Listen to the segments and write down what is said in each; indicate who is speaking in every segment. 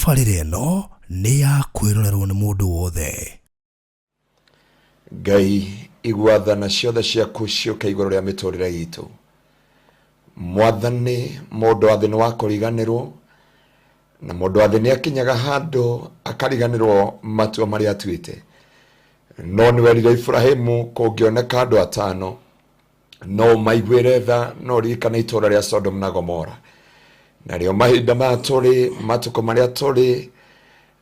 Speaker 1: Tabarĩra ĩno nĩ ya kwĩrorerwo nĩ mũndũ wothe.
Speaker 2: Ngai, igua tha na ciothe ciaku ciũke igũrũ rĩa mĩtũrĩre itũ. Mwathani, mũndũ wa thĩ nĩ wa kũriganĩrwo, na mũndũ wa thĩ nĩ akinyaga handũ akariganĩrwo matua marĩa atuĩte. No nĩ werire Iburahimu kũngĩoneka andũ atano, no ũmaiguĩre tha no ũririkane itũũra rĩa Sodom na Gomora. Narĩo mahinda maya tũrĩ, matukũ marĩa tũrĩ,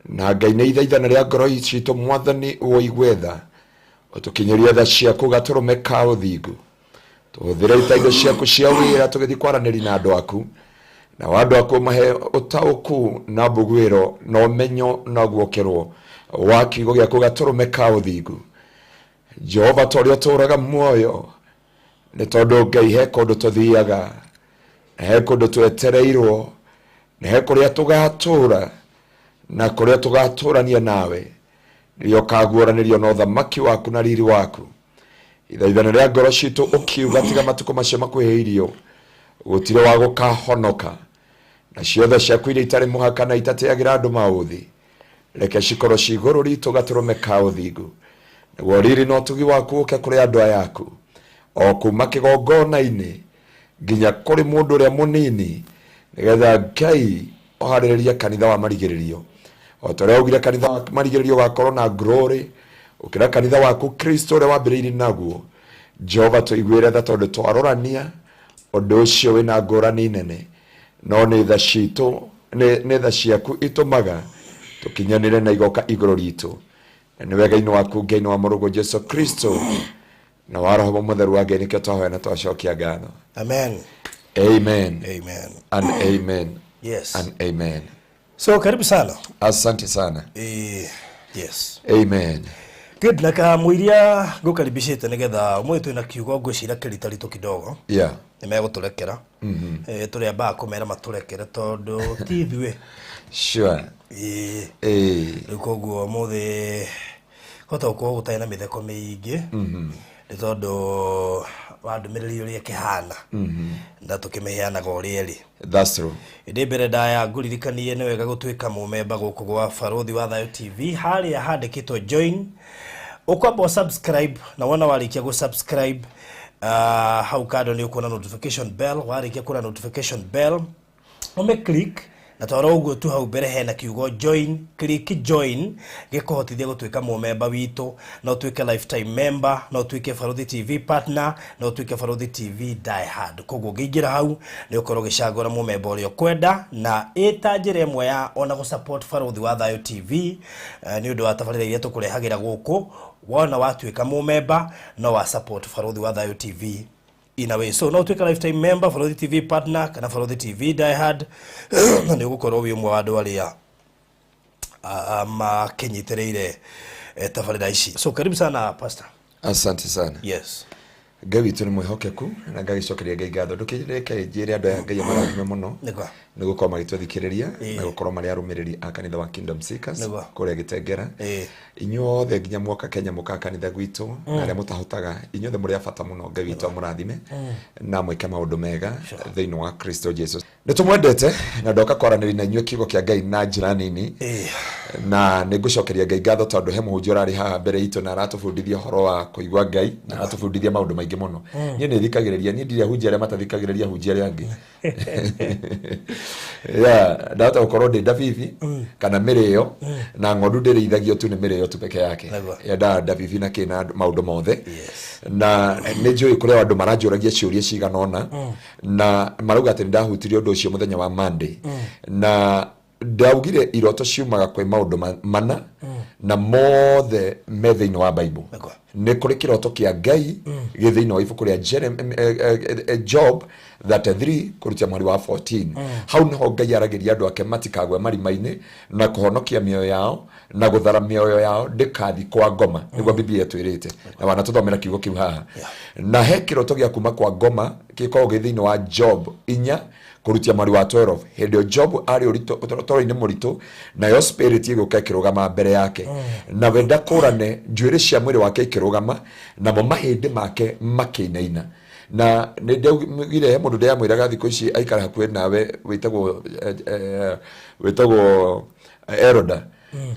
Speaker 2: na Ngai nĩ ithaithana rĩa ngoro citũ, Mwathani ũigue tha, ũtũkinyĩrie tha ciaku gatũrũme ka ũthingu. Tũhũthĩre ta indo ciaku cia wĩra tũgĩthiĩ kwaranĩria na andũ aku, nao andũ aku ũmahe ũtaũku na mbuguĩro na ũmenyo na guokĩrwo wa kiugo gĩaku gatũrũme ka ũthingu. Jehova ta ũrĩa ũtũũraga muoyo, nĩ tondũ Ngai he kũndũ tũthiaga, na he kũndũ twetereirwo, na he kũrĩa tũgatũũra, na kũrĩa tũgatũũrania nawe, rĩrĩa ũkaguũranĩrio na ũthamaki waku na riri waku. Ithaithana rĩa ngoro citũ ũkiuga tiga matukũ macio makuhĩrĩirio, gũtirĩ wa gũkahonoka. Na ciothe ciaku iria itarĩ mũhaka na itatĩagĩra andũ maũthĩ, reke cikorwo ci igũrũ ritũ gatũrũme ka ũthingu, nĩguo riri na ũtugi waku ũke kũrĩ andũ aya aku, o kuma kĩgongona-inĩ nginya kũrĩ mũndũ ũrĩa mũnini, nĩgetha Ngai ũharĩrĩrie kanitha wa marigĩrĩrio. O ta ũrĩa waugire kanitha wa marigĩrĩrio ũgakorwo na glory gũkĩra kanitha waku Kristo ũrĩa wambĩrĩirie naguo. Jehova tũiguĩre tha tondũ twarorania ũndũ ũcio wĩna ngũrani nene, no nĩ tha citũ, nĩ tha ciaku itũmaga tũkinyanĩre na igoka igũrũ ritũ. Na nĩ wega-inĩ waku Ngai na wa Mũrũguo Jesu Kristo na wa Roho Mũtheru wa Ngai nĩkĩo twahoya na twacokia ngatho.
Speaker 1: Amen.
Speaker 2: Amen.
Speaker 1: Amen.
Speaker 2: And amen.
Speaker 1: Yes.
Speaker 2: And amen.
Speaker 1: So karibu sana.
Speaker 2: Asante sana.
Speaker 1: Yes.
Speaker 2: Amen.
Speaker 1: Good, na kamũiria ngũkaribicĩte nĩgetha ũmũthĩ twĩna kiugo ngwĩciria kĩritaritũ kidogo. Nĩ megũtũrekera. Tũrĩambaga kũmera matũrekere tondũ ti ithuĩ. Rĩu koguo ũmũthĩ hota gũkorwo gũtarĩ na mĩtheko mĩingĩ nĩ tondũ wa ndũmĩrĩri ũrĩa ĩkĩhana na tũkĩmĩheanaga ũrĩa ĩrĩ.
Speaker 2: That's true.
Speaker 1: Ĩndĩ mbere ndaya ngũririkanie nĩ wega gũtuĩka mũmemba gũkũ gwa Barũthi wa Thayũ TV, harĩa handĩkĩtwo join, ũkwamba ũ subscribe, na wona warĩkia gũ subscribe, hau kando nĩ ũkuona notification bell, warĩkia kuona notification bell ũmĩ click, na twara ũguo tu hau mbere hena kiugo join, click join gĩkũhotithia gũtuĩka mũmemba witũ, na ũtuĩke lifetime member, na ũtuĩke Barũthi TV partner, na ũtuĩke Barũthi TV die hard. Koguo ũngĩingĩra hau nĩ ũkorwo ũgĩcagũra mũmemba ũrĩa ũkwenda, na ĩta njĩra ĩmwe ya ona gũ support Barũthi wa Thayũ TV, nĩ ũndũ wa tabarĩra iria tũkũrehagĩra gũkũ. Wona watuĩka mũmemba no wa support Barũthi wa Thayũ TV in a way. So no ũtuĩke lifetime member, Barũthi TV partner kana Barũthi TV die hard, na nĩ ũgũkorwo wĩ ũmwe wa andũ arĩa makĩnyitĩrĩire tabarĩra ici. So karibu sana pastor.
Speaker 2: Asante sana.
Speaker 1: Yes.
Speaker 2: Ngai witũ nĩ mwĩhokeku na ngagĩcokeria Ngai ngatho. Ndũkĩreke njĩre andũ aya Ngai amarathime mũno nĩ gũkorwo magĩtũthikĩrĩria na gũkorwo marĩ arũmĩrĩri a kanitha wa Kingdom Seekers kũrĩa Gĩtengera. Inyuothe nginya mwoka Kenya mũkaga kanitha gwitũ na arĩa mũtahotaga, inyuothe mũrĩ a bata mũno. Ngai witũ amũrathime na mwĩke maũndũ mega thĩinĩ wa Kristo Jesu. Nĩ tũmwendete na ndoka kwaranĩria na inyuĩ kiugo kĩa Ngai na njĩra nini, na nĩ ngũcokeria Ngai ngatho tondũ he mũhunjia ũrarĩ haha mbere itũ na aratũbundithia ũhoro wa kũigua Ngai na aratũbundithia maũndũ maingĩ mũno. Niĩ nĩ thikagĩrĩria, niĩ ndirĩ ahunjia arĩa matathikagĩrĩria ahunjia arĩa angĩ. Yeah, ndahota gũkorwo ndĩ ndabibi kana mĩrĩo, na ng'ondu ndĩrĩithagio tu nĩ mĩrĩo tu peke yake. Yendaga ndabibi na kĩ na maũndũ mothe. Na nĩ njũĩ kũrĩ andũ maranjũragia ciũria cigana ũna na marauga atĩ nĩ ndahutirie ũndũ ũcio mũthenya wa Monday, na ndaugire iroto ciumaga kwĩ maũndũ mana na mothe me thĩinĩ wa Bible. Nĩ kũrĩ kĩroto kĩa Ngai gĩ thĩinĩ wa ibuku rĩa Job 33 kũrutia mweri wa 14. Hau nĩho Ngai aragĩria andũ ake matikagwe marima-inĩ na kũhonokia mĩoyo yao na gũthara mĩoyo yao ndĩkathi kwa ngoma, nĩguo Biblia ĩtwĩrĩte, na wanatũthomera kiugo kĩu haha. Na he kĩroto gĩa kuma kwa ngoma gĩkoragwo gĩ thĩinĩ wa Job 4 kũrutia mweri wa 12. Hĩndĩ ĩyo Job arĩ ũtoro-inĩ mũritũ, nayo spirit ĩgĩũka ĩkĩrũgama mbere yake, na we ndakũrane, njuĩrĩ cia mwĩrĩ wake ikĩrũgama, namo mahĩndĩ make makĩinaina. Na nĩ ndaugire he mũndũ ndĩramwĩraga thikũ ici aikara hakuhĩ nawe wĩtagwo Eroda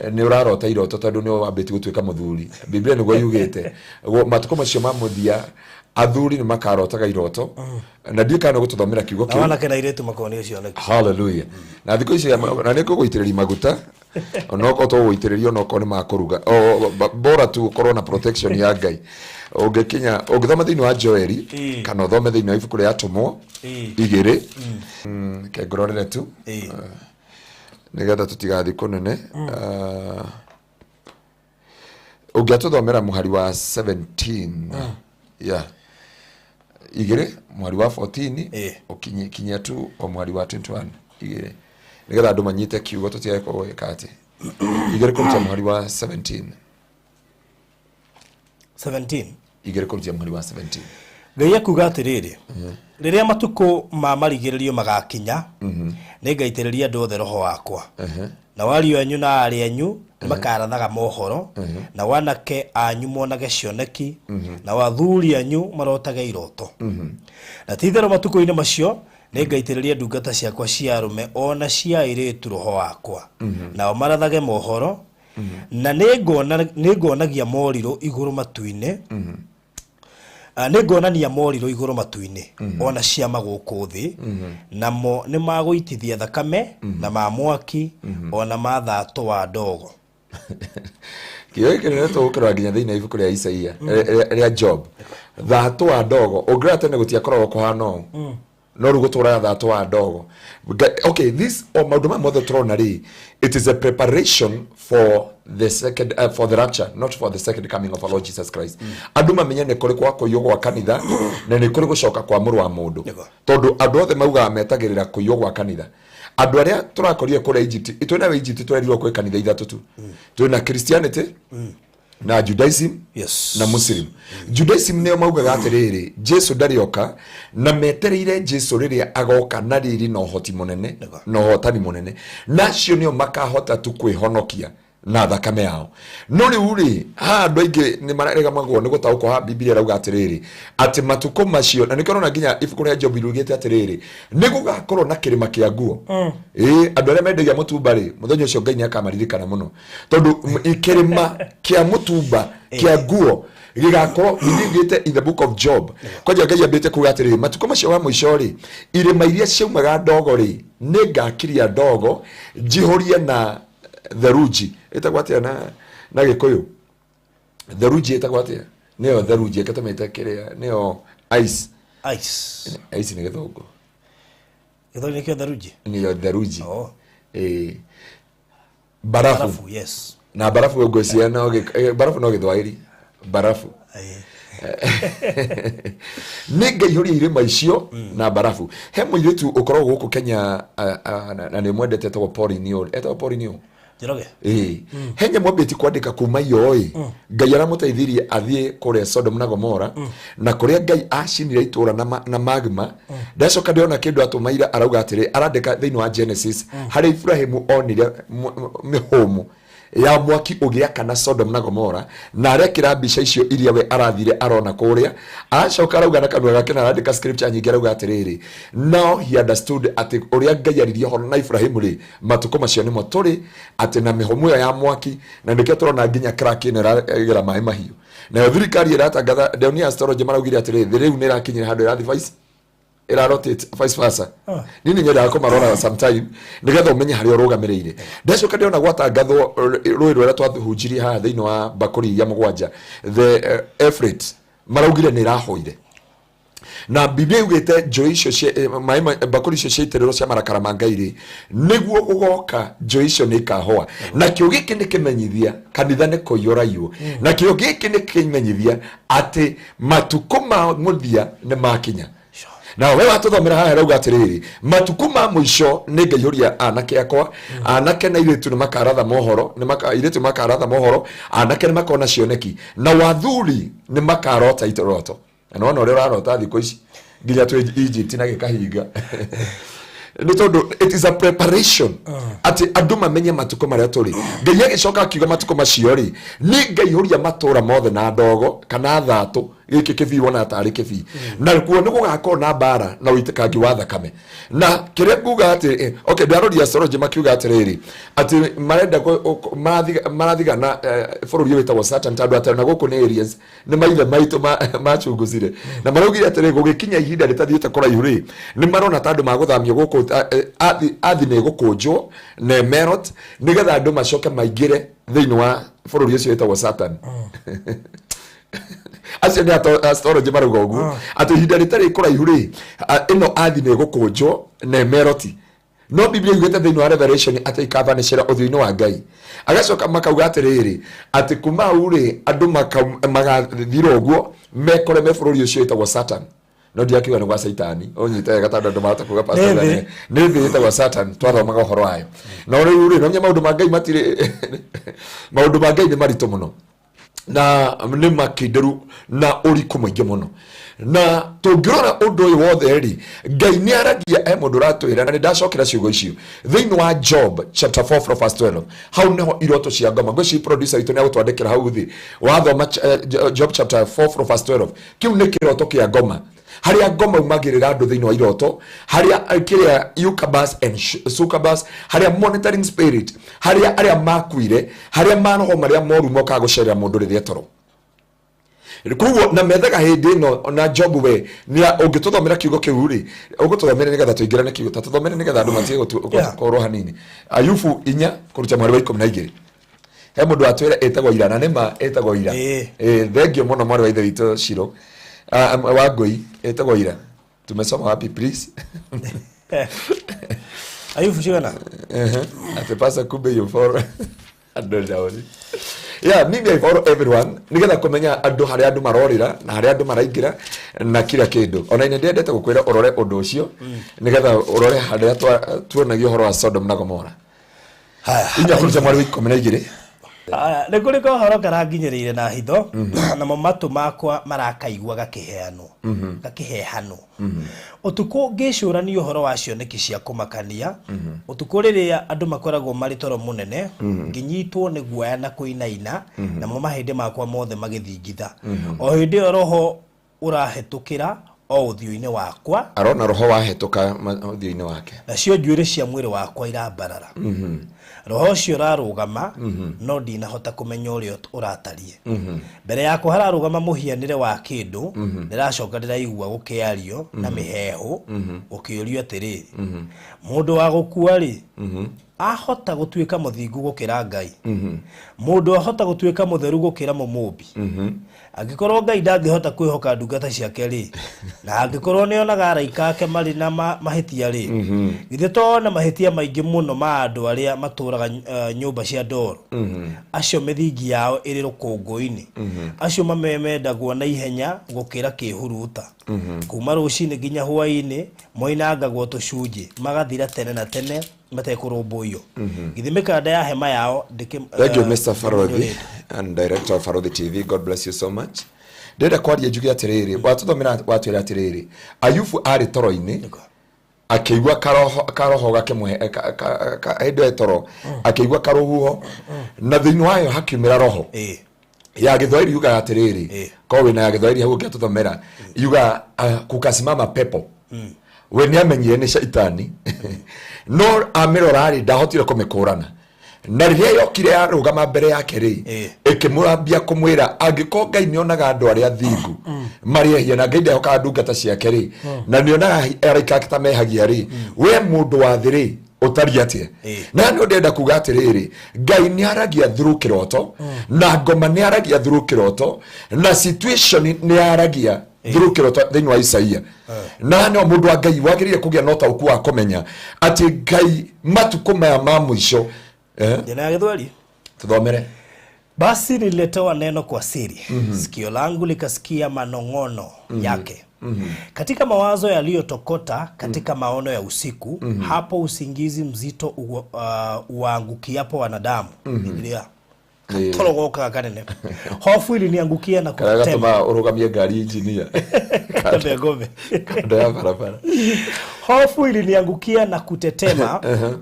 Speaker 2: nĩ ũrarota iroto tondũ nĩ wambĩtie gũtuĩka mũthuri. Biblia nĩguo yugĩte. Matukũ macio ma mũthia athuri nĩ makarotaga iroto, na ndiũĩ kana nĩ ũgũtũthomera kiugo
Speaker 1: na
Speaker 2: kĩu.
Speaker 1: Wanake na airĩtu makonio cioneki.
Speaker 2: Hallelujah. Na thikũ ici na nĩ ngũgũitĩrĩria maguta, onokorwo tũgũitĩrĩria, onokorwo nĩ makũruga, bora tu ũkorwo na protection ya Ngai. Ũngĩkinya ũngĩthoma thĩinĩ wa Joeli kana ũthome thĩinĩ wa ibuku rĩa Atũmwo 2. Reke ngũrorere tu nĩgetha tũtigathiĩ kũnene. Ah, ũngĩatũthomera mũhari wa 17, yeah, 2 mũhari wa 14, ũkinye kinyia tu o mũhari wa 21, 2, nĩgetha andũ manyite kiugo, tũtigae gwĩka atĩ 2 kũruta mũhari wa 17.
Speaker 1: 17.
Speaker 2: 2 kũrutia mũhari wa 17.
Speaker 1: Ngai akuga atĩrĩrĩ, rĩrĩa matukũ ma marigĩrĩrio magakinya, nĩ ngaitĩrĩria andũ othe roho wakwa, na wariũ anyu na aarĩ anyu nĩ makarathaga mohoro, na wanake anyu monage cioneki, na athuri anyu marotage iroto. Na ti itherũ matukũ-inĩ macio nĩ ngaitĩrĩria ndungata ciakwa cia arũme o na cia airĩtu roho wakwa, nao marathage mohoro. Na nĩ ngonagia morirũ igũrũ matu-inĩ. Ah, nĩ ngonania morirũ igũrũ matu-inĩ ona ciama gũkũ thĩ, namo nĩ magũitithia thakame na ma mwaki ona ma thatũ wa ndogo.
Speaker 2: Kĩo gĩkĩ nĩ tũgũkĩrora nginya thĩinĩ wa ibuku rĩa Isaia, rĩa Job. Thatũ wa ndogo, ũngĩrora tene gũtiakoragwo kũhana ũũ, no rĩu gũtũraga thatũ wa ndogo. Okay, this o maũndũ maya mothe tũrona rĩ, it is a preparation for the second for the rapture, not for the second coming of our Lord Jesus Christ. Andũ mamenye nĩ kũrĩ kwa kũiywo gwa kanitha na nĩ kũrĩ gũcoka kwa mũrũ wa mũndũ. Tondũ andũ othe maugaga metagĩrĩra kũiywo gwa kanitha. Andũ arĩa tũrakorire kũrĩa Egypt, twĩna Egypt, twerirwo kwĩ kanitha ithatũ tu. Twĩna Christianity na Judaism na Muslim. Judaism nĩo maugaga atĩrĩrĩ, Jesu ndarĩ oka, na metereire Jesu rĩrĩa agoka na riri na ũhoti mũnene na ũhotani mũnene, na acio nĩo makahota tu kwĩhonokia na thakame yao. No rĩu rĩ, haha andũ aingĩ nĩ maregamagwo nĩ gũtaũkwo. Haha Bibilia ĩrauga atĩrĩrĩ, atĩ matukũ macio, na nĩkĩo ũrona nginya ibuku rĩa Job riugĩte atĩrĩrĩ, nĩ gũgakorwo na kĩrĩma kĩa nguo. Ĩĩ, andũ arĩa mendagia mũtumba rĩ, mũthenya ũcio Ngai nĩ akamaririkana mũno, tondũ kĩrĩma kĩa mũtumba kĩa nguo gĩgakorwo. Bibilia yugĩte in the book of Job, kwanja Ngai ambĩte kuga atĩrĩrĩ, matukũ macio wa mũico rĩ, irĩma iria ciaumaga ndogo rĩ, nĩ ngakiria ndogo njihũrie na theruji. Ĩtagwo atĩa na Gĩkũyũ theruji? Ĩtagwo atĩa? Nĩyo theruji, ĩke tũmĩte kĩrĩa nĩyo ice.
Speaker 1: Ice.
Speaker 2: Ice nĩ Gĩthũngũ.
Speaker 1: Gĩthũngũ nĩkĩo theruji?
Speaker 2: Nĩyo theruji.
Speaker 1: Oh.
Speaker 2: Ĩĩ, barafu.
Speaker 1: Barafu, yes.
Speaker 2: Na barafu ngwĩciria no barafu no Gĩthwaĩri barafu. Nĩ ngaihũria irĩma icio na barafu. He mũirĩtu ũkoragwo gũkũ Kenya, na nĩ mwendete, etagwo Pauline Ũ, etagwo Pauline Ũ.
Speaker 1: Njoroge.
Speaker 2: Ĩĩ, he nyamũ ambĩtie kwandĩka kuma iyo ĩ. Ngai aramũteithirie athiĩ kũrĩa Sodom na Gomora na kũrĩa Ngai acinire itũra na magma. Ndacoka ndĩrona kĩndũ atũmaire, arauga atĩrĩ, arandĩka thĩinĩ wa Genesis harĩa Ibrahimu onire mĩhũmũ ya mwaki ũgĩakana Sodom na Gomora, na arekĩra mbica icio iria we arathire arona kũrĩa. Aracoka arauga na kanua gake, na arandĩka scripture nyingĩ, arauga atĩrĩrĩ, now he understood atĩ ũrĩa Ngai aririe ũhoro na Ibrahimu rĩ, matukũ macio nĩmo tũrĩ, atĩ na mĩhũmũ ĩyo ya mwaki. Na nĩkĩo tũrona nginya crack ĩno ĩragera maĩ mahiũ. Nayo thirikari ĩratangatha, ndĩonia astrology maraugire atĩrĩrĩ, thĩ rĩu nĩ ĩrakinyĩra handũ ĩrathiĩ vice, ĩra rotate vice versa. Niĩ nĩ nyendaga kũmarora sometime nĩgetha ũmenye harĩa ũrũgamĩrĩire. Ndacoka ndĩrona gwatangathwo rũĩ rũrĩa twahunjirie haha thĩinĩ wa mbakũri iria mũgwanja, the Euphrates, maraugire nĩ ĩrahoire. Na Biblia yugĩte njũĩ icio maĩ mbakũri icio ciaitĩrĩrwo cia marakara ma Ngai rĩ, nĩguo gũgoka njũĩ icio nĩ ikahoa. Nakĩo gĩkĩ nĩ kĩmenyithia kanitha nĩ kũiyũraiywo. Nakĩo gĩkĩ nĩ kĩmenyithia atĩ matukũ ma mũthia nĩ makinya. Na we watũthomera haha ĩrauga atĩrĩrĩ, matukũ ma mũico nĩ ngaihũria anake akwa, anake na airĩtu nĩ makaratha mohoro, airĩtu nĩ makaratha mohoro, anake nĩ makona cioneki, na wathuri nĩ makarota itoroto. Na nĩwona ũrĩa ũrarota thikũ ici nginya twĩ Egypt na gĩkahinga, nĩ tondũ it is a preparation atĩ andũ mamenye matukũ marĩa tũrĩ. Ngai agĩcoka akiuga matukũ macio rĩ, nĩ ngaihũria matũra mothe na ndogo kana thatũ. Gĩkĩ kĩbii wona tarĩ kĩbii, na kuo nĩ gũgakorwo na mbara na ũitĩkangi wa thakame. Na kĩrĩa nguga atĩ okay, ndarori astrology makiuga atĩrĩrĩ, atĩ marenda marathigana bũrũri ũyũ wĩtagwo Saturn, tondũ atĩ ona gũkũ nĩ aliens, nĩ maithe maitũ machunguzire, na maraugire atĩrĩ, gũgĩkinya ihinda rĩtathiĩte kũraihu rĩ, nĩ marona ta andũ magũthamio gũkũ, athi nĩ ĩgũkũnjwo na emerald, nĩgetha andũ macoke maingĩre thĩinĩ wa bũrũri ũcio wĩtagwo Saturn. Acio nĩ astrology marauga ũguo, atĩ ihinda rĩtarĩ kũraihu rĩ, ĩno athi nĩ ĩgũkũnjwo na emerald. No Biblia yugĩte thĩinĩ wa Revelation atĩ ikavanĩcĩra ũthiũ-inĩ wa Ngai. Agacoka makauga atĩrĩrĩ, atĩ kuma hau rĩ, andũ magathira ũguo, mekore me bũrũri ũcio wĩtagwo Saturn. No ndiakiuga nĩ gwa Caitani, ũnyite wega, tondũ andũ mahota kuga pastor.
Speaker 1: Nĩ thĩ.
Speaker 2: Nĩ thĩ ĩtagwo Saturn, twathomaga ũhoro wayo. No rĩu rĩ, nomenya maũndũ ma Ngai matirĩ, maũndũ ma Ngai nĩ maritũ mũno na nĩ makindĩru na ũriku mũingĩ mũno. Na tũngĩrora ũndũ ũyũ wothe rĩ, Ngai nĩ aragia. He mũndũ ũratwĩra, na nĩ ndacokera ciugo icio thĩinĩ wa Job chapter 4 from verse 12. Hau nĩho iroto cia ngoma. Ngwĩciria producer witũ nĩ agũtwandĩkĩra hau thĩ. Wathoma Job chapter 4 from verse 12, kĩu nĩ kĩroto kĩa ngoma, harĩa ngoma umagĩrĩra andũ thĩinĩ wa iroto, harĩa kĩrĩa incubus and succubus, harĩa monitoring spirit, harĩa arĩa makuire, harĩa maroho marĩa moru mokaga gũcerera mũndũ rĩrĩa toro. Koguo na methaga hĩndĩ ĩno na Job. We nĩ ũngĩtũthomera kiugo kĩu rĩ, ũgũtũthomere nĩgetha tũingĩrane kiugo, ta tũthomere nĩgetha andũ matige kũrwo hanini. Ayubu 4 kũruta mweri wa 12. He mũndũ watwĩra ĩtagwo ira, na nĩma ĩtagwo ira. Ĩĩ, thengio mũno, mwarĩ wa ithe witũ Ciro. Ah, wa ngũi, ĩtagwo ira. Tumesoma wapi, please?
Speaker 1: Ayubu cigana?
Speaker 2: Ati pasa, kumbe you follow andũ ndaũri. Yeah, mimi I follow everyone nigetha kũmenya andũ, harĩa andũ marorĩra na harĩa andũ maraingĩra na kila kĩndũ. Ona ine ndendete gũkwĩra ũrore ũndũ ũcio nigetha ũrore harĩa tuonagia ũhoro wa Sodom na Gomora.
Speaker 1: Haya.
Speaker 2: 4 kũruta mweri wa 12.
Speaker 1: Aya, nĩ kũrĩ kohoro karanginyĩrĩire na hitho, namo matũ makwa marakaigua gakĩheanwo, gakĩhehanwo ũtukũ, ngĩcũrania ũhoro wa cioneki cia kũmakania ũtukũ, rĩrĩa andũ makoragwo marĩ toro mũnene. Ngĩnyitwo nĩ guoya na kũinaina, namo mahĩndĩ makwa mothe magĩthingitha. O hĩndĩ ĩyo roho ũrahetũkĩra o ũthiũ-inĩ wakwa.
Speaker 2: Arona roho wahetũka ũthiũ-inĩ wake.
Speaker 1: Nacio njuĩrĩ cia mwĩrĩ wakwa irambarara. Roho ũcio ũrarũgama, no ndinahota kũmenya ũrĩa ũratariĩ. Mbere yakwa hararũgama mũhianĩre wa kĩndũ. Ndĩracoka ndĩraigua gũkĩario na mĩheehũ, gũkĩũrio atĩrĩrĩ, mũndũ wa gũkua rĩ, ahota gũtuĩka mũthingu gũkĩra Ngai? Mũndũ ahota gũtuĩka mũtheru gũkĩra mũmũmbi? Angĩkorwo Ngai ndangĩhota kwĩhoka ndungata ciake rĩ, na angĩkorwo nĩ onaga araika ake marĩ na mahĩtia rĩ, githĩ to one mahĩtia maingĩ mũno ma andũ arĩa matũũraga nyũmba cia ndoro, acio mĩthingi yao ĩrĩ rũkũngũ-inĩ, acio mamemendagwo na ihenya gũkĩra kĩhuruta? Kuma rũcinĩ nginya hwaĩ-inĩ moinangagwo tũcunjĩ, magathira tene na tene matekũrũmbũiyo. Githĩ mĩkanda ya hema yao
Speaker 2: Thank you, Mr. Farodhi
Speaker 1: ndĩkĩmũnyũrĩte?
Speaker 2: and director of Farodhi TV. God bless you so much. Ndĩrenda kwaria njuge atĩrĩrĩ, watũthomera watwĩra atĩrĩrĩ, Ayubu arĩ toro-inĩ akĩigua karoho gakĩmũhe hĩndĩ ĩyo toro, akĩigua karũhuho na thĩinĩ wayo hakiumĩra roho. Ya Gĩthwaĩri yugaga atĩrĩrĩ, korwo wĩna ya Gĩthwaĩri hau ũngĩatũthomera, yugaga kukasimama pepo. We nĩ amenyire nĩ caitani, no amĩrora rĩ, ndahotire kũmĩkũrana. Na rĩrĩa yokire yarũgama mbere yake rĩ, ĩkĩmũrambia kũmwĩra, angĩkorwo Ngai nĩ onaga andũ arĩa thingu marĩ ehia, na Ngai ndehokaga ndungata ciake rĩ, na nĩ onaga araika ake ta mehagia rĩ, we mũndũ wa thĩ rĩ, ũtariĩ atĩa? Na nĩ ndĩrenda kuga atĩrĩrĩ, Ngai nĩ aragia through kĩroto, na ngoma nĩ aragia through kĩroto, na situation nĩ aragia through kĩroto thĩinĩ wa Isaia. Na no mũndũ wa Ngai wagĩrĩire kũgĩa na ũtaũku wa kũmenya atĩ Ngai matukũ maya ma mũico
Speaker 1: Ndĩna ya Gĩthweri.
Speaker 2: Tũthomere.
Speaker 1: Basi nililetewa neno kwa siri, sikio langu likasikia manong'ono yake katika mawazo yaliyotokota, katika maono ya usiku, hapo usingizi mzito uwaangukiapo wanadamu. Biblia katoro gokaga kanene, hofu iliniangukia na
Speaker 2: karĩa
Speaker 1: kutetema.
Speaker 2: Gatũmaga ũrũgamie ngari injinia.
Speaker 1: Tembe ngome.
Speaker 2: Kando ya barabara.
Speaker 1: Hofu iliniangukia na kutetema,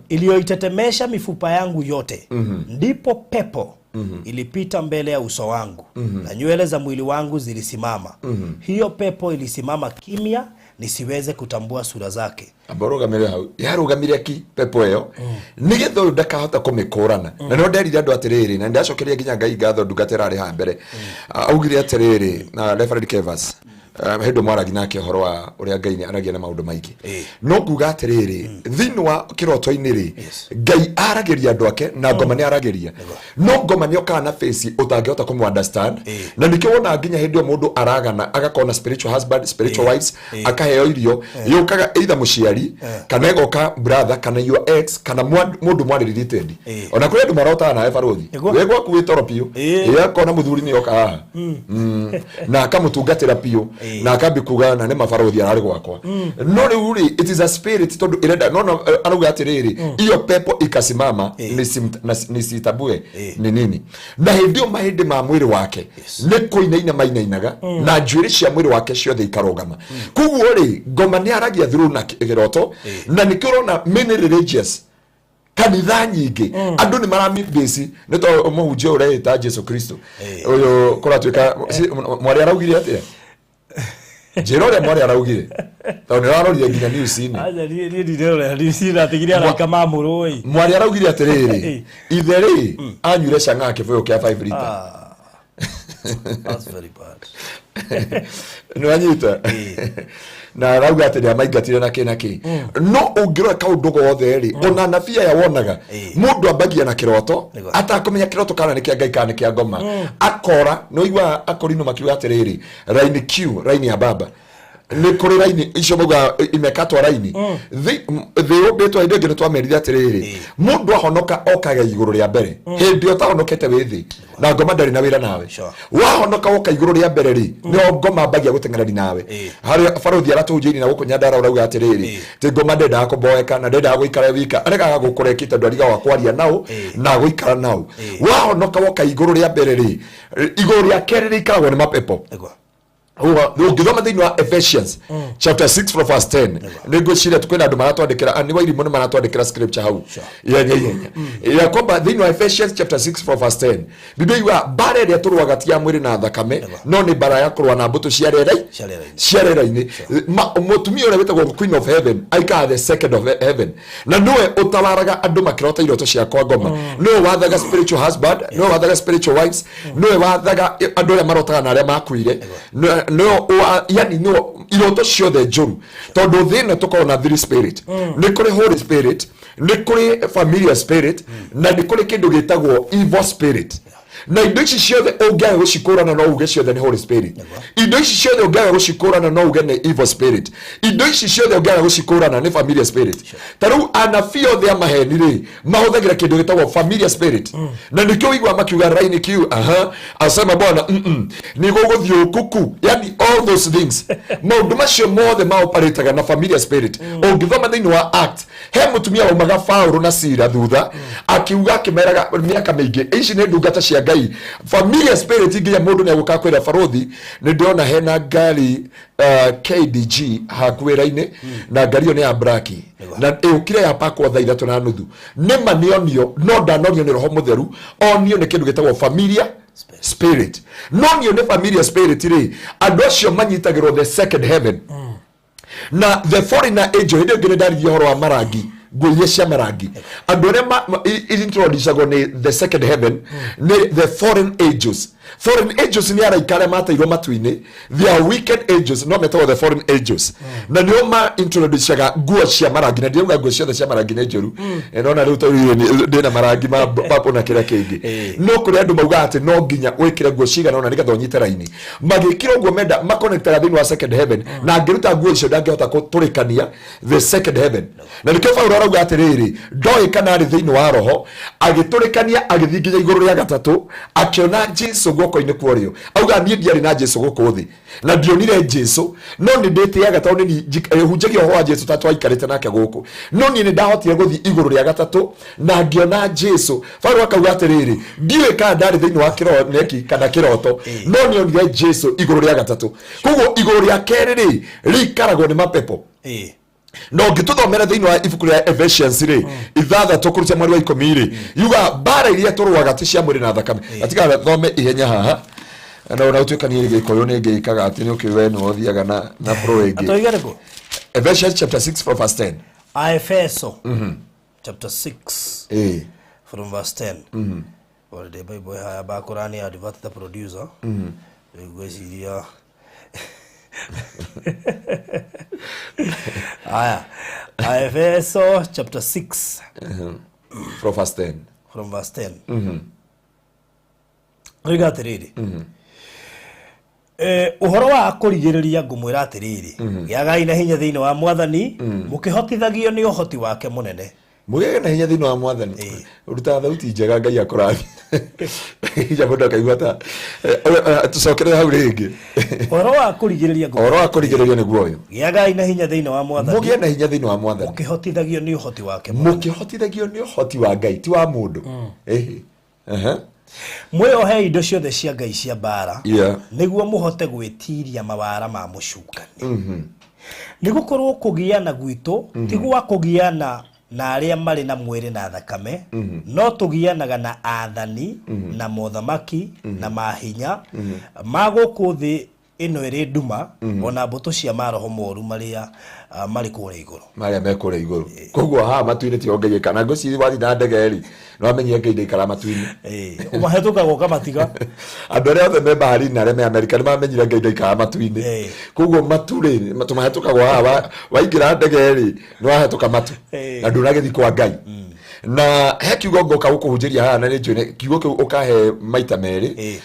Speaker 1: iliyoitetemesha mifupa yangu yote. Ndipo pepo Ilipita mbele ya uso wangu, na nywele za mwili wangu zilisimama. Hiyo pepo ilisimama kimya, nisiweze kutambua sura zake.
Speaker 2: Amba ũrũgamĩre hau. Yarũgamire ki pepo ĩyo nĩgetha ũyũ ndakahota kũmĩkũrana. Na nĩho nderire andũ atĩrĩrĩ, na ndacokeria nginya Ngai ngatho ndungata ĩrarĩ haha mbere. Augire atĩrĩrĩ, na Reverend Kevas, hĩndĩ mwaragi nake ũhoro wa ũrĩa Ngai aragia na maũndũ maingĩ. No nguga atĩrĩrĩ, thĩinĩ wa kĩroto-inĩ rĩ, Ngai aragĩria andũ ake na ngoma nĩ aragĩria, no ngoma nĩ okaga na face ũtangĩhota kũmũ understand. Na nĩkĩo wonaga nginya hĩndĩ ĩyo mũndũ aragana agakorwo na spiritual husband, spiritual wives, akaheo irio yũkaga either mũciari kana ĩgoka brother kana your ex kana mũndũ mwarĩ related. Ona kũrĩ andũ marotaga nawe, barũthi. Wĩ gwaku wĩ toro biũ. Ĩ, akona mũthuri nĩ oka haha na akamũtungatĩra biũ na akambi kuga na nĩ mabarũthi ararĩ gwakwa. No rĩu rĩ, it is a spirit tondũ ĩrenda no arauga atĩrĩrĩ, iyo pepo ikasimama nisitabue ni nini. Na hĩndĩ ĩyo mahĩndĩ ma mwĩrĩ wake nĩ kũinaina mainainaga na njuĩrĩ cia mwĩrĩ wake ciothe ikarũgama. Koguo rĩ, ngoma nĩ aragia through na kĩroto, na nĩkĩo ũrona many religious kanitha nyingĩ andũ nĩ maramibĩci nĩ tondũ mũhunjia ũreĩta Jesu Kristo ũyũ kũratuĩka mwarĩ araugire atĩa? Njĩra ũrĩa mwarĩ araugire, tondũ nĩ ũrarorire nginya news-inĩ.
Speaker 1: Aja, niĩ ndirerorera news, ndatigire araika mamũrwo ĩ.
Speaker 2: Mwarĩ araugire atĩrĩrĩ, ithe rĩ anyuire cang'aa kĩbũyũ kĩa 5 liter.
Speaker 1: Ah, that's very bad.
Speaker 2: Nĩ wanyita? Na arauga atĩ nĩ amaingatire na kĩ na kĩ. No ũngĩrora kaũndũ gothe rĩ, ona anabii aya wonaga mũndũ ambagia na kĩroto atakũmenya kĩroto kana nĩ kĩa Ngai kana nĩ kĩa ngoma, akora nĩ ũiguaga akorino makiuga atĩrĩrĩ, raini q raini ya baba, nĩ kũrĩ raini icio maugaga imekatwa raini. Thĩ yũmbĩtwo hĩndĩ ĩngĩ. Nĩ twamerire atĩrĩrĩ, mũndũ ahonoka okaga igũrũ rĩa mbere. Hĩndĩ ĩyo ũtahonokete wĩ thĩ na ngoma ndarĩ na wĩra nawe. Wahonoka woka igũrũ rĩa mbere rĩ, nĩho ngoma ambagia gũteng'erani nawe. Harĩa barũthi aratũhunjĩirie na gũkũ Nyandarua ũrauga atĩrĩrĩ, tĩ ngoma ndendaga kũboeka na ndendaga gũikara wika, aregaga gũkũreki tondũ arigagwo kwaria nao na gũikara nao. Wahonoka woka igũrũ rĩa mbere rĩ, igũrũ rĩa kerĩ rĩikaragwo nĩ mapepo. Ũngĩthoma thĩinĩ wa Ephesians chapter 6 from verse 10, nĩ ngwĩciria kwĩna andũ maratwandĩkĩra, nĩ Wairimũ nĩ maratwandĩkĩra scripture hau ihenya ihenya ya kwamba thĩinĩ wa Ephesians chapter 6 from verse 10, Biblia yugaga mbara ĩrĩa tũrũaga ti ya mwĩrĩ na thakame, no nĩ mbara ya kũrũa na mbũtũ cia rĩera
Speaker 1: Cia rĩera-inĩ.
Speaker 2: Cia rĩera-inĩ. Mũtumia ũrĩa wĩtagwo Queen of Heaven aikaraga the second of heaven, na nĩwe ũtawaraga andũ makĩrota iroto cia kwa ngoma, nĩwe wathaga spiritual husband, nĩwe wathaga spiritual wives, nĩwe wathaga andũ arĩa marotaga na arĩa makuire. Yani nĩwe iroto ciothe njũru, tondũ thĩ ĩno tũkoragwo na three spirit. Nĩ kũrĩ Holy Spirit, nĩ kũrĩ familiar spirit, na nĩ kũrĩ kĩndũ gĩtagwo evil spirit. Na indo ici ciothe ũngĩaga gũcikũrana no uge ciothe nĩ Holy Spirit. Indo ici ciothe ũngĩaga gũcikũrana no uge nĩ evil spirit. Indo ici ciothe ũngĩaga gũcikũrana nĩ familiar spirit. Ta rĩu anabii othe a maheni rĩ, mahũthagĩra kĩndũ gĩtagwo familiar spirit, na nĩkĩo ũiguaga makiuga raini kiu, aha, asema Bwana, nĩ gũgũthiĩ ũkuku, yani all those things, maũndũ macio mothe maoparĩtaga na familiar spirit. Ũngĩthoma thĩinĩ wa Act, he mũtumia waumaga Paũlũ na Sila thutha akiuga akĩmeraga mĩaka mĩingĩ, ici nĩ ndungata cia Ngai. Familiar spirit, nginya mũndũ nĩ agũka kwĩra barũthi, nĩ ndĩrona hena ngari KDG hakuhĩ raini, na ngari ĩyo nĩ ya black na ĩũkire ya pakwo thaa 3:30. Nĩ ma nĩonio, no ndanonio nĩ Roho Mũtheru, onio nĩ kĩndũ gĩtagwo familiar spirit. Nonio nĩ familiar spirit rĩ, andũ acio manyitagĩrwo the second heaven na the foreigner angel. Hĩndĩ ĩngĩ nĩ ndaririe ũhoro wa marangi, nguo iria cia marangi, andũ arĩa introducagwo nĩ the second heaven nĩ the foreign angels. Foreign angels nĩ araika arĩa mateirwo matu-inĩ. They are wicked angels, no metagwo the foreign angels, na nĩo ma introducaga nguo cia marangi. Na ndirauga nguo ciothe cia marangi nĩ njũru. Nona rĩu tondũ ndĩna marangi ma purple na kĩrĩa kĩngĩ, no kũrĩ andũ maugaga atĩ no nginya wĩkĩre nguo cigana ũna nĩgetha ũnyite raini. Magĩkĩra ũguo menda makonektaga thĩinĩ wa second heaven, na angĩruta nguo icio ndangĩhota gũtũrĩkania the second heaven. Na nĩkĩo Paulo arauga atĩrĩrĩ, ndoĩ kana arĩ thĩinĩ wa roho, agĩtũrĩkania agĩthiĩ nginya igũrũ rĩa gatatũ, akĩona Jesu guoko-inĩ kwa ũrĩo. Auga, niĩ ndiarĩ na Jesu gũkũ thĩ na ndionire Jesu, no nĩ ndĩtĩaga tondũ nĩ hunjagia ũhoro wa Jesu ta twaikarĩte nake gũkũ, no niĩ nĩ ndahotire gũthiĩ igũrũ rĩa gatatũ na ngĩona Jesu. Paulo akauga atĩrĩrĩ, ndiũĩ kana ndarĩ thĩinĩ wa kĩroneki kana kĩroto, no nĩonire Jesu igũrũ rĩa gatatũ. Koguo igũrũ rĩa kerĩ rĩ, rĩikaragwo nĩ mapepo. No ũngĩtũthomera thĩinĩ wa ibuku rĩa Ephesians rĩ, 6 kũruta mweri wa 10 rĩ, yuga mbara iria tũrũaga ti cia mwĩrĩ na thakame. Atiga thome ihenya haha na ona ũtuĩka niĩ Gĩkũyũ nĩ ngĩkaga atĩ nĩ ũkĩũĩ we nĩwe ũthiaga na pro ĩngĩ.
Speaker 1: Atoiga rĩkũ?
Speaker 2: Ephesians chapter 6 from verse 10.
Speaker 1: Aefeso chapter 6 from verse 10. Already Bible haya bakũrani advert the producer. Rĩu ngwĩciria aya Aefeso chapter 6
Speaker 2: from verse 10.
Speaker 1: From verse 10. Oiga atĩrĩrĩ, ũhoro wa kũrigĩrĩria ngũmwĩra atĩrĩrĩ, gĩagai na hinya thĩinĩ wa Mwathani, mũkĩhotithagio nĩ ũhoti wake mũnene.
Speaker 2: Mũgĩage na hinya thĩinĩ wa Mwathani. Ũrutaga thauti njega, Ngai akũrathi hinya mũndũ akaigua ta tũcokerere hau rĩngĩ.
Speaker 1: Ũhoro wa kũrigĩrĩria
Speaker 2: ũhoro wa kũrigĩrĩria nĩguo ũyũ.
Speaker 1: Gĩagai na hinya thĩinĩ wa Mwathani,
Speaker 2: mũgĩe na hinya thĩinĩ wa Mwathani,
Speaker 1: mũkĩhotithagio nĩ ũhoti wake mũnene.
Speaker 2: Mũkĩhotithagio nĩ ũhoti wa Ngai, ti wa mũndũ. Ĩhĩ. Aha.
Speaker 1: Mwĩohei indo ciothe cia Ngai cia mbaara, nĩguo mũhote gwĩtiiria mawara ma mũcukani, nĩ gũkorwo kũgiana gwitũ ti gwa kũgiana na arĩa marĩ na mwĩrĩ na thakame, no tũgianaga na aathani na mothamaki na mahinya ma gũkũ thĩ ĩno ĩrĩ nduma, ona mbũtũ cia maroho moru marĩa marĩ kũrĩa igũrũ.
Speaker 2: Marĩa me kũrĩa igũrũ. Koguo haha matu-inĩ tiho Ngai aikara. Na ngwĩciria wathiĩ na ndege rĩ, nĩ wamenyire Ngai ndaikara matu-inĩ.
Speaker 1: Ũmahĩtũkaga ũkamatiga.
Speaker 2: Andũ arĩa othe me bahari-inĩ na arĩa me Amerika nĩ mamenyire Ngai ndaikara matu-inĩ. Koguo matu rĩ, tũmahĩtũkagwo haha, waingĩra ndege rĩ, nĩ wahĩtũka matu na ndũnagĩthiĩ kwa Ngai. Na he kiugo ngoka gũkũhunjĩria haha, na nĩ njũĩ kiugo kĩu ũkahe maita merĩ.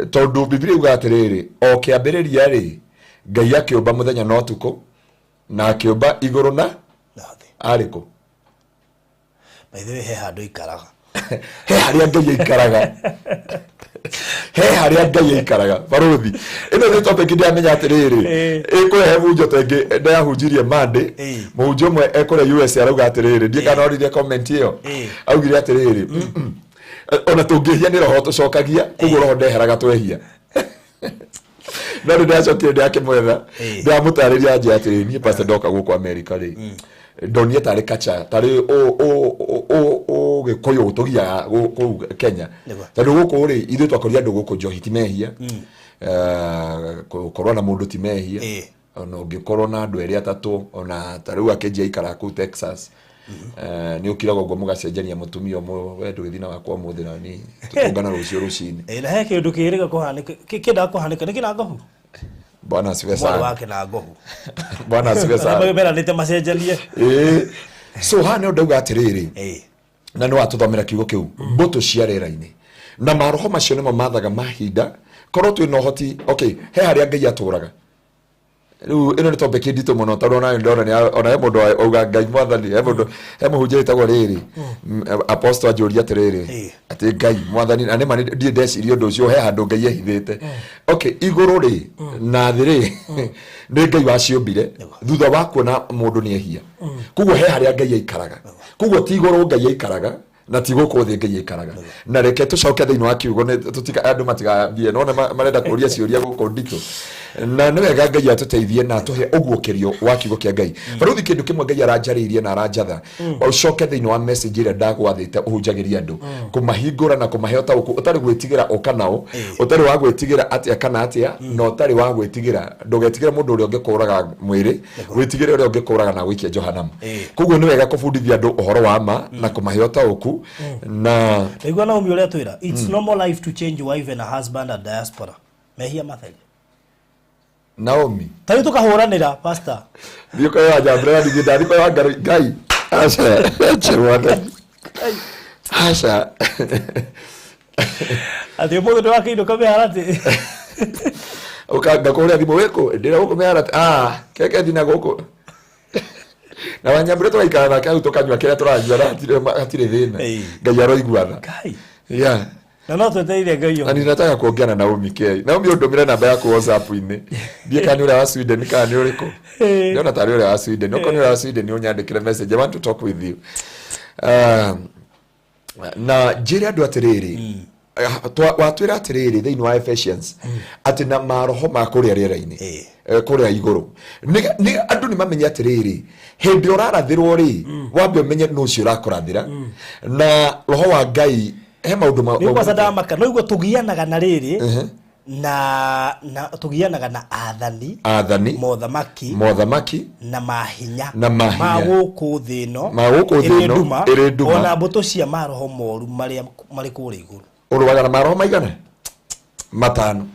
Speaker 2: Tondũ Biblia yugaga atĩrĩrĩ, o kĩambĩrĩria rĩ, Ngai akĩũmba mũthenya na ũtukũ, na akĩũmba igũrũ na
Speaker 1: na thĩ.
Speaker 2: Arĩ kũ?
Speaker 1: By the way, he handũ ikaraga.
Speaker 2: He harĩa Ngai aikaraga, he harĩa Ngai aikaraga. Barothi ĩno nĩ topic ndĩramenya atĩrĩrĩ, ĩkũrehe bunjo ta ĩngĩ ndĩrahunjirie Monday. Mũhunjia ũmwe ekũrĩa US arauga atĩrĩrĩ, ndiĩ kana orire comment ĩyo. Augire atĩrĩrĩ, "Mm-mm. Ona tũngĩhia nĩ roho tũcokagia, koguo roho ndeheraga twehia." No nĩ ndacokire ndakĩmwetha, ndamũtarĩria nje atĩrĩ, niĩ pastor ndoka gũkũ America rĩ, ndonire tarĩ kacha tarĩ ũgĩkũyũ tũgiaga kũu Kenya. Tondũ gũkũ rĩ, ithuĩ twakorire andũ gũkũ njohi ti mehia. Gũkorwo na mũndũ ti mehia. Ona ũngĩkorwo na andũ erĩ atatũ, ona ta rĩu akĩnjia aikaraga kũu Texas. Nĩ ũkiraga ũguo mũgacenjania mũtumia ũmwe, we ndũgĩthiĩ na wakwa ũmũthĩ na niĩ tũtũngana rũciũ rũcinĩ.
Speaker 1: Na he kĩndũ kĩrĩga kũhanĩka, kĩendaga kũhanĩka nĩ kĩna ngohu.
Speaker 2: Bwana asifiwe
Speaker 1: mwarĩ
Speaker 2: sana.
Speaker 1: Wa kĩnangohu.
Speaker 2: Bwana asifiwe sana.
Speaker 1: Meranĩte macenjanie.
Speaker 2: So haha nĩ ndauga atĩrĩrĩ, na nĩ watũthomera kiugo kĩu, mbũtũ cia rĩera-inĩ na maroho macio nĩmo mathaga mahinda korwo twĩ na ũhoti. Okay, he harĩa Ngai atũraga. Rĩu ĩno nĩ topic nditũ mũno, tondũ ona ndona ona he mũndũ auga Ngai Mwathani, he mũndũ, he mũhunjia wĩtagwo rĩrĩ apostle anjũria atĩrĩrĩ, atĩ Ngai Mwathani, na nĩma ndirĩ ndeciria ũndũ ũcio, he handũ Ngai ehithĩte. Okay, igũrũ rĩ na thĩ rĩ, nĩ Ngai waciũmbire thutha wa kuona mũndũ nĩ ehia. Koguo he harĩa Ngai aikaraga. Koguo ti igũrũ Ngai aikaraga, na ti gũkũ thĩ Ngai aikaraga. Na reke tũcoke thĩinĩ wa kiugo nĩ tũtika andũ matigathiĩ none marenda kũria ciũria gũkũ nditũ, na nĩ wega Ngai atũteithie na atũhe ũguũkĩrio wa kiugo kĩa Ngai. Baruthi, kĩndũ kĩmwe Ngai aranjarĩirie na aranjatha, ũcoke thĩinĩ wa message ĩrĩa ndagwathĩte ũhunjagĩrie andũ, kũmahingũra na kũmahe ũtaũku ũtarĩ gwĩtigĩra ũka nao, ũtarĩ wa gwĩtigĩra atĩa kana atĩa, na ũtarĩ wa gwĩtigĩra. Ndũgetigĩre mũndũ ũrĩa ũngĩkũraga mwĩrĩ, wĩtigĩre ũrĩa ũngĩkũraga na gũikia Johanamu. Koguo nĩ wega kũbundithia andũ ũhoro wa ma na kũmahe ũtaũku na
Speaker 1: Ndaigua Naomi ũrĩa twĩra, it's normal life to change wife and a husband at diaspora. Mehia matheri.
Speaker 2: Naomi.
Speaker 1: Ta rĩu tũkahũranĩra, pastor.
Speaker 2: Thiĩ ũkoe wa njambĩra na ningĩ ndathiĩ koe wa Ngai. Ngai aca, aca Mwathani, aca.
Speaker 1: Atĩ ũmũthĩ nĩ wakĩinũka mĩharatĩ.
Speaker 2: Ngakũhũrĩra thimũ, wĩkũ? Ndĩra gũkũ mĩharatĩ. Ah, keke thina gũkũ na wanyambĩra tũgaikara nake hau, tũkanyua kĩrĩa tũranyua na hatirĩ thĩna. Ngai aroiguana.
Speaker 1: Ngai. Na no twetereire Ngai
Speaker 2: Na
Speaker 1: ũguo.
Speaker 2: Ninataka kuongea na Naomi K. Naomi, ũndũmĩre namba yaku WhatsApp-inĩ. Ndiĩ kana nĩ ũrĩa wa Sweden kana nĩ ũrĩkũ. Ndĩrona tarĩ ũrĩa wa Sweden. Okorwo nĩ ũrĩa wa Sweden, ũnyandĩkĩre message. I want to talk with you. Na njĩre andũ atĩrĩrĩ, Watwĩra atĩrĩrĩ thĩinĩ wa Ephesians atĩ na maroho ma kũrĩa rĩera-inĩ, kũrĩa igũrũ. Andũ nĩ mamenye atĩrĩrĩ, hĩndĩ ũrarathĩrwo rĩ, wambe ũmenye nũ ũcio ũrakũrathĩra na roho wa Ngai he maũndũ
Speaker 1: Nĩ kwanza ndamaka no igua tũgianaga na rĩrĩ na tũgianaga na athani,
Speaker 2: athani,
Speaker 1: mothamaki,
Speaker 2: mothamaki,
Speaker 1: na mahinya,
Speaker 2: na mahinya,
Speaker 1: ma gũkũ thĩ ĩno
Speaker 2: ma gũkũ thĩ
Speaker 1: ĩrĩ
Speaker 2: ĩno
Speaker 1: nduma,
Speaker 2: ĩrĩ nduma.
Speaker 1: Ona mbũtũ cia maroho moru marĩa marĩ kũrĩa igũrũ.
Speaker 2: Ũrũaga na maroho maigana? Matano.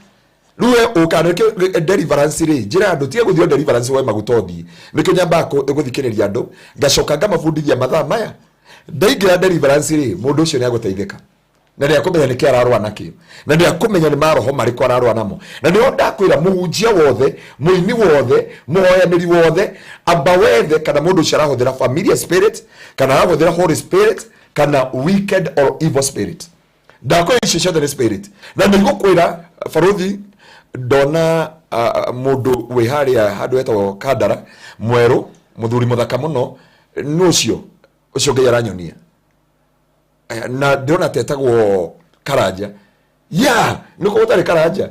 Speaker 2: Rĩu we ũkaga nĩkĩo deliverance rĩ, njĩra andũ tiga gũthiĩ o deliverance woe maguta ũthiĩ. Nĩkĩo nyambaga gũthikĩrĩria andũ, ngacoka ngamabundithia mathaa maya. Ndaingĩra deliverance rĩ, mũndũ ũcio nĩ agũteithĩka na nĩ akũmenya nĩkĩ ararũa nakĩo, na nĩ akũmenya nĩ maroho marĩkũ ararũa namo. Na nĩho ndakwĩra, mũhunjia wothe, mũini wothe, mũhoyanĩri wothe, amba wethe kana mũndũ ũcio arahũthĩra familiar spirit, kana arahũthĩra Holy Spirit, kana wicked or evil spirit. Ndakwĩra icio ciothe nĩ spirit. Na nĩ igũkwĩra baruthi, ndona mũndũ wĩ harĩa handũ hetagwo Kandara, mwerũ, mũthuri mũthaka mũno, nĩ ũcio ũcio Ngai aranyonia. Na ndĩrona tetagwo Karanja ya nĩ kũ gũtarĩ Karanja,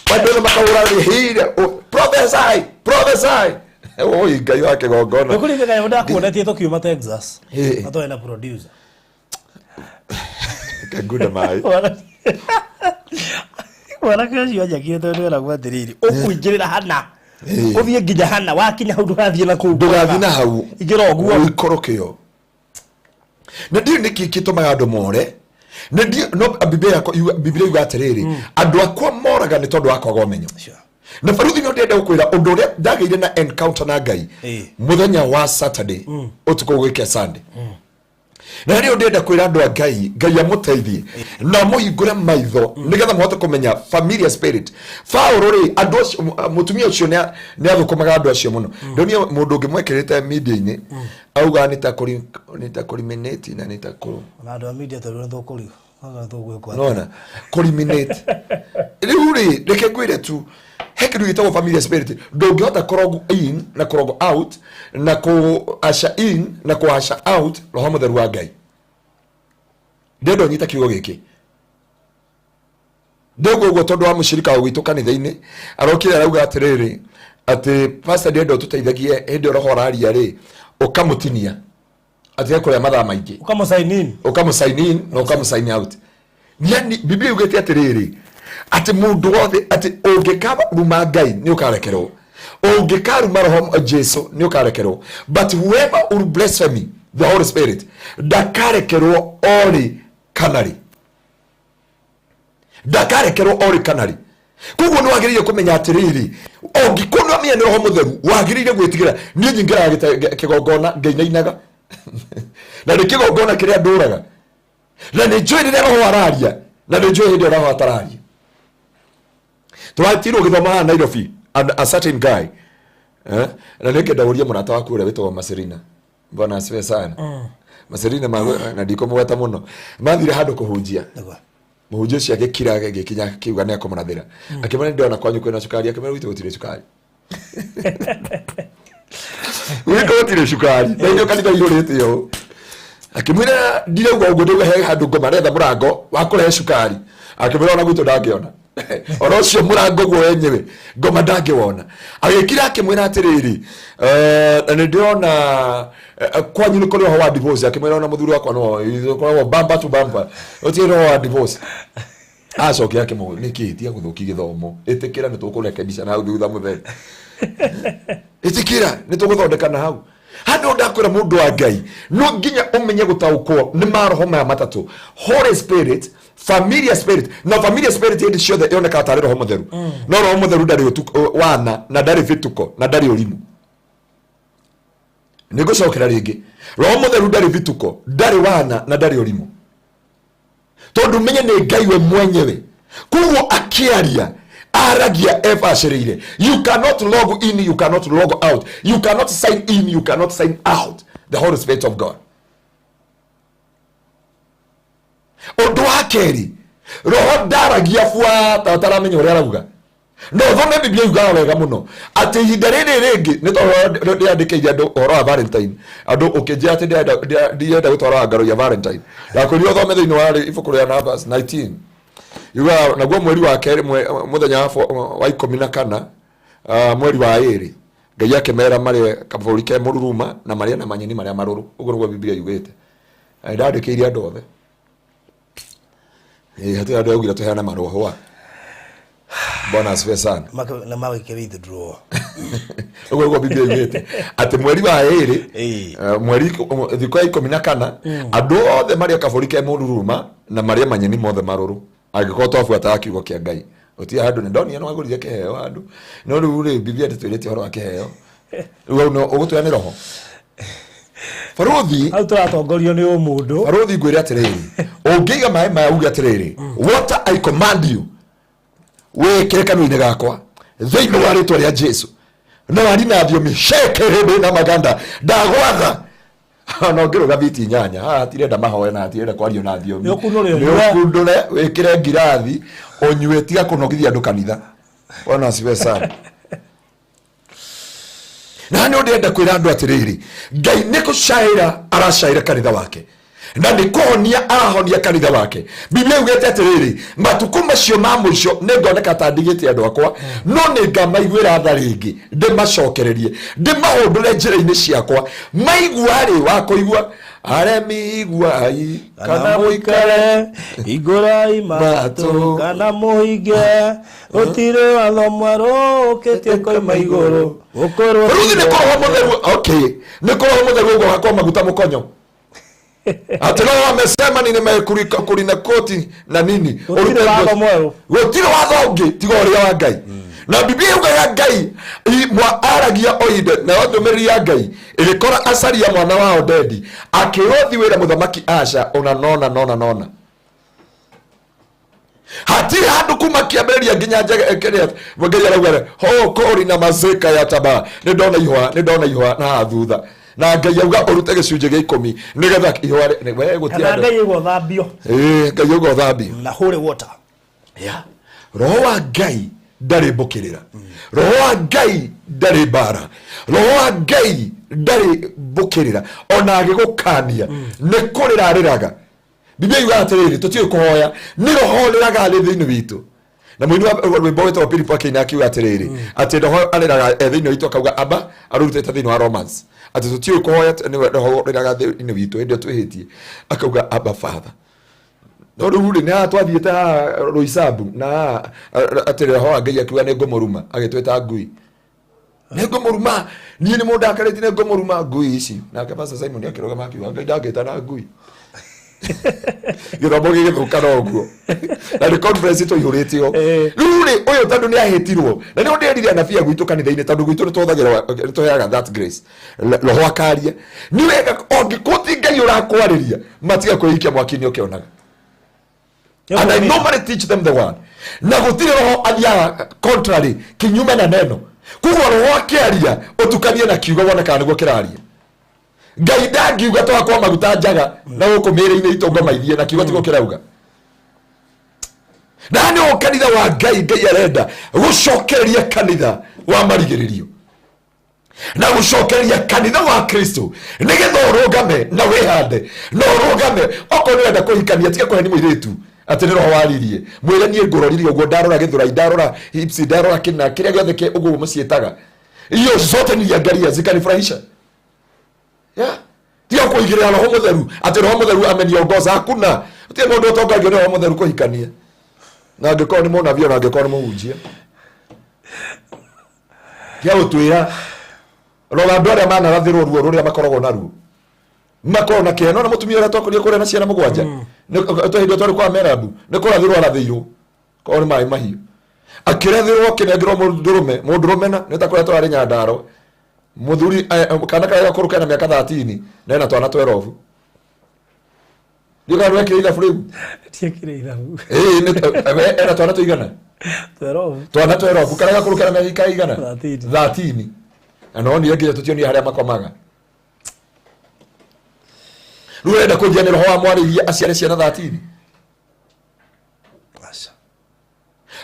Speaker 2: andũ othe makahũra hire, "Prophesy, prophesy!" Oi, Ngai wa kĩgongona.
Speaker 1: Nĩkũririkana ndakuonetie tũkiuma Texas na twarĩ na producer.
Speaker 2: Kangunda maĩ.
Speaker 1: Mwanake ũcio anjakire tondũ eragwo atĩrĩrĩ, ũkũingĩrĩra hana, ũthiĩ nginya hana, wakinya hau ndũgathiĩ na kũu.
Speaker 2: Ndũgathiĩ na hau.
Speaker 1: Ingĩra ũguo.
Speaker 2: Ũikũrũke. Na ndiũĩ nĩkĩ gĩtũmaga andũ more. Na ndiũĩ, no Biblia yakwa Biblia yuga atĩrĩrĩ, andũ akwa moraga nĩ tondũ wa kwaga ũmenyo. Na baruthi, no ndĩrenda gũkwĩra ũndũ ũrĩa ndagĩire na encounter na Ngai mũthenya wa Saturday ũtukũ gũgĩkĩa Sunday. Na rĩu ndĩrenda kwĩra andũ a Ngai, Ngai amũteithie na amũhingũre maitho nĩgetha mũhote kũmenya familiar spirit. Paũlũ rĩ, andũ acio, mũtumia ũcio nĩ athũkũmaga andũ acio mũno. Ndonire mũndũ ũngĩ mwekĩrĩte media-inĩ auga nĩtakũriminate na nĩtakũ
Speaker 1: Ona andũ a media tondũ nĩ tũkũriu tũgwĩkwo.
Speaker 2: Nona kũriminate. Rĩu rĩ, reke ngwĩre tu, he kĩndũ gĩtagwo familiar spirit. Ndũngĩhota kũrog in na kũrog out na kũ usher in na kũ usher out roho mũtheru wa Ngai. Ndĩrenda ũnyite kiugo gĩkĩ. Ndĩguo ũguo tondũ wa mũcirika wa gwitũ kanitha-inĩ arokire arauga atĩrĩrĩ, atĩ pastor, ndĩrenda ũtũteithagie hĩndĩ ĩyo roho ũraria rĩ, ũkamũtinia atige kũrĩa mathaa maingĩ.
Speaker 1: Ũkamũ sign in.
Speaker 2: Ũkamũ sign in na ũkamũ sign out. Yani Biblia yugĩte atĩrĩrĩ, atĩ mũndũ wothe, atĩ ũngĩkaruma Ngai nĩ ũkarekerwo, ũngĩkaruma roho Jesu nĩ ũkarekerwo, but whoever will blasphemy the Holy Spirit ndakarekerwo orĩ kana rĩ, ndakarekerwo orĩ kana rĩ. Koguo nĩ wagĩrĩire kũmenya atĩrĩrĩ, ũngĩkorwo nĩ wamenya nĩ roho mũtheru, wagĩrĩire gwĩtigĩra. Niĩ nyingĩraga kĩgongona ngĩinainaga, na nĩ kĩgongona kĩrĩa ndũraga, na nĩ njũĩ rĩrĩa roho araria, na nĩ njũĩ hĩndĩ ĩrĩa roho atararia. Tũratirwo gĩthomo haha Nairobi, a certain guy, eh? Na nĩ ngenda ũrie mũrata waku ũrĩa wĩtagwo Maserina, bwana asifiwe sana. Maserina na ndikũmũgweta mũno, mathire handũ kũhunjia. Mũhunjia ũcio agĩkira, agĩkinya akiuga nĩ akũmũrathĩra. Akĩmwĩra, "Ndĩrona kwanyu kwĩna cukari." Akĩmwĩra, "Gwitũ gũtirĩ cukari, gwitũ gũtirĩ cukari, na inyuĩ kanitha ihũrĩte ũũ." Akĩmwĩra, "Ndirauga ũguo, ndauga he handũ ngoma aretha mũrango wa kũrehe cukari." Akĩmwĩra, "Ona gwitũ ndangĩona ona ũcio mũrango guo wenyewe, ngoma ndangĩwona." Agĩkira akĩmwĩra atĩrĩrĩ, "Na nĩ ndĩrona kwanyu nĩ kũrĩ ũhoro wa divorce." Akĩmwĩra, "Ona mũthuri wakwa no ũkoragwo bumper to bumper, gũtirĩ ũhoro wa divorce." Acokia akĩmũria, "Nĩkĩ? Tiga gũthũkia gĩthomo, ĩtĩkĩra nĩ tũkũrekebisha na hau thutha mũtheri, ĩtĩkĩra nĩ tũgũthondeka na hau." Handũ ndakwĩra, mũndũ wa Ngai, no nginya ũmenye gũtaũkwo nĩ maroho maya matatũ, Holy Spirit, familiar spirit. Na familiar spirit hĩndĩ ciothe yonekaga tarĩ roho mũtheru, no roho mũtheru ndarĩ wana, na ndarĩ bituko, na ndarĩ ũrimũ. Nĩ ngũcokera rĩngĩ, roho mũtheru ndarĩ bituko, ndarĩ wana, na ndarĩ ũrimũ, tondũ menye nĩ Ngai we mwenyewe. Koguo akĩaria aragia ebacĩrĩire. You cannot log in, you cannot log out, you cannot sign in, you cannot sign out the Holy Spirit of God. Ũndũ wa kerĩ, roho ndaragia buata ũtaramenya ũrĩa arauga. No thome Biblia yugaga wega mũno atĩ ihinda rĩrĩ rĩngĩ nĩ tondũ ndĩandĩkĩire andũ ũhoro wa Valentine. Andũ ũkĩnjĩra atĩ ndĩrenda gũtwara ngaro ya Valentine, ndakwĩrire ũthome thĩinĩ wa ibuku rĩa Numbers 19. Yugaga naguo mweri wa kerĩ, mũthenya wa 14, mweri wa 2, Ngai akĩmera marĩe kabũri ke mũruruma na marĩe na manyeni marĩa marũrũ. Ũguo nĩguo Biblia yugĩte. Na ndandĩkĩire andũ othe. Ĩĩ, hatirĩ andũ augire tũheane marũa hwa. Bwana asifiwe sana.
Speaker 1: Na magĩke withdraw.
Speaker 2: Ũguo nĩguo Biblia yugĩte atĩ mweri wa 2, mweri thikũ ya 14, andũ othe marĩe kabũri ke mũruruma na marĩe manyeni mothe marũrũ, angĩkorwo twabuataga kiugo kĩa Ngai. Gũtirĩ handũ nĩ ndonire nĩ wagũrire kĩheo handũ, no rĩu rĩ, Biblia ndĩtwĩrĩte ũhoro wa kĩheo. Rĩu hau no ũgũtwĩra nĩ roho barũthi.
Speaker 1: Hau tũratongorio nĩ ũmũndũ.
Speaker 2: Barũthi, ngwĩre atĩrĩrĩ, ũngĩiga maĩ maya uge atĩrĩrĩ, "Water, I command you, wĩkĩre kanua-inĩ gakwa thĩinĩ wa rĩtwa rĩa Jesu," na wari na thiomi shekerebe na maganda, ndagwatha ona ũngĩrũga biti 8 haha, hatirenda mahoya na hatirenda kwario na thiomi.
Speaker 1: Nĩ ũkunũre ũnyue.
Speaker 2: Nĩ ũkundũre wĩkĩre ngirathi ũnyue, tiga kũnogithia andũ kanitha. Bwana asifiwe sana. Na nĩ ndĩrenda kwĩra andũ atĩrĩrĩ, Ngai nĩ gũcaĩra aracaĩra kanitha wake na nĩ kũhonia arahonia kanitha wake. Biblia yugĩte atĩrĩrĩ, matukũ macio ma mũico nĩ ngoneka ta ndigĩte andũ akwa, no nĩ ngamaiguĩra tha rĩngĩ, ndĩmacokererie, ndĩmahũndũre njĩra-inĩ ciakwa. Maigua rĩ, wa kũigua aremi iguai
Speaker 1: kana mũikare, hingũrai matũ
Speaker 2: matũ
Speaker 1: kana mũhinge, gũtirĩ watho mwerũ ũkĩtie koima igũrũ gũkorwo.
Speaker 2: Rĩu nĩ kũroho mũtheru, okay, nĩ kũroho mũtheru ũguo hakwa maguta mũkonyo atĩ roho amesema nini mekurina koti na nini.
Speaker 1: Gũtirĩ
Speaker 2: Ũrute
Speaker 1: watho mwerũ.
Speaker 2: Gũtirĩ watho ũngĩ tiga ũrĩa wa Ngai, na Biblia yugaga Ngai mwa aragia oinde, nayo ndũmĩrĩri ya Ngai ĩgĩkora Asaria mwana wa Odedi akĩrwo thi wĩra mũthamaki Asha ona nona nona nona. Hatirĩ handũ kuma kĩambĩrĩria nginya kĩrĩa Ngai arauga ho kũri na mazika ya taba. Nĩ ndona ihũa, nĩ ndona ihũa na haha thutha, na Ngai auga ũrute gĩcunjĩ gĩa 10 nĩgetha ihũa we gũtirĩ
Speaker 1: kana
Speaker 2: handũ.
Speaker 1: Ngai aigua thambio.
Speaker 2: Ĩĩ, Ngai auga ũthambio
Speaker 1: na holy water.
Speaker 2: Yeah. Roho wa Ngai ndarĩ mbũkĩrĩra, roho wa Ngai ndarĩ mbara, roho wa Ngai ndarĩ mbũkĩrĩra. Ona agĩgũkania nĩ kũrĩra arĩraga. Biblia yugaga atĩrĩrĩ, tũtiũĩ kũhoya, nĩ roho ũrĩraga arĩ thĩinĩ witũ. Na mũini wa rwĩmbo wĩtagwo Philip akĩina akiuga atĩrĩrĩ, atĩ roho arĩraga e thĩinĩ witũ akauga aba, arũrutĩte thĩinĩ wa Romans, atĩ tũtiũĩ kũhoya, nĩwe roho ũrĩraga thĩinĩ witũ hĩndĩ ĩyo twĩhĩtie akauga aba father. No rĩu rĩ, nĩ haha twathiĩte haha Roysambu na haha atĩ roho wa Ngai akiuga nĩ ngũmũruma, agĩtwĩta ngui, nĩ ngũmũruma, niĩ nĩ mũndũ akarĩtie, nĩ ngũmũruma ngui ici. Nake Pastor Simon akĩrũgama akiuga Ngai ndangĩta na ngui. Gĩthomo gĩgĩthũka no ũguo, na nĩ conference tũihũrĩte o. Rĩu rĩ, ũyũ tondũ nĩ ahĩtirwo, na nĩ ndĩrire anabii a gwitũ kanitha-inĩ, tondũ gwitũ nĩ tũhũthagĩra, nĩ tũheaga that grace. Roho akaria nĩ wega, ũngĩkorwo ti Ngai ũrakwarĩria, matiga kwĩikia mwaki-inĩ ũkĩonaga. And I normally teach them the word, na gũtirĩ roho athiaga contrary, kinyume na neno. Koguo roho akĩaria, ũtukanie na kiugo wone kana nĩguo kĩraria. Ngai ndangiuga twakwa maguta njaga na gũkũ mĩĩrĩ-inĩ itũ ngoma ithiĩ na kiugo tiguo kĩrauga. Na nĩ kanitha wa Ngai, Ngai arenda gũcokereria kanitha wa marigĩrĩrio na gũcokereria kanitha wa Kristo, nĩgetha ũrũgame na wĩhande na ũrũgame. Okorwo nĩ ũrenda kũhikania, tiga kũheni mũirĩtu atĩ nĩ roho waririe. Mwĩre, niĩ ngũrorire ũguo, ndarora gĩthũrai, ndarora hips, ndarora kĩna kĩrĩa gĩothe ũguo mũciĩtaga, hiyo zote niliangalia zikanifurahisha. Yeah. Tiga kũigĩrĩra roho mũtheru atĩ roho mũtheru ameniongoza. Hakuna, gũtirĩ mũndũ ũtongagio nĩ roho mũtheru kũhikania, na angĩkorwo nĩ mũnabii, ona angĩkorwo nĩ mũhunjia. Tiga gũtwĩra. Rora andũ arĩa manarathĩrwo ruo rũrĩa makoragwo naruo, makoragwo na kĩheo. Na mũtumia ũrĩa twakorire kũrĩa na ciana 7, hĩndĩ ĩyo twarĩ kwa Merabu, nĩ kũrathĩrwo arathĩirwo, korwo nĩ maĩ mahiũ, akĩrathĩrwo, akĩnengerwo mũndũrũme, mũndũrũme na nĩ ta kũrĩa twarĩ Nyandarua, mũthuri kana karĩa gakũrũ kena mĩaka 13 na ena twana 12. Ndiũĩ kana nĩwekire ithabu rĩu.
Speaker 1: Tiekire ithabu.
Speaker 2: Ĩĩ, ena twana tũigana?
Speaker 1: 12.
Speaker 2: Twana 12, karĩa gakũrũ kena mĩaka igana?
Speaker 1: 13.
Speaker 2: 13. Na no nire nginya tũtionire harĩa makomaga. Rĩu ũrenda kũnjia nĩ roho wa mwarĩirie aciare ciana 13?
Speaker 1: Aca.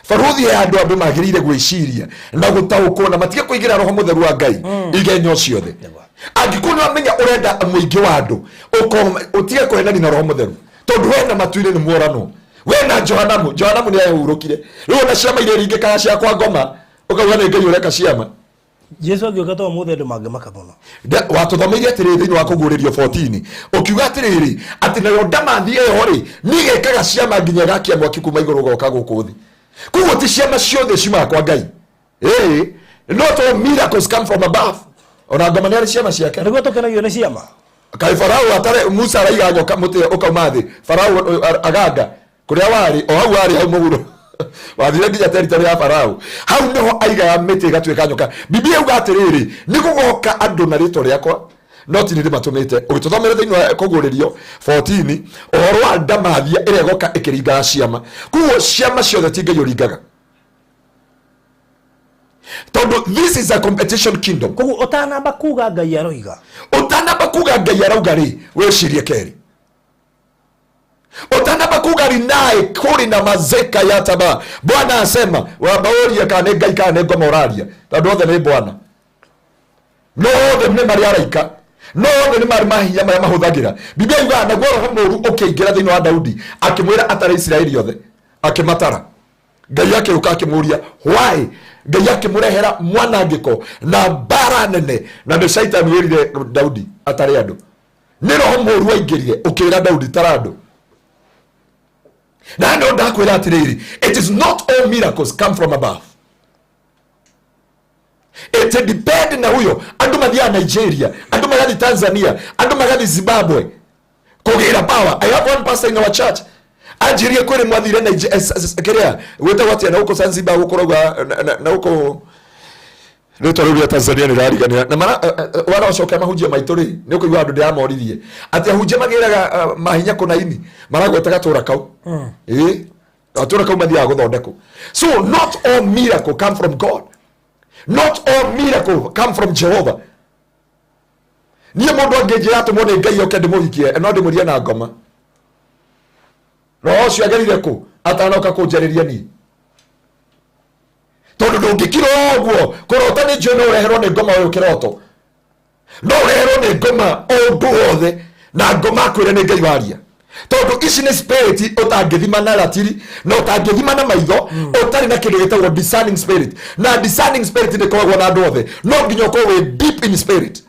Speaker 2: Baruthi ya andũ magĩrĩire gwĩciria na gũtaũkwo na matige kũigĩra roho mũtheru wa Ngai igenyo ciothe. Angĩkorwo nĩ wamenya ũrenda mũingĩ wa andũ, ũtige kũhenani na roho mũtheru, tondũ we na matu-inĩ nĩ muoranwo. We na Johanamu, Johanamu nĩ ahurũkire. Rĩu ona ciama iria iringĩkaga cia kwa ngoma, ũkauga nĩ Ngai ũreka ciama.
Speaker 1: Jesu angĩũka to ũmũthĩ andũ mangĩmaka mũno.
Speaker 2: Watũthomeire atĩrĩrĩ thĩinĩ wa Kũguũrĩrio 14, ũkiuga atĩrĩrĩ, atĩ nayo ndamathi ĩyo rĩ, nĩ ĩgekaga ciama nginya ĩgakia mwaki kuma igũrũ ũgoka gũkũ thĩ. Koguo ti ciama ciothe ciumaga kwa Ngai. Ĩĩ, not all miracles come from above. Ona ngoma nĩ arĩ ciama ciake.
Speaker 1: Nĩguo tũkenagio nĩ ciama.
Speaker 2: Kaĩ Farao atare Musa araiga nyoka mũtĩ ũkauma thĩ, Farao aganga kũrĩa warĩ, o hau warĩ hau mũhuro, wathire nginya territory ya Farao, hau nĩho aigaga mĩtĩ ĩgatuĩka nyoka. Biblia yuga atĩrĩrĩ, nĩ gũgoka andũ na rĩtwa rĩakwa, no ti nĩ ndĩmatũmĩte. Ũgĩtũthomera thĩinĩ wa Kũguũrĩrio 14 ũhoro wa ndamathia ĩrĩa ĩgoka ĩkĩringaga ciama. Koguo ciama ciothe ti Ngai ũringaga, tondũ this is a competition kingdom.
Speaker 1: Koguo ũtanamba kuga Ngai aroiga,
Speaker 2: ũtanamba kuga Ngai arauga rĩ, wĩcirie kerĩ. Ũtanamba kuga rinae kũrĩ na mazeka ya taba, Bwana asema, wamba ũrie kana nĩ Ngai kana nĩ ngoma ũraria, tondũ othe nĩ Bwana, no othe nĩ marĩ araika, no othe nĩ marĩ mahinya marĩa mahũthagĩra. Biblia yugaga naguo roho mũru ũkĩingĩra thĩinĩ wa Daudi, akĩmwĩra atare Isiraeli othe, akĩmatara. Ngai akĩũka akĩmũria why. Ngai akĩmũrehera mwanangĩko na mbara nene, na nĩ Shaitani wĩrire Daudi atarĩ andũ. Nĩ roho mũru waingĩrire ũkĩra Daudi tara andũ. Na no ndakwĩra atĩrĩrĩ, it is not all miracles come from above. It depend na huyo. Andũ mathiaga Nigeria, andũ magathiĩ Tanzania, andũ magathiĩ Zimbabwe kũgĩra power. I have one pastor in our church anjirie kwĩrĩ mwathire kĩrĩa gwĩtagwo atĩa na gũkũ Zanzibar, gũkũrauga na gũkũ rĩtwa rĩu rĩa Tanzania nĩrariganĩra na mara waracoka mahunjia maitũ rĩ, nĩ ũkũigua andũ ndĩramoririe atĩ ahunjia magĩraga mahinya kũnaini maragweta gatũra kau, ĩĩ, gatũra kau mathiaga gũthondekwo. So not all miracle come from God, not all miracle come from Jehovah. Niĩ mũndũ angĩnjĩra atũmwo nĩ Ngai oke ndĩmũhikie, no ndĩmũrie na ngoma, roho ũcio agerire kũ atanoka kũnjarĩria niĩ? Tondũ ndũngĩkira ũguo kũrota nĩ njũĩ no ũreherwo nĩ ngoma ũyũ kĩroto, no ũreherwo nĩ ngoma o ũndũ wothe, na ngoma akwĩre nĩ Ngai waria, tondũ ici nĩ spirit ũtangĩthima na ratiri na ũtangĩthima na maitho, ũtarĩ na kĩndũ gĩtagwo discerning spirit. Na discerning spirit nĩ ĩkoragwo na andũ othe, no nginya ũkorwo wĩ deep in spirit.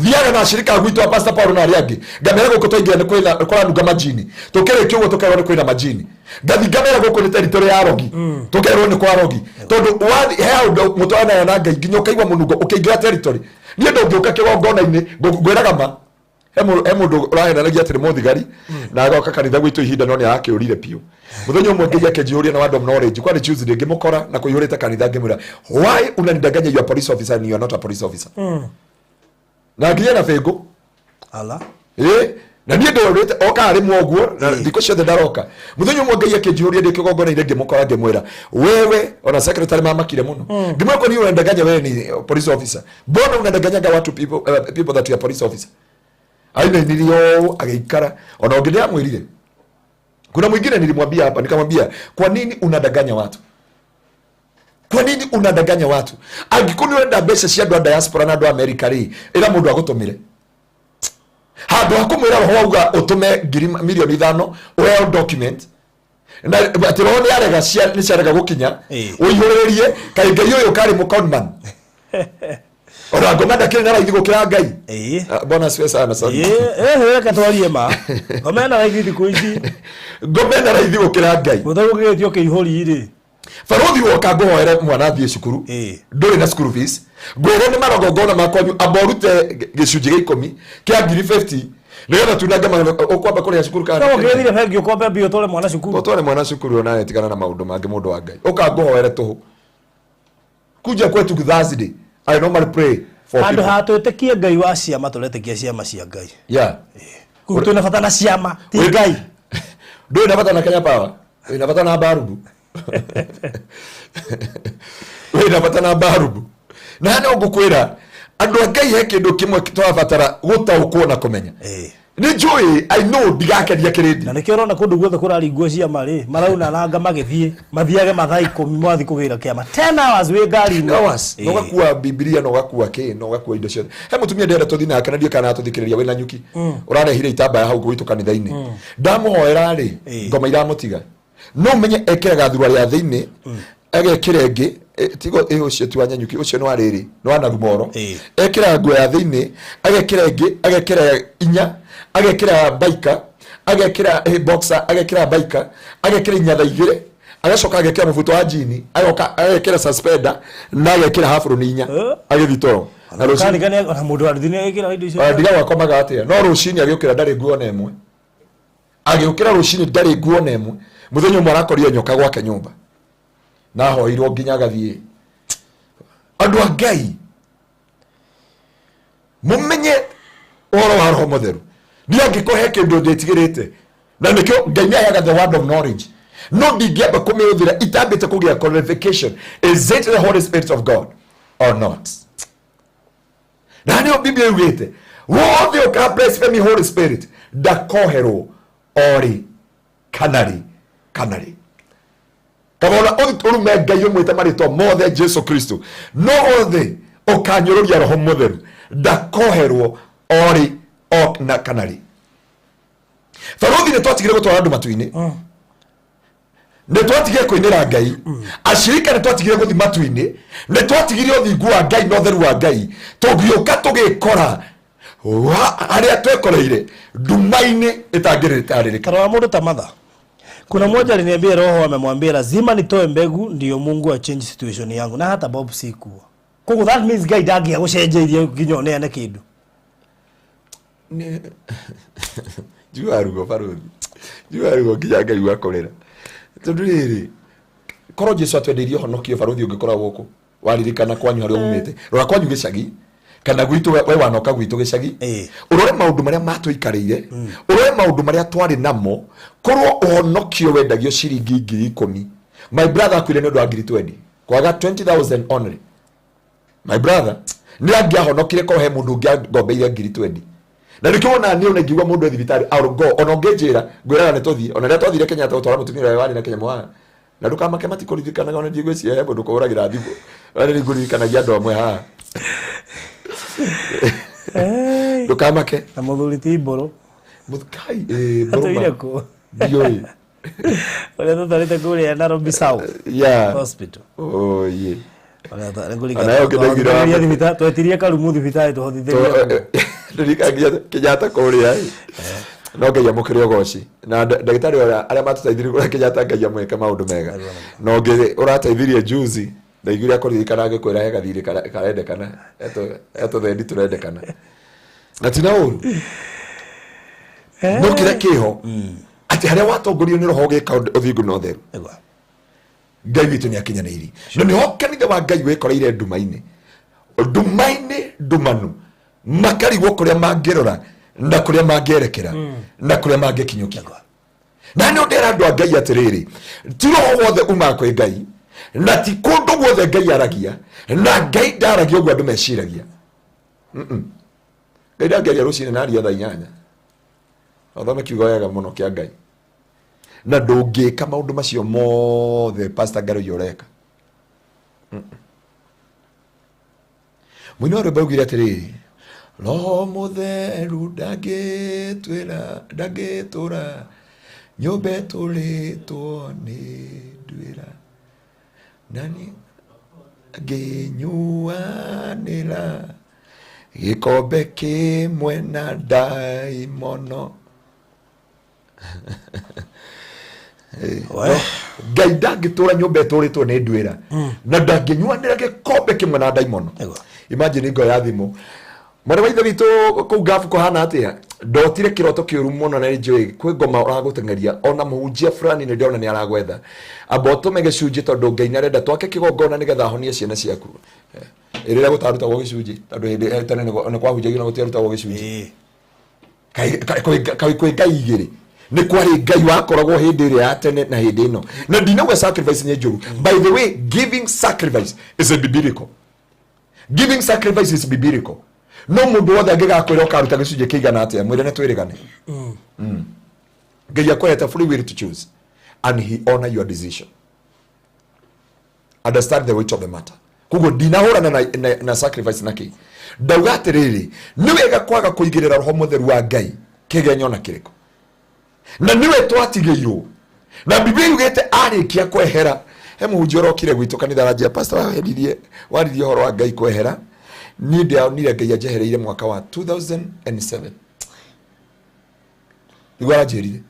Speaker 2: Thiaga na ashirika a gwitũ a Pastor Paul na arĩa angĩ, ngamera gũkũ twaingĩra nĩ kwĩna kũranunga majini, tũkĩrĩkia ũguo tũkerwo nĩ kwĩna majini. Ngathi ngamera gũkũ nĩ territory ya rogi, tũkerwo nĩ kwa rogi, tondũ wathi he handũ mũtwaranaga na Ngai nginya ũkaigua mũnungo ũkĩingĩra territory. Niĩ ndũngĩũka kĩgongona-inĩ, ngwĩraga ma, he mũndũ ũrahenanagia atĩ nĩ mũthigari na agoka kanitha gwitũ ihinda, no nĩ arakĩũrire biũ. Mũthenya ũmwe Ngai akĩnjihũria na word of knowledge, kwarĩ Tuesday, ngĩmũkora na kũihũrĩte kanitha, ngĩmwĩra, "Why unanidanganya you are police officer and you are not a police officer?" Na nginya na bĩngũ.
Speaker 1: Ala.
Speaker 2: Ĩ, na niĩ ndorĩte oka arĩ mwoguo na thikũ ciothe ndaroka. Mũthenya ũmwe Ngai akĩnjihũria ndĩ kĩgongona-inĩ, ngĩmũkora, ngĩmwĩra, "Wewe," ona secretary mamakire mũno, ngĩmwĩra, "Kwani unanidanganya wewe ni police officer? Mbona unadaganyaga watu people that you are police officer?" Ainainirie ũũ agĩikara. Ona ũngĩ ndĩramwĩrire, kuna mwingine nilimwambia hapa, nikamwambia, "Kwa nini unadanganya watu? Kwa nini unadanganya watu? Angĩkorwo nĩ ũrenda mbeca cia andũ a diaspora na andũ a America rĩ, ĩra mũndũ agũtũmĩre handũ ha kũmwĩra roho wauga ũtũme ngiri 5 milioni ũheo document na atĩ roho nĩ arega nĩ ciarega gũkinya." Ũihũrĩrĩrie kaĩ Ngai ũyũ karĩ mũconman, ona ngoma ndakĩrĩ na raithi gũkĩra Ngai. Ah, Bwana asifiwe sana sana.
Speaker 1: Ĩĩ, reke twarie ma, ngoma ĩna raithi thikũ ici.
Speaker 2: Ngoma ĩna raithi gũkĩra Ngai.
Speaker 1: Mũthenya ũgĩgĩtio kĩihũri rĩ.
Speaker 2: Barothi, woka ngũhoere mwana athiĩ cukuru, ndũrĩ na school fees, ngwĩre nĩ marogongona makwanyu, amba ũrute gĩcunjĩ gĩa 10 kĩa ngiri 50 nĩgetha tunange ũkwamba kũrĩha cukuru kana
Speaker 1: No ũgĩthire bengi ũkombe mbia ũtware mwana cukuru.
Speaker 2: Ũtware mwana cukuru. Onawe tigana na maũndũ mangĩ. Mũndũ wa Ngai, ũka ngũhoere tũhũ. Kuja kwetu Thursday, I normally pray for
Speaker 1: Handũ
Speaker 2: people.
Speaker 1: ha twĩtĩkie Ngai wa ciama, tũretĩkia ciama cia Ngai. Koguo twĩna bata na ciama, ti Ngai.
Speaker 2: Ndũrĩ na bata na Kenya Power, wĩna bata na barubu, wĩna bata na barubu. Na no ngũkwĩra, andũ a Ngai, he kĩndũ kĩmwe tũrabatara gũtaũkwo na kũmenya. Nĩ njũĩ, I know ndigakeria kĩrĩndĩ.
Speaker 1: Na nĩkĩo ũrona kũndũ guothe kũraringwo ciama rĩ, marauna nanga magĩthiĩ mathiage mathaa 10 mwathiĩ kũgĩra kĩama, 10 hours wĩ ngari-inĩ.
Speaker 2: Hours. Na ũgakua Bibilia na ũgakua kĩ na ũgakua indo ciothe. He mũtumia ndĩrenda tũthiĩ nake na ndiũĩ kana atũthikĩrĩria, wĩna nyuki, ũrarehire itambaya hau gwitũ kanitha-inĩ. Ndamũhoera rĩ, ngoma iramũtiga. No ũmenye ekĩraga thurua rĩa thĩinĩ, agekĩra ĩngĩ, tigo ũcio ti wa Nyanyuki, ũcio nĩ wa rĩrĩ, nĩ wa Narumoro. Ekĩraga nguo ya thĩinĩ, agekĩra ĩngĩ, agekĩra inya, agekĩra baika, agekĩra boxer, agekĩra baika, agekĩra inyatha igĩrĩ, agacoka agekĩra mũbuto wa jini, agoka agekĩra suspender na agekĩra haburoni inya. Agĩthiĩ toro na rũcinĩ.
Speaker 1: Karigania ona mũndũ wa nduthi nĩ ekĩraga indo icio.
Speaker 2: Ona ndigagwo akomaga atĩa, no rũcinĩ agĩũkĩra ndarĩ nguo ona ĩmwe. Agĩũkĩra rũcinĩ ndarĩ nguo ona ĩmwe. Mũthenya ũmwe arakorire nyoka gwake nyũmba na ahoirwo nginya agathiĩ. Andũ a Ngai, mũmenye ũhoro wa Roho Mũtheru. Niĩ angĩkorwo he kĩndũ ndĩtigĩrĩte, na nĩkĩo Ngai nĩ aheaga the word of knowledge, no ndingĩamba kũmĩhũthĩra itambĩte kũgĩa qualification, is it the Holy Spirit of God or not? Na nĩyo Biblia yugĩte wothe ũka blasphemy Holy Spirit ndakoherwo orĩ kana rĩ kana rĩ. Kabona ũrume Ngai ũmwĩte marĩtwa mothe Jesu Kristo, no wothe ũkanyũrũria Roho Mũtheru ndakoherwo orĩ o na kana rĩ. Barothi, nĩ twatigire gũtwara andũ matu-inĩ, nĩ twatigire kũinĩra Ngai acirika, nĩ twatigire gũthi matu-inĩ, nĩ twatigire ũthingu wa Ngai na ũtheru wa Ngai, tũgĩũka tũgĩkora harĩa twekoreire nduma-inĩ ĩtangĩrĩtarĩrĩka.
Speaker 1: Tarora mũndũ ta Matha. Kuna mmoja aliniambia roho amemwambia lazima nitoe mbegu ndio Mungu a change situation yangu, na hata Bob sikuwa. Koguo that means Ngai ndangĩaga gũcenjeirie nginya ũneane kĩndũ.
Speaker 2: Njiguaga ruo barothi, njiguaga ruo nginya ngaigua kũrĩra, tondũ rĩrĩ, korwo Jesu atwendeirie ũhonokio, barothi, ũngĩkorwo gũkũ waririkana kwanyu harĩa umĩte, rora kwanyu gĩcagi kana gwitũ, we wanoka gwitũ gĩcagi, ũrore maũndũ marĩa matũikarĩire, ũrore maũndũ marĩa twarĩ namo. Korwo ũhonokio wendagio ciringi 10,000, my brother akuire nĩ ũndũ wa 20,000, kwaga 20,000 only. My brother nĩ angĩahonokire korwo he mũndũ ũngĩ angombeire 20,000. Na nĩkĩo wonaga niĩ ona ingĩigua mũndũ e thibitarĩ, I'll go. Ona ũngĩnjĩra, ngwĩraga nĩ tũthiĩ. Ona rĩrĩa twathire Kenyatta gũtwara mũtumia ũrĩa warĩ na kĩnyamũ haha, na ndũkamake, matikũririkanaga. Ona ndigwĩciria he mũndũ kũhũragĩra thimũ. Ona nĩ ngũririkanagia andũ amwe haha, ndũkamake.
Speaker 1: Na mũthuri ti mbũrũ.
Speaker 2: Mũthukai, ĩ,
Speaker 1: Atũire
Speaker 2: Mburuma.
Speaker 1: kũ?
Speaker 2: Ndiũĩ.
Speaker 1: Ũrĩa tũtwarĩte kũrĩa Nairobi South Hospital.
Speaker 2: Oh, yeah.
Speaker 1: Ũrĩa
Speaker 2: Ona yo kĩndaigire wa-
Speaker 1: nĩngũririkana twetirie karumu thibitarĩ tũhotithĩrie kuo.
Speaker 2: Ndirikanagia Kenyatta kũrĩa ĩ. No Ngai amũkĩre ũgoci na ndagĩtarĩ ũrĩa arĩa matũteithirie kũrĩa Kenyatta, Ngai amwĩke maũndũ mega. Na ũngĩ ũrateithirie juzi, ndaiguire akũririkana agĩkwĩra he gathirĩ karendekana, etũthendi tũrendekana, na ti na ũru, no kĩrĩa kĩho atĩ harĩa watongorio nĩ Roho ũgĩka ũthingu na ũtheru,
Speaker 1: Nĩguo.
Speaker 2: Ngai witũ nĩ akinyanĩirie. Na nĩho kanitha wa Ngai wĩkoreire nduma-inĩ, nduma-inĩ ndumanu, makarigwo kũrĩa mangĩrora na kũrĩa mangĩerekera na kũrĩa mangĩkinyũkia. Na nĩ ndĩra andũ a Ngai atĩrĩrĩ, ti roho wothe umaga kwĩ Ngai, na ti kũndũ guothe Ngai aragia, na Ngai ndaragia ũguo andũ meciragia. Ngai ndangĩaria rũcinĩ na aria thaa 8. Ũthome kiugo wega mũno kĩa Ngai, na ndũngĩka maũndũ macio mothe Pastor Ngaruiya ũreka. Mũini wa rwĩmbo augire atĩrĩrĩ, Roho Mũtheru ndangĩtwĩra, ndangĩtũra nyũmba ĩtũrĩtwo nĩ nduĩra, nani ngĩnyuanĩra gĩkombe kĩmwe na ndaimono.
Speaker 1: We.
Speaker 2: Ngai ndangĩtũra nyũmba ĩtũrĩtwo nĩ nduĩra, na ndangĩnyuanĩra gĩkombe kĩmwe na ndaimono.
Speaker 1: Nĩguo.
Speaker 2: Imagine ngoya thimũ, mwarĩ wa ithe witũ kũu ngabu kũhana atĩa? Ndotire kĩroto kĩũru mũno na nĩnjũĩ kwĩ ngoma ũragũteng'eria, ona mũhunjia fulani nĩ ndĩrona nĩ aragwetha. Amba ũtũme gĩcunjĩ tondũ Ngai nĩ arenda twake kĩgongona nĩgetha ahonie ciana ciaku. Ĩrĩa gũtarutagwo gĩcunjĩ, tondũ hĩndĩ tene nĩ kwahunjagio na gũtiarutagwo gĩcunjĩ. Kwĩ ngai igĩrĩ? Nĩ kwarĩ Ngai wakoragwo hĩndĩ ĩrĩa ya tene na hĩndĩ ĩno. Na ndinauga sacrifice nĩ njũru. By the way, giving sacrifice is a biblical, giving sacrifice is biblical. No mũndũ wothe angĩgakwĩra ũkaruta gĩcunjĩ kĩigana atĩa, mwĩre nĩ twĩrĩgane. Ngai akũhete free will to choose and he honor your decision. Understand the weight of the matter. Koguo ndinahũrana na sacrifice na kĩ. Ndauga atĩrĩrĩ, nĩ wega kwaga kũigĩrĩra Roho Mũtheru wa Ngai kĩgenyo na kĩrĩkũ, na nĩwe twatigĩirwo. Na Biblia yugĩte arĩkia kwehera, he mũhunjia ũrokire gwitũ kanitha aranjia, pastor, waheririe waririe ũhoro wa Ngai kwehera. Niĩ ndĩonire Ngai anjehereire mwaka wa 2007. Nĩguo aranjĩrire,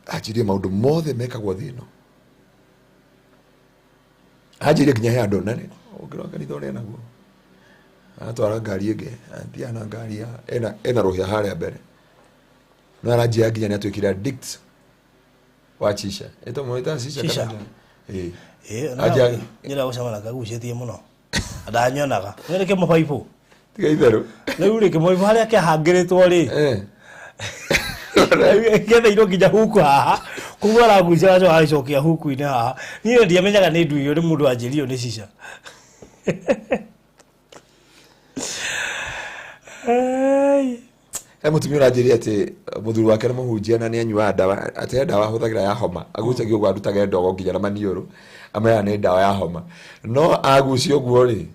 Speaker 2: anjĩrire maũndũ mothe mekagwo thĩ ĩno, anjĩrire nginya he andũ nene ũngĩrora kanitha ũrĩa naguo atwara ngari ĩngĩ athiaga na ngari ena rũhĩa harĩa mbere, no aranjĩra nginya nĩ atuĩkire addict wa shisha. Ĩtagwo ĩtagwo shisha.
Speaker 1: Shisha.
Speaker 2: Kana ĩĩ.
Speaker 1: Ĩĩ,
Speaker 2: Anja-
Speaker 1: nyĩra gũcemana kagucĩtie mũno, ndanyonaga nĩ kĩmũbaibũ.
Speaker 2: Tiga itherũ.
Speaker 1: Rĩu rĩ, kĩmũbaibũ harĩa kĩahangĩrĩtwo rĩ, kĩetheirwo nginya huku haha, koguo aragucia, agacoka agagĩcokia huku-inĩ haha. Niĩ ndiamenyaga nĩ nduĩrio, nĩ mũndũ wanjĩrire nĩ cica. Ai.
Speaker 2: He mũtumia ũranjĩrire atĩ mũthuri wake nĩ mũhunjia na nĩ anyuaga ndawa, atĩ he ndawa ahũthagĩra ya homa, agucagia ũguo arutage ndogo nginya na maniũrũ, ameraga nĩ ndawa ya homa, no agucia ũguo rĩ,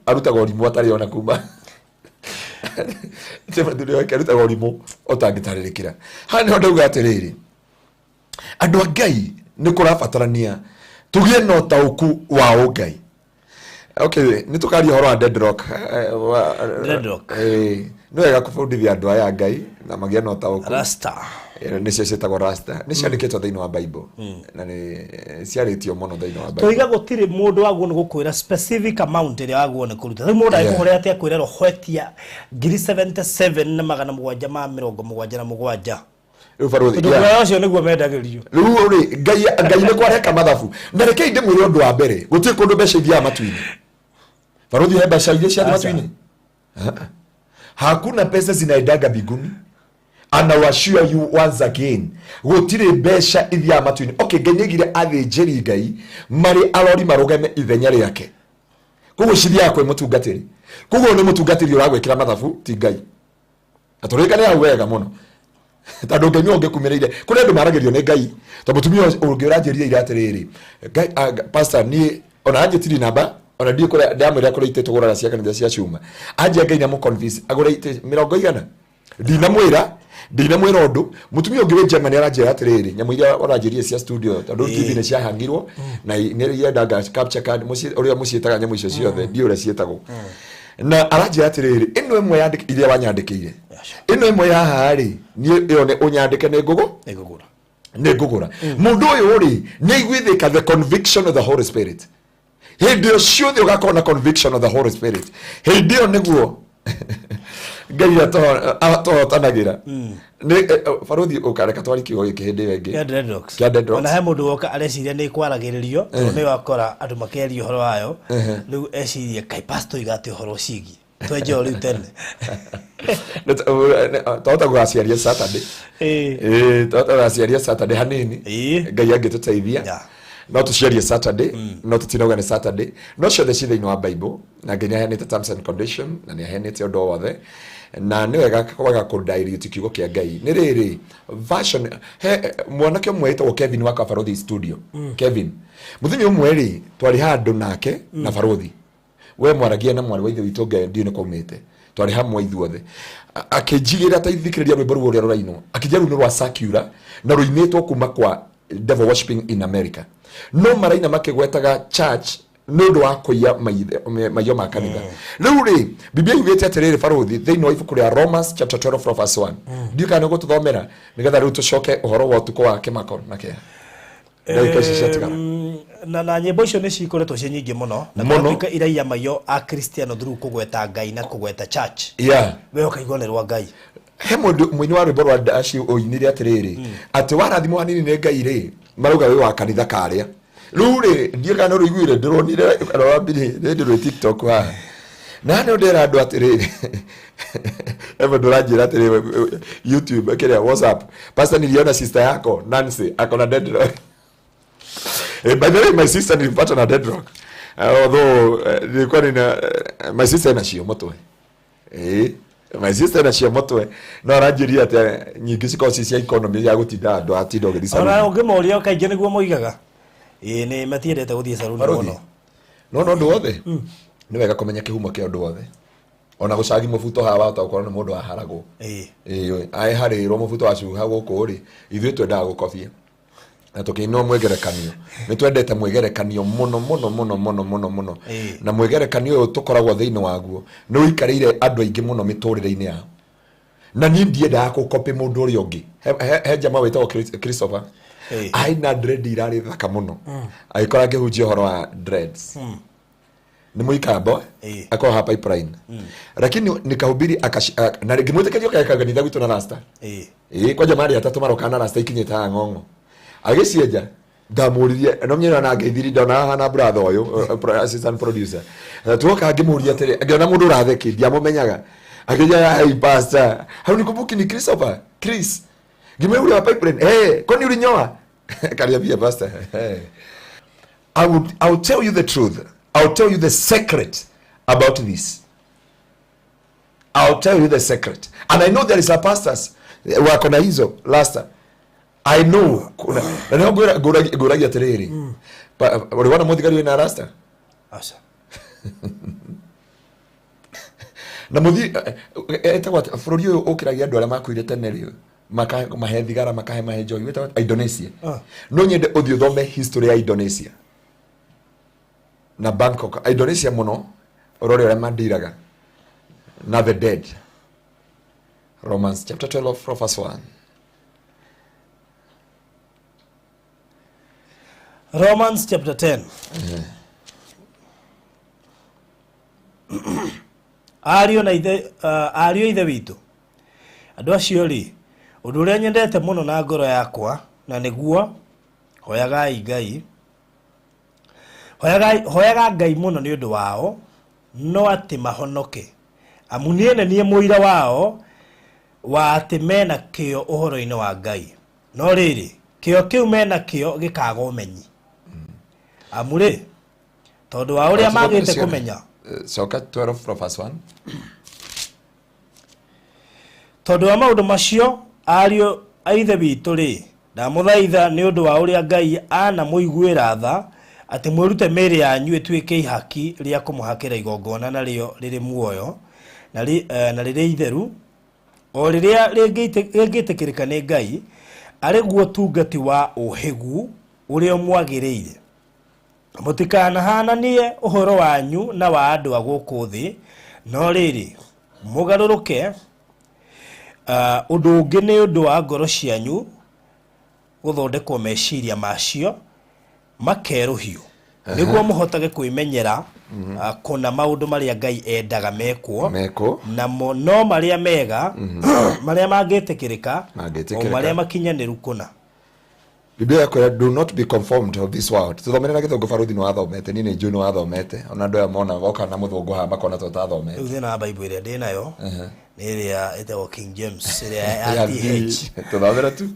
Speaker 2: arutaga ũrimũ atarĩ ona kuma, atĩ mũthuri wake arutaga ũrimũ ũtangĩtarĩrĩkĩra. Haha nĩho ndauga atĩrĩrĩ, andũ a Ngai, nĩ kũrabatarania tũgĩe na ũtaũku wa ũngai. Okay, nĩ tũkaria ũhoro wa deadlock.
Speaker 1: Deadlock.
Speaker 2: Nĩ wega kũbundithia andũ aya a Ngai na magĩe na ũtaũku.
Speaker 1: Rasta.
Speaker 2: Nĩcio ciĩtagwo rasta, nĩ ciandĩkĩtwo thĩinĩ wa Bible na nĩ ciarĩtio mũno thĩinĩ wa Bible.
Speaker 1: Tũiga gũtirĩ mũndũ wagwo nĩ gũkwĩra specific amount ĩrĩa wagwo nĩ kũruta. Rĩu mũndũ angĩkũhũrĩra atĩ akwĩre roho etia 77,777.
Speaker 2: Rĩu barũthi,
Speaker 1: Tondũ guoya ũcio nĩguo mendagĩrio.
Speaker 2: Rĩu rĩ, Ngai nĩ kwareka mathabu, na rekei ndĩmwĩre ũndũ wa mbere, gũtirĩ kũndũ mbeca ithiaga matu-inĩ. Barũthi, he mbeca iria ciathiĩ
Speaker 1: Aca.
Speaker 2: matu-inĩ? Ah. Hakuna pesa zinaendaga mbinguni, and I will assure you once again, gũtirĩ mbeca ithiaga matu-inĩ. Okay, Ngai nĩaigire athĩnjĩri Ngai marĩ arori marũgame ithenya rĩake, koguo cithiaga kwĩ mũtungatĩri, koguo nĩ mũtungatĩri ũragwĩkĩra mathabu, ti Ngai. Na tũrĩkane hau wega mũno, tondũ Ngai nĩwe ũngĩkumĩrĩire. Kũrĩ andũ maragĩrio nĩ Ngai, tondũ mũtumia ũngĩ ũranjĩrire ira atĩrĩrĩ, Ngai, ah, pastor, niĩ ona anjĩtirie namba, ona ndiĩ kũrĩa ndamwĩra kũrĩa itĩ tũgũraga cia kanitha cia cuma, anjia Ngai nĩamũ convince agũre itĩ mĩrongo igana. Ndinamwĩra ũndũ. Mũtumia ũngĩ wĩ Germany aranjĩra atĩrĩrĩ, nyamũ iria ũranjĩrire cia studio, tondũ TV nĩ ciahangirwo na nĩ irendaga capture card, ũrĩa mũciĩtaga nyamũ icio ciothe, ndiũ ũrĩa ciĩtagwo, na aranjĩra atĩrĩrĩ, ĩno ĩmwe yandĩk iria wanyandĩkĩire, ĩno ĩmwe ya haha rĩ, niĩ ĩyo nĩ ũnyandĩke nĩ ngũgũ
Speaker 1: Nĩ ngũgũra.
Speaker 2: Nĩ ngũgũra. Mũndũ ũyũ rĩ, nĩ aiguithĩka the conviction of the Holy Spirit. Hĩndĩ ĩyo ciothe ũgakorwo na conviction of the Holy Spirit, hĩndĩ ĩyo nĩguo Ngai atũhotanagĩra. Nĩ barũthi, ũkareka twari kiugo gĩkĩ hĩndĩ ĩyo ĩngĩ.
Speaker 1: Kĩa dreadlocks.
Speaker 2: Kĩa dreadlocks.
Speaker 1: Ona he mũndũ woka areciria nĩ kwaragĩrĩrio, tondũ nĩ wakora andũ makĩaria ũhoro wayo. Rĩu ecirie kaĩ pastor oiga atĩ ũhoro ũciĩgiĩ twenje o rĩu tene.
Speaker 2: Twahota gũgaciaria Saturday. Ĩĩ, twahota gũgaciaria Saturday hanini. Ngai angĩtũteithia. No tũciarie Saturday, no tũtinauga nĩ Saturday, no ciothe ci thĩinĩ wa Bible, na Ngai nĩaheanĩte terms and condition, na nĩaheanĩte ũndũ o wothe, na nĩ wega kwaga kũdilute kiugo kĩa Ngai. Nĩ rĩrĩ version, he mwanake ũmwe wĩtagwo Kevin wa Kabarothi studio. Kevin, mũthenya ũmwe rĩ, twarĩ handũ nake na barũthi, we mwaragia na mwarĩ wa ithe witũ Ngai, ndiũ nĩ kwaumĩte, twarĩ hamwe ithuothe. Akĩnjigĩra ta ithikĩrĩria rwĩmbo rũu ũrĩa rũrainwo, akĩnjĩra rũu nĩ rwa secular na rũinĩtwo kuma kwa devil worshiping in America, no maraina makĩgwetaga church nĩ ũndũ wa kũiya maiyo ma kanitha. Rĩu rĩ, Biblia yugĩte atĩrĩrĩ, barũthi, thĩinĩ wa ibuku rĩa Romans chapter 12 from verse 1, ndiũ kana nĩ ũgũtũthomera nĩgetha rĩu tũcoke ũhoro wa ũtukũ wa kĩmako na kĩeha, ndagĩka ici ciatigara.
Speaker 1: Na nyĩmbo icio nĩ cikoretwo ciĩ nyingĩ mũno na
Speaker 2: Mũno.
Speaker 1: kũratuĩka iraiya maiyo a Kristiano through kũgweta Ngai na kũgweta church. We ũkaigua nĩ rwa Ngai.
Speaker 2: He mũndũ mũini wa rwĩmbo rwa ndaci ũinire atĩrĩrĩ, atĩ warathimwo hanini nĩ Ngai rĩ, marauga wĩ wa kanitha karĩa. Rĩu rĩ, ndiĩ kana nĩ ũrũiguire, ndĩronire rwa mbiri rĩndĩ rwĩ TikTok haha, na nĩ ndĩra andũ atĩrĩrĩ, he mũndũ ũranjĩra atĩrĩrĩ YouTube, kĩrĩa WhatsApp, "Pastor, niliona sister yako Nancy ako na deadlock." By the way, my sister nilimpata na deadlock. Although nilikuwa nina my sister ena cio mũtwe. My sister ena cio mũtwe, no aranjĩria atĩ nyingĩ cikoragwo ci cia economy ya gũtinda andũ atinda ũgĩthiĩ
Speaker 1: Ona
Speaker 2: saluni.
Speaker 1: ũngĩmoria kaingĩ nĩguo moigaga, ĩĩ, nĩ matiendete gũthiĩ saruni
Speaker 2: Barũthi,
Speaker 1: mũno.
Speaker 2: No ũndũ wothe nĩ wega kũmenya kĩhumo kĩa ũndũ wothe, ona gũcagi mũbuto haha wahota gũkorwo nĩ mũndũ waharagwo. Ĩĩ, aĩ harĩrwo mũbuto wacuha gũkũ rĩ, ithuĩ twendaga gũkobia. Na tũkĩinwo mwĩgerekanio, nĩ twendete mwĩgerekanio mũno mũno mũno mũno mũno mũno. Na mwĩgerekanio ũyũ tũkoragwo thĩinĩ waguo nĩ ũikarĩire andũ aingĩ mũno mĩtũrĩre-inĩ yao, na niĩ ndiendaga gũkopĩ mũndũ ũrĩa ũngĩ. He jama wĩtagwo Christopher, aina dread irarĩ thaka mũno, agĩkora ngĩhunjia ũhoro wa dreads, nĩ mũikambo, akorwo ha pipeline, lakini nikahubiri na ngĩmwĩtĩkĩria kae kanitha gwitũ na rasta. Ĩĩ, kwanja marĩ atatũ maroka na rasta ikinyĩte haha ng'ong'o, agĩcienja. Ndamũririe no mnyera na ngeithiri, ndona haha na brother ũyũ, assistant producer. Na tuoka ngĩmũria atĩrĩ, ngĩona mũndũ ũratheki ndiamũmenyaga, akĩnjĩra, "Hey pastor, haunikumbuki?" Ni Christopher, Chris. Ngĩmwĩra, "Ule wa pipeline?" "Eh, kwani ulinyoa?" Akaniambia, "Pastor, eh. I will tell you the truth. I'll tell you the secret about this. I'll tell you the secret. And I know there is a pastors wako na hizo rasta. I know kuna na nĩho ngũragia atĩrĩrĩ, ũrĩ wona mũthigari wĩna rasta?"
Speaker 1: Aca.
Speaker 2: Na mũthi etagwo atĩa? Bũrũri ũyũ ũkĩragia andũ arĩa makuire tene rĩ, makahe thigara, makahe mahe njohi, wĩtagwo atĩa? Indonesia. No nyende ũthiĩ ũthome history ya Indonesia na Bangkok, Indonesia mũno, ũrore ũrĩa mandiraga na the dead. Romans chapter 12 from verse 1.
Speaker 1: Romans chapter 10. Ariũ na ithe, ariũ a ithe witũ, andũ acio rĩ, ũndũ ũrĩa nyendete mũno na ngoro yakwa, na nĩguo hoyagai Ngai, hoyaga Ngai mũno nĩ ũndũ wao, no atĩ mahonoke, amu niĩ nĩ niĩ mũira wao wa atĩ mena kĩyo ũhoro-inĩ wa Ngai, no rĩrĩ, kĩyo kĩu mena kĩo gĩkaga ũmenyi, amu rĩ, tondũ wa ũrĩa magĩte kũmenya.
Speaker 2: Coka 12 from verse 1.
Speaker 1: Tondũ wa maũndũ macio, ariũ a ithe witũ rĩ, ndamũthaitha nĩ ũndũ wa ũrĩa Ngai anamũiguĩra tha, atĩ mwĩrute mĩĩrĩ yanyu ĩtuĩke ihaki rĩa kũmũhakĩra igongona, narĩo rĩrĩ muoyo na rĩrĩ itheru, o rĩrĩa rĩngĩtĩkĩrĩka nĩ Ngai, arĩ guo ũtungati wa ũhĩgu ũrĩa ũmwagĩrĩire. Mũtikanahananie ũhoro wanyu na wa andũ a gũkũ thĩ, no rĩrĩ, mũgarũrũke ũndũ ũngĩ nĩ ũndũ wa ngoro cianyu gũthondekwo meciria macio makerũhio, nĩguo mũhotage kwĩmenyera kũna maũndũ marĩa Ngai endaga mekwo,
Speaker 2: mekwo,
Speaker 1: namo no marĩa mega, marĩa mangĩtĩkĩrĩka, o
Speaker 2: Mangĩtĩkĩrĩka.
Speaker 1: marĩa makinyanĩru kũna.
Speaker 2: Biblia yakwĩra, "Do not be conformed of this world." Tũthomere na gĩthũngũ, baruthi. Nĩ wathomete, niĩ nĩ njũĩ nĩ wathomete, ona andũ aya mona woka na mũthũngũ haha makona ta ũtathomete.
Speaker 1: Rĩu thĩna wa Bible ĩrĩa ndĩ nayo nĩ ĩrĩa ĩtagwo King James, ĩrĩa ya TH.
Speaker 2: Tũthomere tu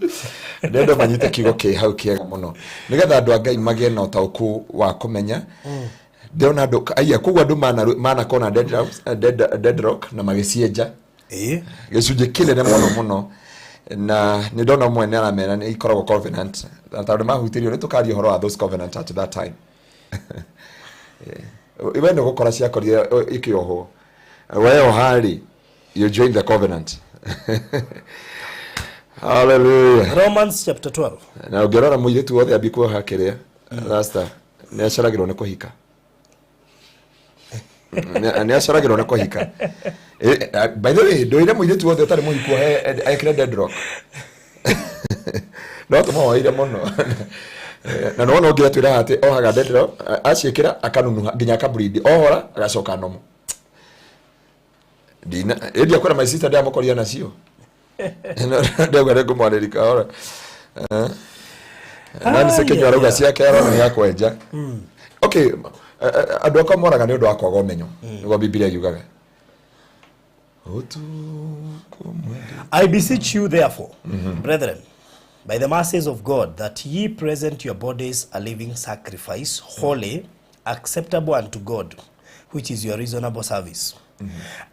Speaker 2: ndendo manyite kiugo kĩ hau kĩega mũno, nĩgetha andũ a Ngai magĩe na ũtaũku wa kũmenya. Ndĩrona andũ aiya, koguo andũ manakona deadlock na magĩcienja gĩcunjĩ kĩnene mũno mũno, na nĩ ndona ũmwe nĩ aramera nĩ ikoragwo covenant, na tondũ mahutirio nĩ tũkaria ũhoro wa those covenant at that time. We nĩ ũgũkora ciakorire ikĩohwo, weoha rĩ, you join the covenant. Hallelujah.
Speaker 1: Romans chapter 12.
Speaker 2: Na ũngĩrora mũirĩtu wothe ambi kuoha kĩrĩa rasta, nĩ acaragĩrwo nĩ kũhika. Nĩ acaragĩrwo nĩ kũhika. By the way, ndũire mũirĩtu wothe ũtarĩ mũhiku ekĩre deadlock, no tũmahoire mũno, na nĩwona ũngĩ atwĩraga atĩ ohaga deadlock, aciĩkĩra akanunuha nginya akableed, ohora agacoka nomo. Ndina ĩndia kwĩra my sister ndĩramũkoria nacio, ndauga nĩ ngũmwarĩria kahora. Nancy Kĩnyua arauga ciake arona nĩ akwenja. Okay, andũ akwa moraga nĩ ũndũ wa kwaga ũmenyo, nĩguo Bibilia yugaga. Ũtukũ mwende.
Speaker 1: I beseech you, therefore, brethren, by the mercies of God, that ye present your bodies a living sacrifice, holy, acceptable unto God, which is your reasonable service.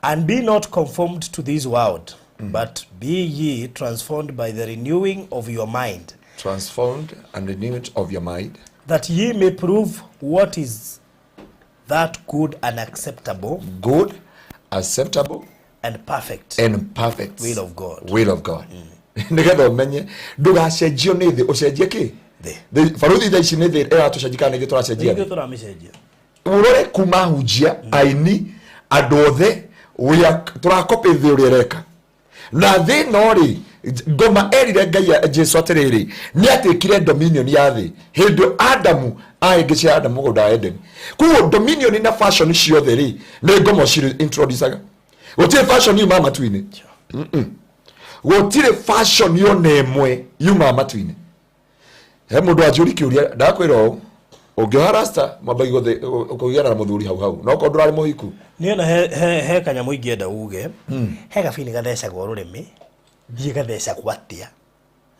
Speaker 1: And be not conformed to this world, but be ye transformed by the renewing of your mind,
Speaker 2: transformed and renewed of your mind,
Speaker 1: that ye may prove what is that good and acceptable
Speaker 2: good, acceptable
Speaker 1: and perfect
Speaker 2: and perfect
Speaker 1: will of God.
Speaker 2: Will of God, nĩgetha ũmenye ndũgacenjio nĩ thĩ, ũcenjie kĩ?
Speaker 1: Thĩ.
Speaker 2: Baruthi thaa ici nĩ thĩ ĩratũcenjia kana nĩ ithuĩ tũracenjia
Speaker 1: Ithuĩ
Speaker 2: thĩ?
Speaker 1: tũramĩcenjia.
Speaker 2: Ũrore kuma hunjia, aini, andũ othe, tũrakopĩ thĩ ũrĩa ĩreka. Na thĩ ĩno rĩ, ngoma erire Ngai Jesu atĩrĩrĩ, nĩ atĩkire dominion ya thĩ hĩndĩ ĩyo Adamu ahĩngĩcire Adamu mũgũnda wa Eden. Koguo dominion na fashion ciothe rĩ, nĩ ngoma ciri introducaga. Gũtirĩ fashion yumaga matu-inĩ. Gũtirĩ fashion ona ĩmwe yumaga matu-inĩ. He mũndũ wanjũri kĩũria, ndakwĩra ũũ, ũngĩoha rasta mwambagia kũgiana na mũthuri hau hau, no korwo ndũrarĩ mũhiku.
Speaker 1: Niĩ ona he kanyamũ ingĩenda uge, he gabini gathecagwo rũrĩmĩ, ndiĩ gathecagwo atĩa,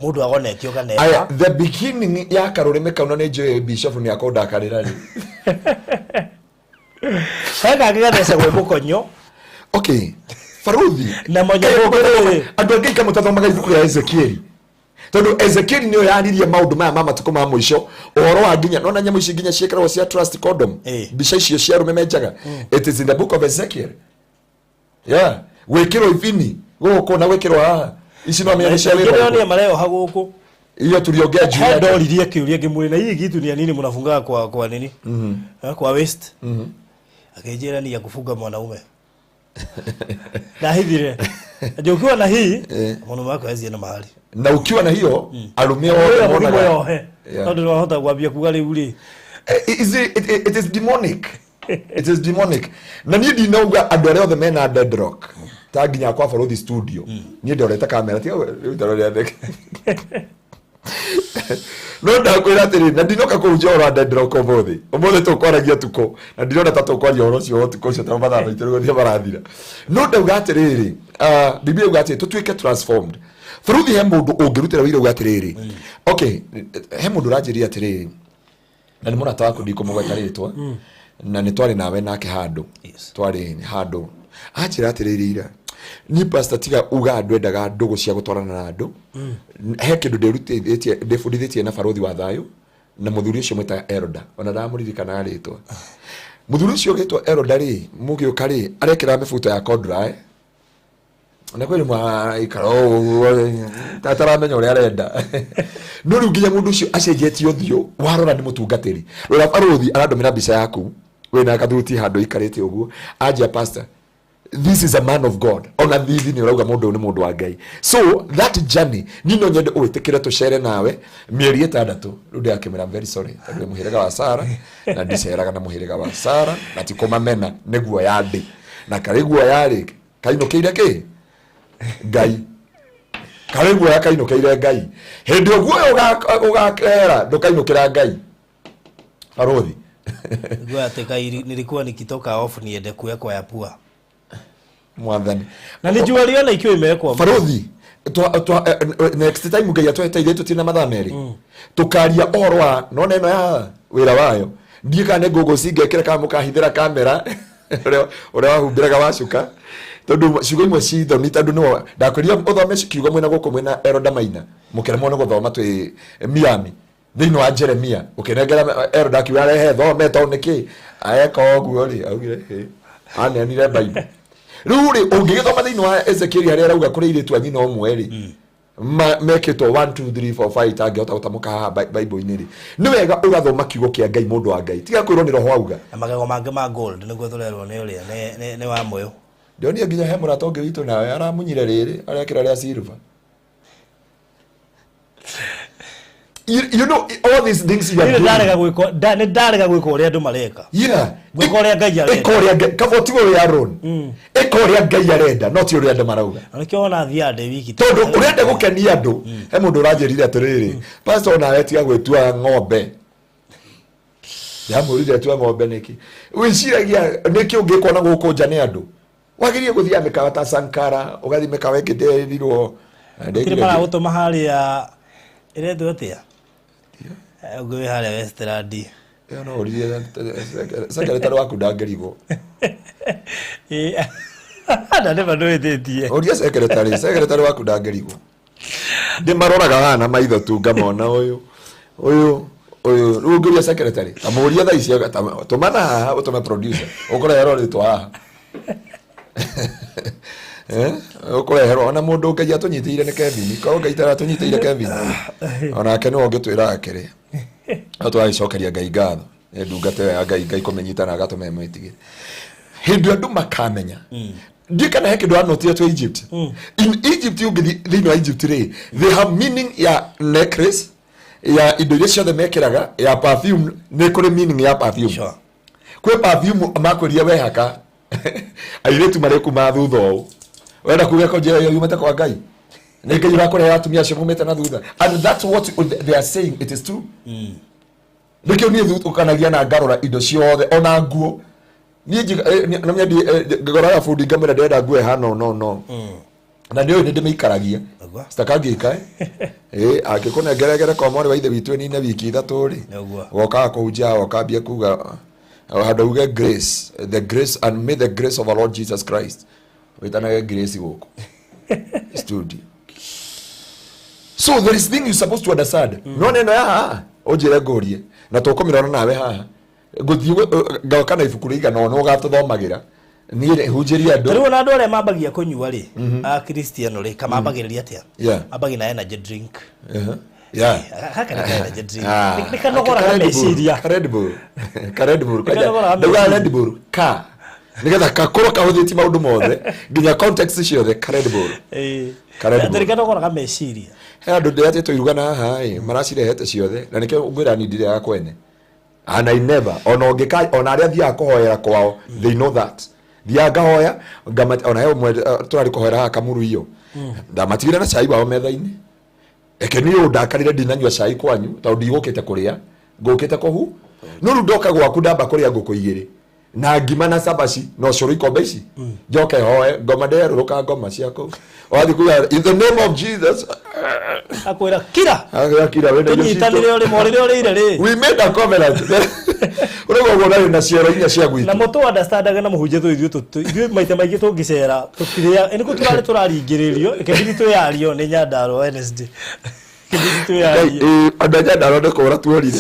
Speaker 1: mũndũ agonetio
Speaker 2: Aya,
Speaker 1: ganeka.
Speaker 2: The beginning ya karũrĩmĩ kau, na nĩ njũĩ bishop nĩ akũndakarĩra rĩ.
Speaker 1: He kangĩ gathecagwo mũkonyo.
Speaker 2: Okay, baruthi.
Speaker 1: Na manyamũ rĩrĩ.
Speaker 2: Andũ angĩ ikamũtathomaga ibuku rĩa Ezekieli, tondũ Ezekieli nĩyo yaririe maũndũ maya ma matukũ ma mũico, ũhoro wa nginya nona nyamũ ici nginya ciĩkĩragwo cia trust condom. Mbica icio cia arũme menjaga, it is in the book of Ezekiel. Yeah, gwĩkĩrwo ibini gũkũ na gwĩkĩrwo haha, ici no menya nĩ cia wĩra
Speaker 1: Ndĩronire
Speaker 2: ũrĩkũ.
Speaker 1: mareoha gũkũ.
Speaker 2: Hiyo tuliongea juu
Speaker 1: He
Speaker 2: yake.
Speaker 1: ndoririe kĩũria ngĩmwĩra, na hii kitu ni ya nini mnafungaga kwa nini? Eh, kwa waist. Akĩnjĩra ni ya kufunga mwanaume. Ndahithire. Ndio ukiwa na hii, mwanaume wako hawezi enda mahali.
Speaker 2: Na ukiwa na hiyo, arũme othe
Speaker 1: Wĩra mũgima
Speaker 2: monaga
Speaker 1: yohe.
Speaker 2: Yeah.
Speaker 1: Tondũ nĩwahota kwambia kuga rĩu rĩ.
Speaker 2: It is demonic, it is demonic. Na niĩ ndinauga andũ arĩa othe mena deadlock ta nginya kwa Baruthi studio, niĩ ndorete kamera, tiga rĩu tarorĩa theke, no ndakwĩra atĩrĩ, na ndinoka kũhunjia ũhoro wa deadlock ũmũthĩ. Ũmũthĩ tũkwaragia ũtukũ, na ndirona ta tũkwaria ũhoro ũcio ũtukũ ũcio, tondũ mathaa maitũ nĩ gũthiĩ marathira. No ndauga atĩrĩrĩ, Biblia yuga atĩrĩ, tũtuĩke transformed. Baruthi, he mũndũ ũngĩrutĩra wĩira uga atĩrĩrĩ, okay, he mũndũ ũranjĩria atĩrĩrĩ, na nĩ mũrata waku, ndikũmũgweta rĩtwa, na nĩ twarĩ nawe nake handũ. Twarĩ handũ, anjĩra atĩrĩrĩ, ira niĩ pastor, tiga uga andũ endaga ndũgũ cia gũtwarana na andũ, he kĩndũ ndĩrutithĩtie, ndĩbundithĩtie na baruthi wa thayũ na mũthuri ũcio mwĩtaga Elda, ona ndamũririkanaga rĩtwa. Mũthuri ũcio ũgĩtwo Elda rĩ, mũgĩũka rĩ, arekĩra mĩbuto ya corduroy, na kwĩ rĩmwe aikara ũguo ataramenya ũrĩa arenda, no rĩu nginya mũndũ ũcio acenjetie ũthiũ, warora nĩ mũtungatĩri. Rora baruthi, arandũmĩra mbica yaku wĩna gathuti handũ ikarĩte ũguo, anjia, "Pastor, this is a man of God." Ona thithi nĩ ũrauga mũndũ ũyũ nĩ mũndũ wa Ngai. So that journey, niĩ no nyende ũĩtĩkĩre tũcere nawe mĩeri 6. Rĩu ndĩrakĩmwĩra, "I'm very sorry," tondũ wĩ mũhĩrĩga wa Sara na ndiceraga na mũhĩrĩga wa Sara, na ti kũmamena, nĩ guoya ndĩ na karĩ guoya rĩ kainũkĩire kĩ Ngai, karĩ guoya kainũkĩire Ngai. Hĩndĩ ĩyo guoya ũgakera, ndũkainũkĩra Ngai, baruthi.
Speaker 1: Niguo atĩ kai nilikuwa nikitoka off niende kuwekwa ya pua.
Speaker 2: Mwathani.
Speaker 1: Na nĩ jua riona ikiwa imewekwa.
Speaker 2: Baruthi, next time Ngai atweteithie tũtirĩ na mathaa merĩ, tũkaria ũhoro wa nona ĩno ya wĩra wayo. Ndiĩ kana nĩ ngũngũ cingekĩra kana mũkahithĩra kamera ũrĩa wahumbĩraga wacuka, tondũ ciugo imwe ci thoni, tondũ nĩwe ndakwĩrire ũthome kiugo mwĩna gũkũ mwĩna Elda Maina, mũkĩremwo nĩ gũthoma twĩ Miami, thĩinĩ wa Jeremia, ũkĩnengera Elda akiuga arehe thome, tondũ nĩkĩ aeka ũguo rĩ, augire, "Hĩ, aneanire Bible." Rĩu rĩ, ũngĩgĩthoma thĩinĩ wa Ezekieli harĩa arauga kũrĩ airĩtu a nyina ũmwe rĩ, mekĩtwo 1 2 3 4 5, itangĩhota gũtamũka haha Bible-inĩ rĩ, nĩ wega ũgathoma kiugo kĩa Ngai, mũndũ wa Ngai, tiga kwĩrwo nĩ roho auga.
Speaker 1: Na magego mangĩ ma gold nĩguo tũrerwo nĩ ũrĩa nĩ wa mũyũ.
Speaker 2: Ndionire nginya he mũrata ũngĩ witũ nawe aramunyire rĩrĩ arekĩra rĩa silver. You know all these things you are
Speaker 1: Niĩ nĩ
Speaker 2: doing.
Speaker 1: ndarega gwĩka nĩ ndarega gwĩka ũrĩa andũ mareka. Gwĩka ũrĩa Ngai arenda.
Speaker 2: Ĩka ũrĩa Ngai, kaba ũtigwo wĩ Aaron. Ĩka ũrĩa Ngai arenda, no ti ũrĩa andũ marauga.
Speaker 1: Na nĩkĩo wona thiaga ndĩ wiki.
Speaker 2: Tondũ ũrenda gũkenia andũ. He mũndũ ũranjĩrire atĩrĩrĩ, "Pastor, onawe tiga gwĩtua ng'ombe." Ndamũrire, "Tua ng'ombe nĩkĩ? Wĩciragia nĩkĩ ũngĩkwo na gũkũ nja nĩ andũ? Wagĩrĩire gũthiaga mĩkawa ta Sankara, ũgathiĩ mĩkawa ĩngĩ." Ndĩrirwo.
Speaker 1: Gũtirĩ maragũtũma harĩa ĩretwo atĩa? Ũngĩ wĩ harĩa Westland.
Speaker 2: Ĩyo no ũririe secretary waku, ndangĩrigwo.
Speaker 1: Ĩ, na nĩma ndwĩtĩtie.
Speaker 2: Ũria secretary waku, ndangĩrigwo. Ndĩmaroraga haha na maitho tu, ngamona ũyũ, ũyũ, ũyũ. Rĩu ũngĩũria secretary, tamũria thaa ici, tũmana haha, ũtũme producer ũkore erorĩtwo haha. Eh, ũkũreherwo ona mũndũ Ngai atũnyitĩire nĩ Kevin, korwo Ngai taratũnyitĩire Kevin onake nĩwe ũngĩtwĩra akĩrĩ no tũragĩcokeria Ngai ngatho nĩ ndungata ĩyo ya Ngai, Ngai kũmĩnyita na agatũma ĩmwĩtigĩre. Hĩndĩ ĩyo andũ makamenya ndiĩ kana he kĩndũ anotire twĩ Egypt. In Egypt, ũngĩthiĩ thĩinĩ wa Egypt rĩ, they have meaning ya necklace, ya indo iria ciothe mekĩraga, ya perfume. Nĩ kũrĩ meaning ya perfume. Kwĩ perfume makwĩrire wehaka airĩtu marĩ kuma thutha ũũ, wenda kuga ko njĩra ĩyo yumĩte kwa Ngai, nĩ Ngai ũrakũrehera atumia acio mumĩte na thutha. And that's what they are saying, it is true. Nĩkĩo niĩ thutũkanagia na ngarora indo ciothe, ona nguo. Niĩ na mwendi ngoroga bundi, ngamwĩra ndĩrenda nguo ĩhana no no na nĩ ũyũ nĩ ndĩmĩikaragia. Citakangĩka ĩ angĩkũnengeregere kwa mwarĩ wa ithe witũ ĩnine wiki 3 rĩ. Wokaga kũhunjia, wokambia kuga handũ uge grace, the grace, and may the grace of our Lord Jesus Christ, wĩtanage grace gũkũ studio. So there is thing you supposed to understand. No neno ya haha ũnjĩre ngũrie na tũkũmĩrora nawe haha, ngũthiĩ ngoka na ibuku rĩigana ũna ũgatũthomagĩra, niĩ hunjĩrie andũ.
Speaker 1: Rĩu ona andũ arĩa mambagia kũnyua rĩ, akristiano rĩ, kamambagĩrĩria atĩa? Mambagia na energy drink. Gaka nĩ ka energy drink. Nĩ kanogoraga
Speaker 2: Ka Red Bull,
Speaker 1: meciria.
Speaker 2: ka Red Bull. Ka Red Bull.
Speaker 1: Nĩ kanogoraga
Speaker 2: Ndauga
Speaker 1: meciria.
Speaker 2: Red Bull ka nigetha gakorwo kahũthĩtie maũndũ mothe nginya context ciothe, ka Red Bull. Ka Red Bull.
Speaker 1: Atĩ nĩ kanogoraga meciria.
Speaker 2: He andũ ndĩratĩtwo iruga na haha ĩ maracirehete ciothe, na nĩkĩo ngwĩra ni ndirĩaga kwene, and I never, ona ũngĩka, ona arĩa thiaga kũhoera kwao, they know that thiaga ngahoya ona he ũmwe tũrarĩ kũhoera haha Kamuru iyo, ndamatigire na cai wao metha-inĩ. Eke niĩ ũũ ndakarire, ndinanyua cai kwanyu tondũ ndigũkĩte kũrĩa, ngũkĩte kũhu no rĩu ndoka gwaku ndamba kũrĩa ngũkũ igĩrĩ na ngima na cabaci na ũcũrũ ikombe ici, njoke hoe ngoma nderũrũka ngoma ciaku wathiĩ kuga "In the name of Jesus."
Speaker 1: Akwĩra kira.
Speaker 2: Akira wĩna irio citũ.
Speaker 1: Tũnyitanĩre ũrĩma ũrĩrĩa ũrĩire rĩ.
Speaker 2: We made a covenant ũrĩa ũguo narĩ na ciero inya cia
Speaker 1: Na
Speaker 2: gwitũ.
Speaker 1: Mũtũ understandaga na mũhunjia tũ ithuĩ ithuĩ maita maingĩ tũngĩcera tũtirĩa nĩ kũ tũrarĩ tũraringĩrĩrio kĩbindi twĩyario nĩ Nyandarua Wednesday, kĩbindi twĩyario.
Speaker 2: Andũ a Nyandarua nĩ kũra tuorire.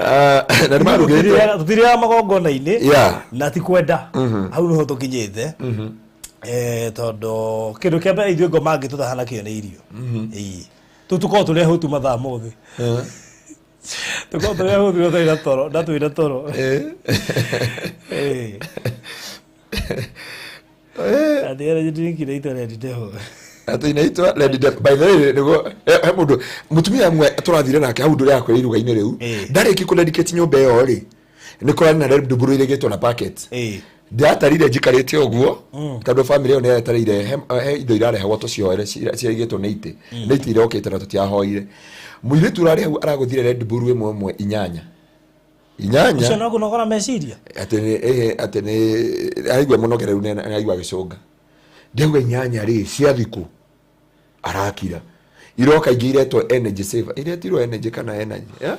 Speaker 2: Ah, na nĩ marugĩte.
Speaker 1: Tũtirĩaga magongona-inĩ. Na ti kwenda, hau nĩho tũkinyĩte. Tondũ kĩndũ kĩa mbere ithuĩ ngoma angĩ tũtaha nakĩo nĩ irio. Ĩĩ. Tũ tũkoragwo tũrĩ ahũtu mathaa mothe, tũkoragwo tũrĩ ahũtu na twĩna toro na twĩna toro. Ĩĩ. Atĩ energy drink inaitwo Red Devil.
Speaker 2: Atĩ inaitwa Red Devil. By the way, nĩguo he mũndũ mũtumia ũmwe tũrathire nake hau ndũrĩa akwĩra iruga-inĩ rĩu ndarĩki kũ dedicate nyũmba ĩyo rĩ, nĩ kũrarĩ na Red Bull irĩgĩtwo na packet. Ndĩratarire njikarĩte ũguo tondũ family ĩyo nĩ yetereire he indo irarehagwo tũcioere ciraigĩtwo nĩ itĩ, nĩ itĩ irokĩte na tũtiahoire. Mũirĩtu ũrarĩ hau aragũthire Red Bull ĩmwe ĩmwe inyanya inyanya.
Speaker 1: Ũcio no kũnogora meciria.
Speaker 2: Atĩ nĩ atĩ nĩ araigua mũnogereru nĩ araigua agĩcũnga. Ndauga inyanya rĩ cia thikũ arakira iroka ingĩ iretwo energy saver, iretirwo energy kana energy, yeah?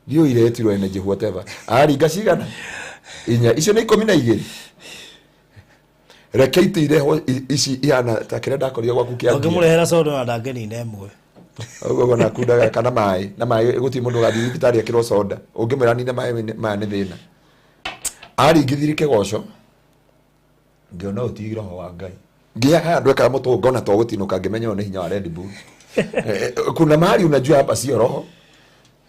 Speaker 2: Ndiũĩ iretirwo energy whatever. Aringa cigana inya, icio nĩ 12. Reke itĩ irehwo ici ihana ta kĩrĩa ndakorire gwaku kĩa ngia.
Speaker 1: Ũngĩmũrehera soda na ndangĩnina ĩmwe.
Speaker 2: Ũguo ũguo nakundaga kana maĩ na maĩ, gũtirĩ mũndũ ũgathiĩ thibitarĩ ekĩrwo soda ũngĩmwĩra nine maĩ maya nĩ thĩna. Aringithirie kĩgoco, ngĩona ũyũ ti roho wa Ngai. Ngĩya haya andũ ekaga mũtũ ngona to gũtinũka, ngĩmenya ũyũ nĩ hinya wa Red Bull. Kuna mahali unajua hapa sio roho.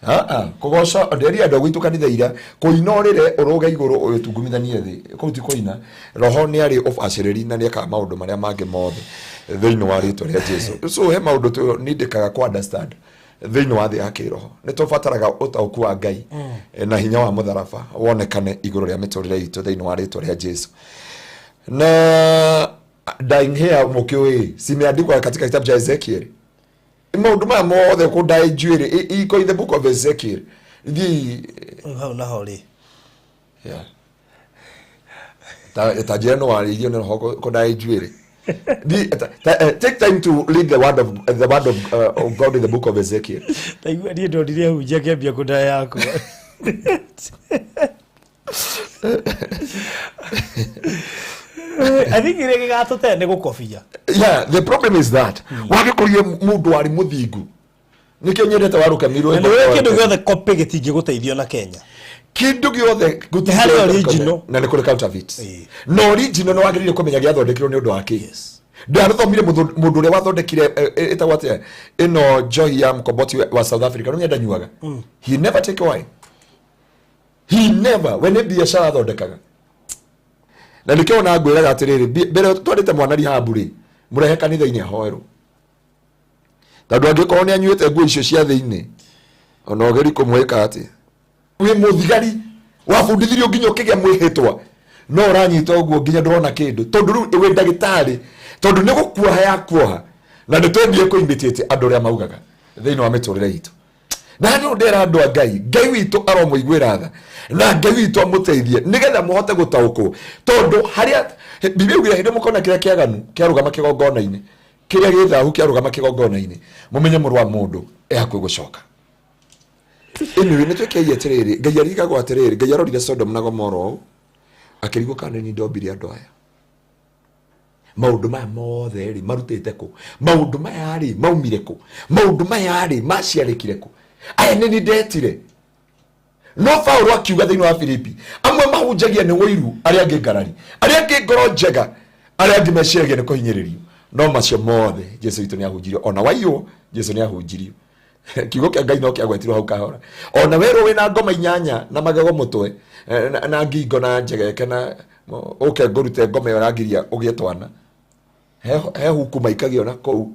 Speaker 2: Ah, ah, kũgoca ndĩria andũ gwitũ kanitha ira kũina ũrĩre ũrũge igũrũ ũyũ tungumithanie thĩ, kũu ti kũina. Roho nĩ arĩ ũbacĩrĩri na nĩ ekaga maũndũ marĩa mangĩ mothe thĩinĩ wa rĩtwa rĩa Jesu. So he maũndũ tũnindĩkaga kũ understand thĩinĩ wa thĩ ya kĩroho. Nĩ tũbataraga ũtaũku wa Ngai na hinya wa mũtharaba wonekane igũrũ rĩa mĩtũrĩre itũ thĩinĩ wa rĩtwa rĩa Jesu. Na dying hair mũkĩũĩ cimeandikwa katika kitabu cha Ezekiel. Maũndũ maya mothe kũndaĩ njuĩrĩ iko in the book of Ezekiel. Thiĩ.
Speaker 1: Rĩu hau naho rĩ?
Speaker 2: Yeah. Ta njĩra no warĩirio nĩ roho kũndaĩ njuĩrĩ. Take time to read the word of God in the book of Ezekiel.
Speaker 1: Taigua niĩ ndonire hunjia kĩambia kũndaya yakwa. I think kĩrĩa gĩgatũte nĩ gũkobia.
Speaker 2: Yeah, the problem is that wagĩkũrie mũndũ warĩ mũthingu, nĩkĩo nyendete warũkamirwo.
Speaker 1: Na nĩ kĩndũ gĩothe copy gĩtingĩgũteithia na Kenya.
Speaker 2: Kĩndũ gĩothe.
Speaker 1: Nĩ harĩ original.
Speaker 2: Na nĩ kũrĩ counterfeit. Na original nĩ wagĩrĩire kũmenya gĩathondekirwo nĩ ũndũ wa kĩ. Ndĩrathomire mũndũ ũrĩa wathondekire ĩtagwo atĩa ĩno njohi ya mkomboti wa South Africa, no ndanyuaga. He never take wine, he never. We nĩ biacara athondekaga, na nĩkĩo ona ngwĩraga atĩrĩrĩ, mbere twarĩte mwana rehab rĩ, mũrehe kanitha-inĩ ahoerwo, tondũ angĩkorwo nĩ anyuĩte nguo icio cia thĩinĩ, ona ũgeri kũmwĩka atĩ wĩ mũthigari wabundithirio nginya ũkĩgĩa mwĩhĩtwa, no ũranyita ũguo nginya ndũrona kĩndũ, tondũ rĩu wĩ ndagĩtarĩ, tondũ nĩ gũkuoha ya kuoha, na nĩ twendie kũimitate andũ ũrĩa maugaga thĩinĩ wa mĩtũrĩre itũ. Na nĩ ndera andũ a Ngai, Ngai witũ aromũiguĩra tha na Ngai witũ amũteithie nĩgetha mũhote gũtaũkwo, tondũ harĩa Biblia ugire hĩndĩ mũkona kĩrĩa kĩaganu kĩarũgama kĩgongona-inĩ, kĩrĩa gĩthahu kĩarũgama kĩgongona-inĩ, mũmenye mũrũ wa mũndũ e hakuhĩ gũcoka. Anyway, nĩ twĩkei atĩrĩrĩ, Ngai arigagwo atĩrĩrĩ, Ngai arorire Sodom na Gomora ũũ akĩrigwo kana nĩ ndombire andũ aya, maũndũ maya mothe rĩ marutĩte kũ, maũndũ maya rĩ maumire kũ, maũndũ maya rĩ maciarĩkire kũ, aya nĩ ndetire. No Paulo akiuga thĩinĩ wa Filipi, amwe mahunjagia nĩ ũiru, arĩa angĩ ngarari, arĩa angĩ ngoro njega, arĩa angĩ meciragia nĩ kũhinyĩrĩrio, no macio mothe Jesu witũ nĩ ahunjirio. Ona waiywo Jesu nĩ ahunjirio. Kiugo kĩa Ngai no kĩagwetirwo hau kahora. Ona werwo wĩna ngoma inyanya na magego mũtwe na ngingo na njegeke na ũke ngũrute ngoma ĩyo ĩrangiria ũgĩe twana, he huku maikagio na kũu,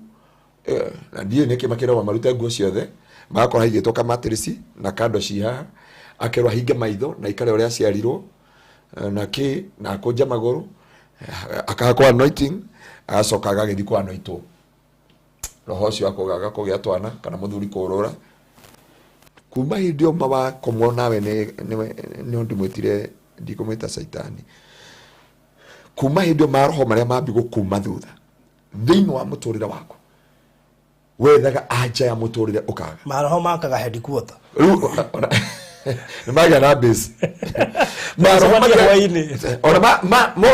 Speaker 2: na ndiũĩ nĩkĩ makĩragwo marute nguo ciothe, magakorwo haigĩtwo kamatirisi na kando ci haha, akerwo ahinge maitho na aikare ũrĩa aciarirwo na kĩ na akũnje magũrũ, akahakwo anointing, agacoka agagĩthiĩ kwa anointwo roho ũcio akũgaga kũgĩa twana kana mũthuri kũrũra. Kuma hĩndĩ ĩyo mawakomwo nawe nĩ ndimwĩtire, ndikũmwĩta Caitani. Kuma hĩndĩ ĩyo maroho marĩa mambi gũkuma thutha thĩinĩ wa mũtũrĩre waku, wethaga anja ya mũtũrĩre ũkaga.
Speaker 1: Maroho makaga headquarter.
Speaker 2: Rĩu nĩ magĩa na base maroho.
Speaker 1: Macemania hwaĩ-inĩ.
Speaker 2: Ona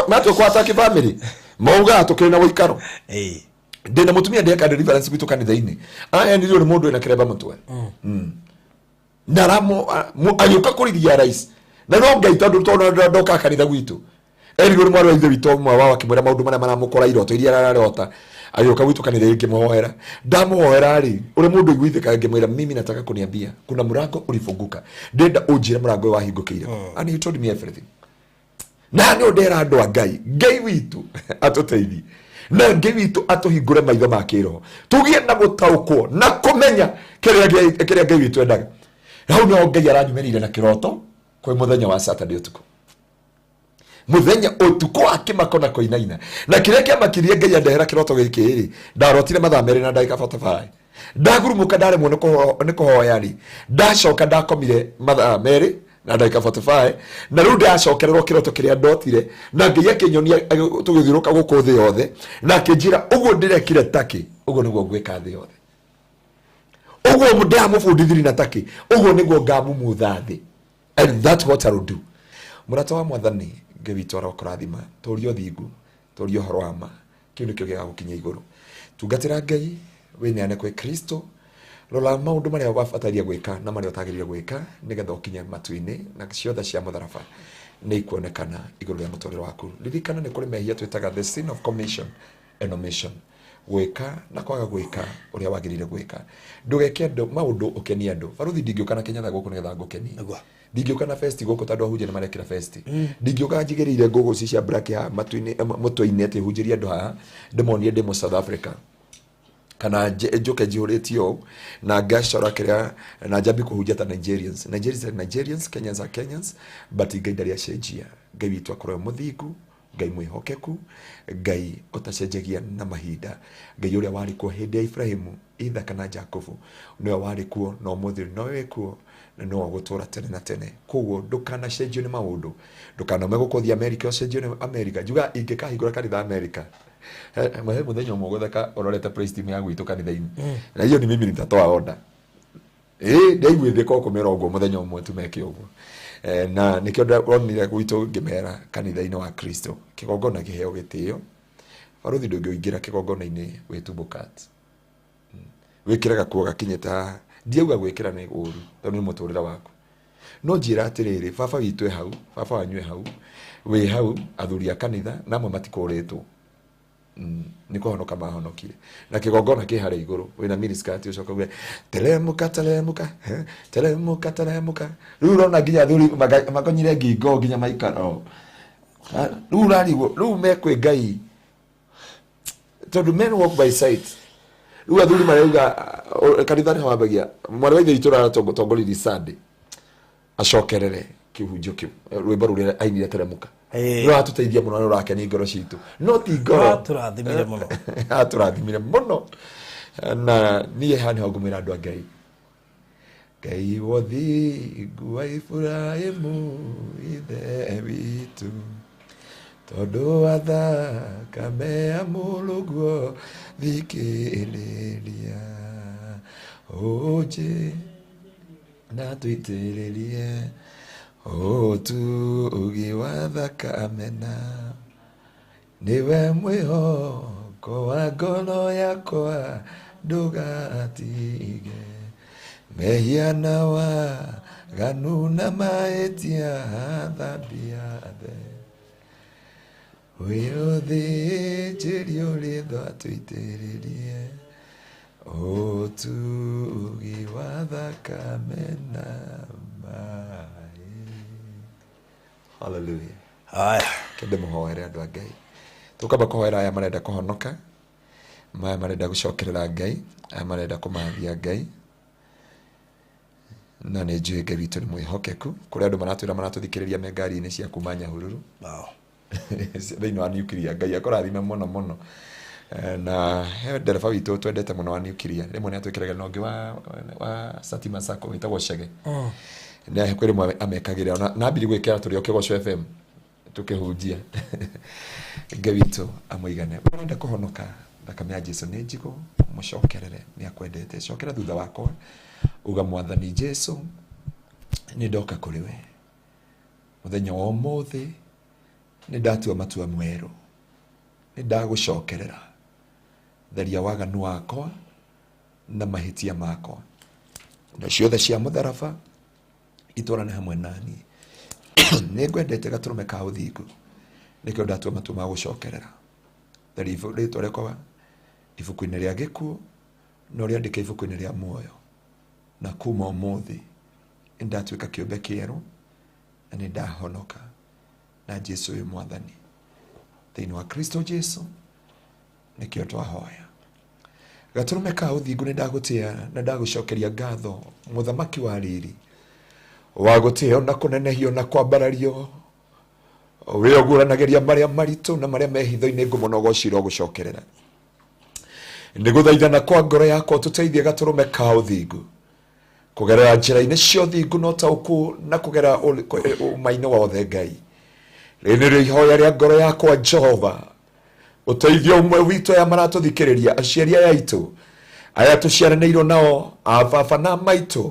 Speaker 2: matua kwa ataki family maugaga tũkĩrĩ na ũikaro. Ndĩna mũtumia ndeka deliverance gwitũ kanitha-inĩ, aheanirio nĩ mũndũ wĩna kĩremba mũtwe. Na agĩũka kũriria rais, na no Ngai, tondũ ndoka kanitha gwitũ erirwo nĩ mwarĩ wa ithe witũ ũmwe wao, akĩmwĩra maũndũ marĩa maramũkora, iroto iria ararota, agĩũka gwitũ kanitha, ngĩmũhoera. Ndamũhoera rĩ, ũrĩa mũndũ aiguithĩka, ngĩmwĩra, "Mimi nataka kuniambia kuna mlango ulifunguka, ndĩrenda ũnjĩre mũrango ũyũ wahingũkĩire." And he told me everything. Na nĩ ndera andũ a Ngai, Ngai witũ atũteithie na Ngai witũ atũhingũre maitho ma kĩroho, tũgĩe na gũtaũkwo na kũmenya kĩrĩa Ngai witũ endaga. Hau nĩho Ngai aranyumĩrĩire na kĩroto kwĩ mũthenya wa Saturday ũtukũ, mũthenya ũtukũ wa kĩmako na kũinaina. Na kĩrĩa kĩamakirie Ngai andehera kĩroto gĩkĩ rĩ, ndarotire mathaa 2 na ndagĩka 45, ndagurumũka, ndaremwo nĩ kũhoya rĩ, ndacoka ndakomire mathaa 2 na ndagĩka 45, na rĩu ndacokererwo kĩroto kĩrĩa ndotire, na Ngai akĩnyonia tũgĩthiũrũka gũkũ thĩ yothe, na akĩnjĩra ũguo ndĩrekire takĩ, ũguo nĩguo ngwĩka thĩ yothe, ũguo ndĩramũbundithirie na takĩ, ũguo nĩguo ngamumutha thĩ, and that's what I will do. Mũrata wa Mwathani, Ngai witũ arokũrathima. Tũria ũthingu, tũria ũhoro wa ma, kĩu nĩkĩo gĩgagũkinyia igũrũ. Tungatĩra Ngai, wĩneane kwĩ Kristo, rora maũndũ marĩa wabataire gwĩka na marĩa ũtagĩrĩire gwĩka nĩgetha ũkinye matu-inĩ, na ciothe cia mũtharaba nĩ ikuonekana igũrũ rĩa mũtũrĩre waku. Ririkana nĩ kũrĩ mehia twĩtaga the sin of commission and omission, gwĩka na kwaga gwĩka ũrĩa wagĩrĩire gwĩka. Ndũgeke andũ maũndũ ũkenie andũ. Baruthi, ndingĩũka na kĩnyatha gũkũ nĩgetha ngũkenie. Ndingĩũka na vest gũkũ tondũ ahunjia nĩ marekĩra vest. Ndingĩũka njigĩrĩire ngũgũ ci cia black haha matu-inĩ, mũtwe-inĩ atĩ hunjĩrie andũ haha ndĩmonie ndĩ mũ South Africa, kana njũke njihũrĩtie ũũ na ngacora kĩrĩa na njambi kũhunjia ta Nigerians. Nigerians are Nigerians, Kenyans are Kenyans, but Ngai ndarĩ acenjia. Ngai witũ akorwo e mũthingu, Ngai mwĩhokeku, Ngai ũtacenjagia na mahinda, Ngai ũrĩa warĩ kuo hĩndĩ ya Ibrahimu, Ithaka na Jakubu, nĩwe warĩ kuo na ũmũthĩ nowe wĩ kuo na nĩwe ũgũtũra tene na tene. Koguo ndũkanacenjio nĩ maũndũ, ndũkanaume gũkũ ũthiĩ America ũcenjio nĩ America. Njugaga ingĩkahingũra kanitha America, he mũthenya ũmwe ũgũtheka ũrorete praise team ya gwitũ kanitha-inĩ, na hiyo ni mimi nitatoa order. Ĩĩ, ndaiguithĩka ũkũmera ũguo mũthenya ũmwe tu meke ũguo. Na nĩkĩo ndonire gwitũ ngĩmera kanitha-inĩ wa Kristo kĩgongona kĩheo gĩtĩo. Baruthi, ndũngĩingĩra kĩgongona-inĩ wĩtumũkat, wĩkĩre gakuo gakinyĩte haha. Ndiauga gwĩkĩra nĩ ũru tondũ nĩ mũtũrĩre waku, no njĩra atĩrĩrĩ, baba witũ e hau, baba wanyu e hau, wĩ hau, athuri a kanitha na amwe matikũrĩtwo. Nĩ kũhonoka mahonokire na kĩgongona kĩ harĩa igũrũ wĩna miniskirt ũcoka uge teremuka teremuka eh, teremuka teremuka rĩu ũrona nginya athuri makonyire ngingo nginya maikara o. Ah, rĩu ũrarigwo rĩu me kwĩ ngai tondũ men walk by sight rĩu athuri marauga ah, kanitha nĩho wambagia mwarĩ wa ithe witũ ũratongoririe Sunday acokerere kĩhunjio kĩu rwĩmbo rũrĩa ainire teremuka
Speaker 1: Ĩĩ.
Speaker 2: nĩ rũratũteithia mũno nĩ rũrakenia ngoro citũ no ti ngoro
Speaker 1: Atũrathimire mũno.
Speaker 2: Atũrathimire mũno na niĩ haha nĩho ngũmwĩra andũ a ngai ngai wothingu wa Iburahĩmu ithe witũ tondũ wa thakame ya mũrũguo thikĩrĩria ũnjĩ na tũitĩrĩrie ũtugi wa thakame na nĩwe mwĩhoko wa ngoro yakwa ndũgatige mehia na waganu na mahĩtia thambia the wĩũthĩnjĩrio rĩthwa tũitĩrĩrie ũtugi wa thakame na maĩ. Hallelujah.
Speaker 1: Haya.
Speaker 2: Kende mũhoere andũ a Ngai. Tũkamba kũhoera aya marenda kũhonoka, maya marenda gũcokerera Ngai, aya marenda kũmathia Ngai. Na nĩ njũĩ Ngai witũ nĩ mwĩhokeku. Kũrĩ andũ maratwĩra maratũthikĩrĩria me ngari-inĩ cia kuma Nyahururu.
Speaker 1: Wow.
Speaker 2: Thĩinĩ wa nuclear Ngai akũrathime mũno mũno. Na he ndereba witũ twendete mũno wa nuclear rĩmwe nĩ atwĩkĩraga na ũngĩ wa Satima Sacco wĩtagwo Chege. Nĩ kwĩ rĩmwe amekagĩra ona na ambiri gwĩkĩra tũrĩ o Kĩgoco FM tũkĩhunjia. Ngai witũ amũigane. Ũrenda kũhonoka thakame ya Jesu nĩ njigũ mũcokerere nĩ akwendete. Cokera thutha wakwa uga mwathani Jesu nĩ ndoka kũrĩ we mũthenya wa ũmũthĩ nĩ ndatua matua mwerũ nĩ ndagũcokerera theria waganu wakwa na mahĩtia makwa indo ciothe cia mũtharaba itwarane hamwe naniĩ nĩ ngwendete gatũrũme ka ũthingu nĩkĩo ndatua matua ma gũcokerera theria rĩtwa rĩakwa ibuku-inĩ rĩa gĩkuũ na ũrĩandĩke ibuku-inĩ rĩa muoyo na kuma ũmũthĩ nĩ ndatuĩka kĩũmbe kĩerũ na nĩ ndahonoka na Jesu ũyũ mwathani thĩinĩ wa Kristo Jesu nĩkĩo twahoya gatũrũme ka ũthingu nĩ ndagũtĩa na ndagũcokeria ngatho mũthamaki wa riri wa gũtĩo na kũnenehio na kwambarario wĩ ũguũranagĩria marĩa maritũ na marĩa me hitho-inĩ ngumo na ũgoci irogũcokerera nĩ gũthaithana kwa ngoro yakwa tũteithie gatũrũme ka ũthingu kũgerera njĩra-inĩ cia ũthingu na ũtaũku na kũgerera ũma-inĩ wothe ngai rĩrĩ nĩrĩo ihoya rĩa ngoro yakwa jehova ũteithio ũmwe witũ aya maratũthikĩrĩria aciari aya aitũ aya tũciaranĩirwo nao a baba na maitũ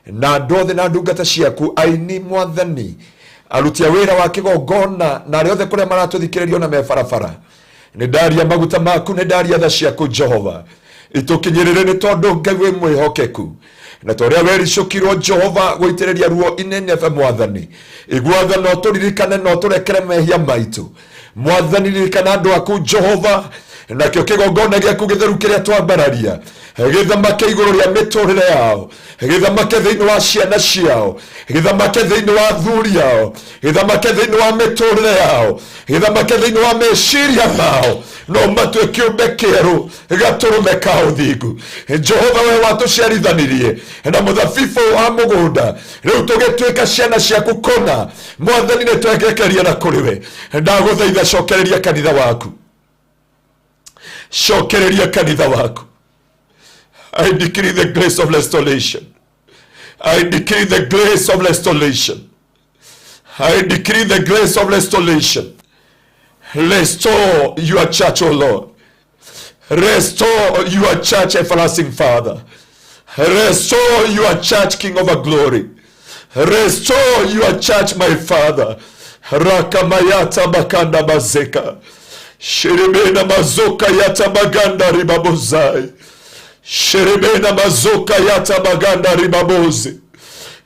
Speaker 2: na andũ othe na ndungata ciaku aini mwathani aruti a wĩra wa kĩgongona na arĩa othe kũrĩa maratũthikĩrĩria ona me barabara nĩ ndaria maguta maku nĩ ndaria tha ciaku jehova itũkinyĩrĩre nĩ tondũ ngai wĩ mwĩhokeku na ta ũrĩa wericũkirwo jehova gũitĩrĩria ruo inenebe mwathani igua tha na ũtũririkane na ũtũrekere mehia maitũ mwathani ririkana andũ aku jehova nakĩo kĩgongona gĩaku gĩtheru kĩrĩa twambararia gĩthamake igũrũ rĩa mĩtũrĩre yao gĩthamake thĩinĩ wa ciana ciao gĩthamake thĩinĩ wa athuri ao gĩthamake thĩinĩ wa mĩtũrĩre yao gĩthamake thĩinĩ wa meciria mao no matue kĩũmbe kĩerũ gatũrũme ka ũthingu jehova we watũciarithanirie na mũthabibũ wa mũgũnda rĩu tũgĩtuĩka ciana ciaku kũna mwathani nĩ twegekeria na kũrĩ we ndagũthaitha cokereria kanitha waku cokereria kanitha waku I decree the grace of restoration. I decree the grace of restoration. I decree the grace of restoration. Restore your church, O Lord. Restore your church, everlasting Father. Restore your church, King of glory. Restore your church, my Father. Rakamayata bakanda bazeka. Shirimena mazoka yata baganda ribabozai. Shirimena mazoka yata baganda ribabozi.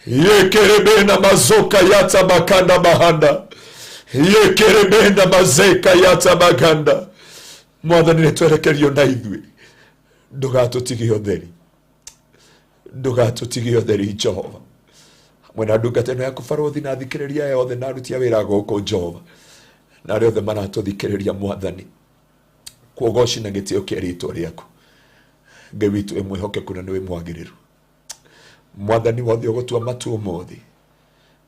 Speaker 2: Yekerebena mazoka yata bakanda bahanda. Yekerebena mazeka yata baganda. Mwathani nĩ twerekerio na ithuĩ, ndũgatũtige ũtheri, ndũgatũtige ũtheri Jehova. Hamwe na ndungata ĩno yaku barũthi na athikĩrĩria aya othe na aruti a wĩra gũkũ Jehova, na arĩa othe maratũthikĩrĩria Mwathani, kuogoci na gĩtĩo kĩa rĩtwa rĩaku. Ngai witũ wĩ mwĩhokeku na nĩ wĩ mwagĩrĩru. Mwathani wothe ũgũtua matua ũmũthĩ,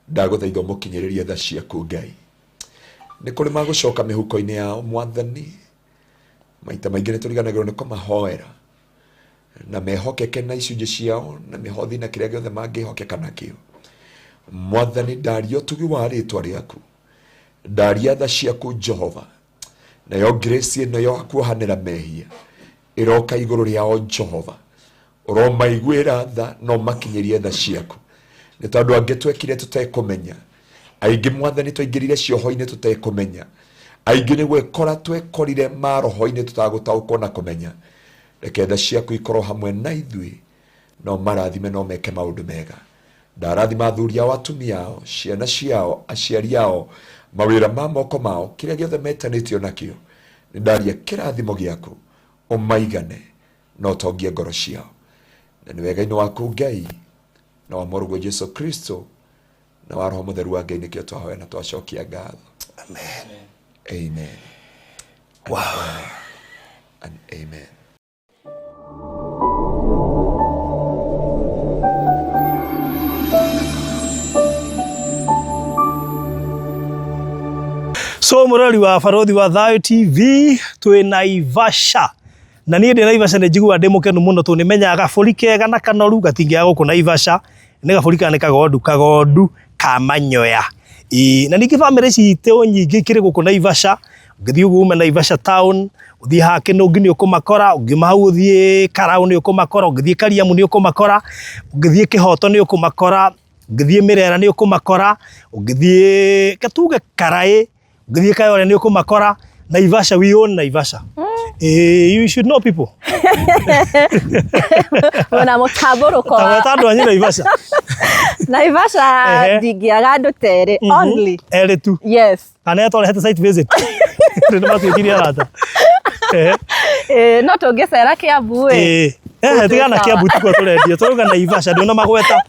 Speaker 2: ndagũthaitha ũmũkinyĩrĩrie tha ciaku Ngai. Nĩ kũrĩ magũcoka mĩhuko-inĩ yao Mwathani, maita maingĩ nĩ tũriganagĩrwo nĩ kũmahoera na mehokeke na icunjĩ ciao na mĩhothi na kĩrĩa gĩothe mangĩhokeka nakĩo. Mwathani, ndaria ũtugi wa rĩtwa rĩaku, ndaria tha ciaku Jehova, nayo grace ĩno ya kuohanĩra mehia ĩroka igũrũ rĩao Jehova. Ũromaiguĩra tha na ũmakinyĩrie tha ciaku, nĩ tondũ angĩ twekire tũtekũmenya, aingĩ Mwathani twaingĩrire cioho-inĩ tũtekũmenya, aingĩ nĩ gwĩkora twekorire maroho-inĩ tũtagũtaũkwo na kũmenya. Reke tha ciaku ikorwo hamwe na ithuĩ, no marathime no meke maũndũ mega. Ndarathima athuri ao, atumia ao, ciana ciao, aciari ao, mawĩra ma moko mao, kĩrĩa gĩothe metanĩtio nakĩo. Nĩ ndaria kĩrathimo gĩaku ũmaigane na ũtongie ngoro ciao. Na nĩ wega-inĩ waku Ngai na wa mũrũguo Jesu Kristo na wa Roho Mũtheru wa Ngai nĩkĩo twahoya na twacokia ngatho.
Speaker 1: Amen.
Speaker 2: Amen.
Speaker 1: Wow.
Speaker 2: And amen.
Speaker 1: So mũrori wa Barũthi wa Thayũ TV, twĩ Naivasha na niĩ ndĩ Naivasha nĩ njiguaga ndĩ mũkenu mũno tondũ nĩ menyaga gabũri kega na kanoru gatingĩaga gũkũ Naivasha. Nĩ gabũri kana nĩ kagondu, kagondu ka manyoya. Ĩĩ na ningĩ bamĩrĩ citũ nyingĩ ikĩrĩ gũkũ Naivasha, ũngĩthiĩ ũguo ume Naivasha town, ũthiĩ haha Kĩnũngi nĩ ũkũmakora, ũngiuma hau ũthiĩ Karaũ nĩ ũkũmakora, ũngĩthiĩ Kariamu nĩ ũkũmakora, ũngĩthiĩ Kĩhoto nĩ ũkũmakora, ũngĩthiĩ Mĩrera nĩ ũkũmakora, ũngĩthiĩ reke tuge Karaĩ, ũngĩthiĩ Kayole nĩ ũkũmakora, Naivasha, we own Naivasha. Eh, you should know people.
Speaker 3: Wĩna mũtambũrũko wa
Speaker 1: Ta andũ anyu Naivasha.
Speaker 3: Naivasha.
Speaker 1: Ehe.
Speaker 3: Ndingĩaga andũ terĩ only.
Speaker 1: Erĩ tu.
Speaker 3: Yes.
Speaker 1: Kana twarehete site visit. Nĩ matuĩkire arata. Ehe.
Speaker 3: Eh, no tũngĩcera Kiambu ĩ.
Speaker 1: Ĩĩ. Ehe, tigana na Kiambu tikuo tũrendio. Tũrauga Naivasha ndũna magweta.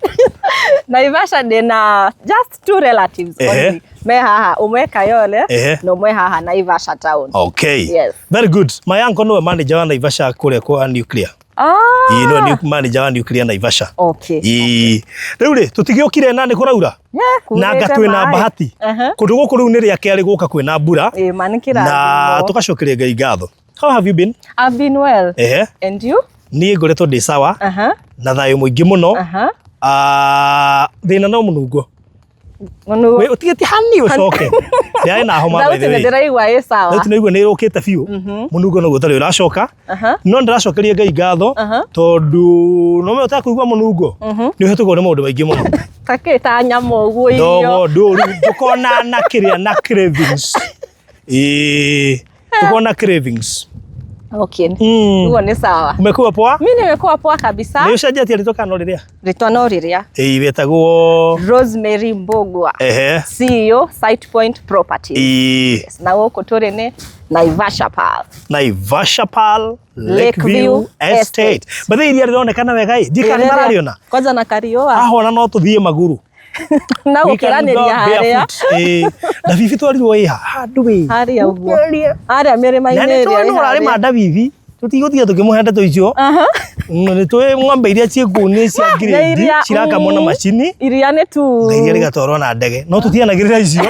Speaker 3: Naivasha ndĩna just two relatives
Speaker 1: Ehe.
Speaker 3: only. Me haha, ũmwe Kayole
Speaker 1: Ehe.
Speaker 3: na ũmwe haha Naivasha town.
Speaker 1: Okay.
Speaker 3: Yes.
Speaker 1: Very good. My uncle nĩwe manager wa Naivasha kũrĩa kwa nuclear.
Speaker 3: Ah.
Speaker 1: Ĩĩ nĩwe manager wa nuclear Naivasha.
Speaker 3: Okay.
Speaker 1: Ĩĩ. Rĩu rĩ, tũtigĩũkire na nĩ kũraura?
Speaker 3: Yeah,
Speaker 1: Na anga
Speaker 3: kurĩte
Speaker 1: twĩna
Speaker 3: maĩ.
Speaker 1: bahati.
Speaker 3: Aha.
Speaker 1: Kũndũ gũkũ rĩu nĩ rĩa kerĩ gũka kwĩna mbura.
Speaker 3: Ĩĩ, ma nĩ
Speaker 1: Na
Speaker 3: kĩrathimo.
Speaker 1: tũgacokeria Ngai ngatho. How have you been?
Speaker 3: I've been well.
Speaker 1: Ehe.
Speaker 3: And you?
Speaker 1: Niĩ ngoretwo ndĩ sawa
Speaker 3: Aha.
Speaker 1: na thayũ mũingĩ mũno.
Speaker 3: Aha.
Speaker 1: Ah, thĩna no mũnungo.
Speaker 3: Mũnungo.
Speaker 1: Wĩ ũtigĩtie hani ũcoke. Ndĩrarĩ na homa by
Speaker 3: Thauti
Speaker 1: the
Speaker 3: nĩ
Speaker 1: way.
Speaker 3: ndĩraigua ĩ sawa.
Speaker 1: Thauti nĩigua nĩ ĩrũkĩte biũ. Mũnungo noguo ũtarĩ ũracoka.
Speaker 3: Aha.
Speaker 1: No ndĩracokeria Ngai ngatho
Speaker 3: Aha.
Speaker 1: tondũ no ũtakũigua mũnungo nĩ ũhetũkagwo nĩ maũndũ maingĩ mũno.
Speaker 3: Ta kĩ ta nyama ũguo irio.
Speaker 1: Ndogo ndũru ndũkona na kĩrĩa na cravings. Ĩĩ ndũkona cravings.
Speaker 3: Okay. Ũguo nĩ sawa.
Speaker 1: Umekuwa poa?
Speaker 3: Mi nimekuwa poa kabisa.
Speaker 1: Nĩ ũcenjetie rĩtwa kana no rĩrĩa?
Speaker 3: Rĩtwa no rĩrĩa.
Speaker 1: Ĩĩ wĩtagwo
Speaker 3: Rosemary Mbugua.
Speaker 1: Ehe.
Speaker 3: CEO Site Point Properties.
Speaker 1: Ĩĩ
Speaker 3: Yes, na gũkũ tũrĩ nĩ Naivasha Pearl.
Speaker 1: Naivasha Pearl Lakeview
Speaker 3: Lakeview
Speaker 1: Estate.
Speaker 3: Estate.
Speaker 1: Bathe iria rĩronekana wega ĩ, ndiũĩ kana nĩ mararĩona.
Speaker 3: Kwanza na kariũa.
Speaker 1: Ahona no tũthiĩ maguru.
Speaker 3: Na
Speaker 1: We can go
Speaker 3: gũkĩranĩria harĩa.
Speaker 1: barefoot. Ĩĩ. Na bibi twarirwo ĩ ha? Handũ ĩ.
Speaker 3: Harĩa ũguo. Harĩa
Speaker 1: Na
Speaker 3: mĩrĩma-inĩ
Speaker 1: nĩ
Speaker 3: ĩrĩa
Speaker 1: tũĩ
Speaker 3: ĩ
Speaker 1: nũ ũrarĩma
Speaker 3: harĩa.
Speaker 1: ndabibi. Tũtigũtiga tũkĩmũhe ndeto icio.
Speaker 3: Aha.
Speaker 1: Nĩ tũĩ ng'ombe iria ciĩ kũu nĩ cia
Speaker 3: Na
Speaker 1: grade
Speaker 3: iria,
Speaker 1: cirakamwo na macini.
Speaker 3: Iria nĩ tu.
Speaker 1: Na iria rĩgatwarwo na ndege. No tũtianagĩrĩra icio.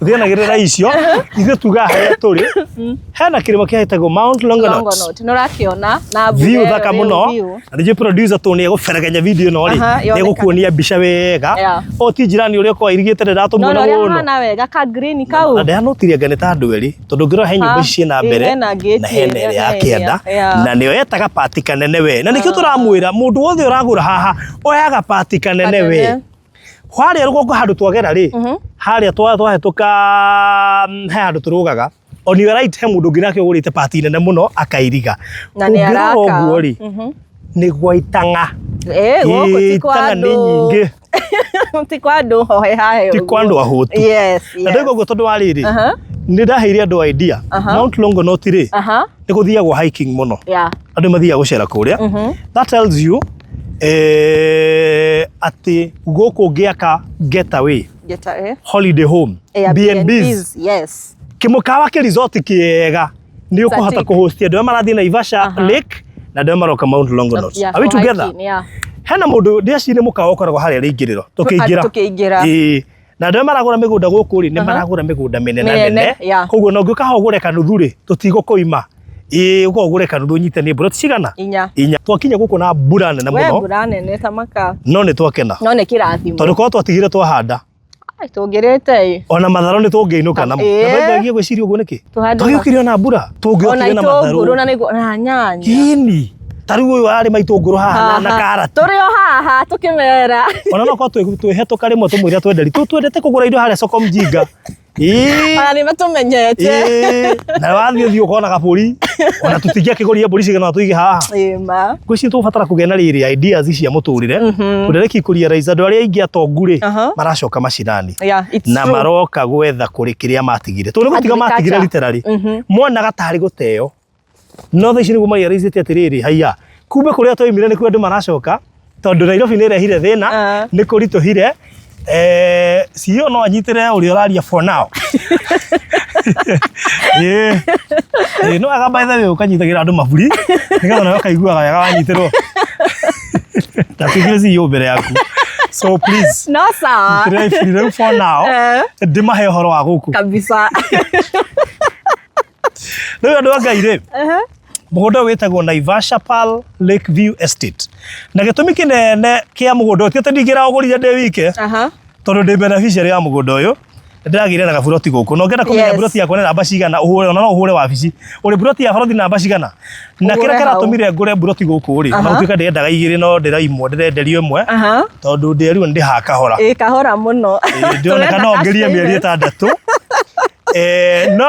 Speaker 1: Tũtianagĩrĩra icio. Ithuĩ tugaga harĩa tũrĩ. Hena kĩrĩma kĩhetagwo Mount Longonot.
Speaker 3: Longonot. Nĩ ũrakĩona na mbura
Speaker 1: View
Speaker 3: ĩyo
Speaker 1: thaka
Speaker 3: rĩu
Speaker 1: mũno.
Speaker 3: view.
Speaker 1: Na ningĩ producer tũ nĩ egũberegenya video ĩno rĩ.
Speaker 3: Aha,
Speaker 1: Nĩ
Speaker 3: yonekane.
Speaker 1: egũkuonia mbica wega.
Speaker 3: Yeah.
Speaker 1: O ti jirani ũrĩa ũkoragwo airigĩte
Speaker 3: No
Speaker 1: ndatũmuona
Speaker 3: ũrĩa
Speaker 1: mũno.
Speaker 3: hana wega ka green kau.
Speaker 1: Na ndĩranotire anga nĩ ta andũ erĩ tondũ ngĩrora he nyũmba
Speaker 3: Ha,
Speaker 1: ici ciĩna
Speaker 3: ĩ,
Speaker 1: mbere
Speaker 3: hena gate
Speaker 1: na hena
Speaker 3: ĩrĩa
Speaker 1: ĩrĩa ya
Speaker 3: na
Speaker 1: kĩanda
Speaker 3: ĩrĩa, yeah.
Speaker 1: na nĩyo yetaga pati kanene we na nĩkĩo tũramwĩra mũndũ wothe ũragũra haha oyaga pati kanene we
Speaker 3: Kanene.
Speaker 1: Harĩa rũgongo handũ twagera rĩ, harĩa twahĩtũka he handũ tũrũgaga on your right he mũndũ ũngĩ nake ũgũrĩte pati nene mũno akairiga.
Speaker 3: Na nĩ
Speaker 1: Ũngĩrora
Speaker 3: araka.
Speaker 1: ũguo rĩ, nĩ gwa itang'a.
Speaker 3: Ĩ, gũkũ ti kwa
Speaker 1: Itang'a nĩ
Speaker 3: andũ.
Speaker 1: nyingĩ.
Speaker 3: Ti kwa andũ hohe hahe
Speaker 1: Ti kwa andũ ahũtu.
Speaker 3: Yes,
Speaker 1: Na
Speaker 3: yes.
Speaker 1: ndauga ũguo tondũ wa rĩrĩ,
Speaker 3: Aha.
Speaker 1: Nĩ ndaheire andũ idea. Mount Longonot rĩ, nĩ gũthiagwo hiking mũno. Andũ mathiaga gũcera kũrĩa. That tells you atĩ gũkũ ũngĩaka getaway,
Speaker 3: Get,
Speaker 1: holiday home,
Speaker 3: Airbnbs.
Speaker 1: B&Bs,
Speaker 3: Yes.
Speaker 1: kĩmũkawa kĩ resort kĩega nĩ ũkũhota
Speaker 3: Satik.
Speaker 1: kũhost andũ arĩa marathiĩ Naivasha Lake na andũ arĩa maroka Mount Longonot.
Speaker 3: Yeah,
Speaker 1: Are we
Speaker 3: for
Speaker 1: together?
Speaker 3: hiking, yeah.
Speaker 1: Hena mũndũ ndĩreciria nĩ mũkawa ũkoragwo harĩa rĩingĩrĩro tũkĩingĩra.
Speaker 3: Tũkĩingĩra.
Speaker 1: Ĩĩ. Na andũ arĩa maragũra mĩgũnda gũkũ rĩ, nĩ maragũra mĩgũnda mĩnene
Speaker 3: Mĩnene,
Speaker 1: nene.
Speaker 3: yeah.
Speaker 1: Koguo na ũngĩũka haha ũgũre kanuthu rĩ, tũtigũkũima. Ĩĩ ũka ũgũre kanuthu ũnyite nĩ mburoti cigana?
Speaker 3: Inya.
Speaker 1: Inya. Twakinya gũkũ na mbura nene
Speaker 3: We
Speaker 1: mũno,
Speaker 3: mbura nene ta maka.
Speaker 1: no nĩ twakena.
Speaker 3: No nĩ kĩrathimo.
Speaker 1: Tondũ korwo twatigire twahanda,
Speaker 3: Ai, tũngĩrĩte ĩ.
Speaker 1: ona matharũ nĩ tũngĩinũka namo.
Speaker 3: Ĩĩ.
Speaker 1: Na baithagia gwĩciria ũguo nĩkĩ?
Speaker 3: Tũhande
Speaker 1: Twagĩũkire ona mbura,
Speaker 3: Ona
Speaker 1: tũngĩokire na
Speaker 3: itũngũrũ
Speaker 1: matharũ.
Speaker 3: na nĩguo na nyanya.
Speaker 1: Kini. Ta rĩu ũyũ ararĩma itũngũrũ haha na karati.
Speaker 3: Tũrĩ o haha tũkĩmera.
Speaker 1: Ona no korwo twĩhetũka rĩmwe tũmwĩre twenderi. Twendete kũgũra indo harĩa soko mjinga. Ĩĩ.
Speaker 3: Ona nĩ matũmenyete.
Speaker 1: Ĩĩ. Na wathiĩ ũthiĩ ũkona kabũri. Ona tũtingĩakĩgũria mbũri cigana ũna tũige haha.
Speaker 3: Ĩĩ ma.
Speaker 1: Ngwĩciria tũgũbatara kũgĩa na rĩrĩ ideas cia mũtũrĩre. Tondũ reke kũrealize andũ arĩa aingĩ atongu rĩ, maracoka macinani.
Speaker 3: Yeah, it's
Speaker 1: Na
Speaker 3: true.
Speaker 1: maroka gwetha kũrĩ kĩrĩa matigire. Tondũ nĩ gũtiga matigire
Speaker 3: Agriculture.
Speaker 1: literally. Monaga tarĩ gũteo. No thaa ici nĩguo marealize atĩrĩrĩ, haiya, kumbe kũrĩa twaumire nĩkuo andũ maracoka, tondũ Nairobi nĩ ĩrehire thĩna, nĩ kũritũhire. CEO no anyitĩre ũrĩa ũraria for now. Ĩĩ. Ĩĩ, no wega by the way ũkanyitagĩra andũ maburi nĩgetha nawe ũkaiguaga wega wanyitĩrwo. Ndatuĩkire CEO mbere yaku. So please,
Speaker 3: No sawa.
Speaker 1: nyitĩrĩra iburi rĩu for now, ndĩmahe ũhoro wa gũkũ.
Speaker 3: Kabisa.
Speaker 1: Rĩu andũ a Ngai rĩ, mũgũnda ũyũ wĩtagwo Naivasha Pearl Lake View Estate. Na gĩtũmi kĩnene kĩa mũgũnda ũyũ ti atĩ ndingĩraũgũrire ndĩ wike, tondũ ndĩ beneficiary ya mũgũnda ũyũ, ndĩragĩire na gaburoti gũkũ. Na ũngĩenda kũmenya buroti yakwa nĩ namba cigana, ũhũre, ona no ũhũre wabici. Ũrĩ buroti ya barothi namba cigana. Na
Speaker 3: Ũhũre
Speaker 1: kĩrĩa
Speaker 3: hau.
Speaker 1: kĩratũmire ngũre buroti gũkũ rĩ, ona gũtuĩka ndĩrendaga igĩrĩ no ndĩraimwo, ndĩrenderio ĩmwe, tondũ ndĩerirwo nĩ ndĩhaga kahora.
Speaker 3: Ĩĩ kahora mũno.
Speaker 1: Ndĩroneka no ngĩrie mĩeri ĩtandatũ. No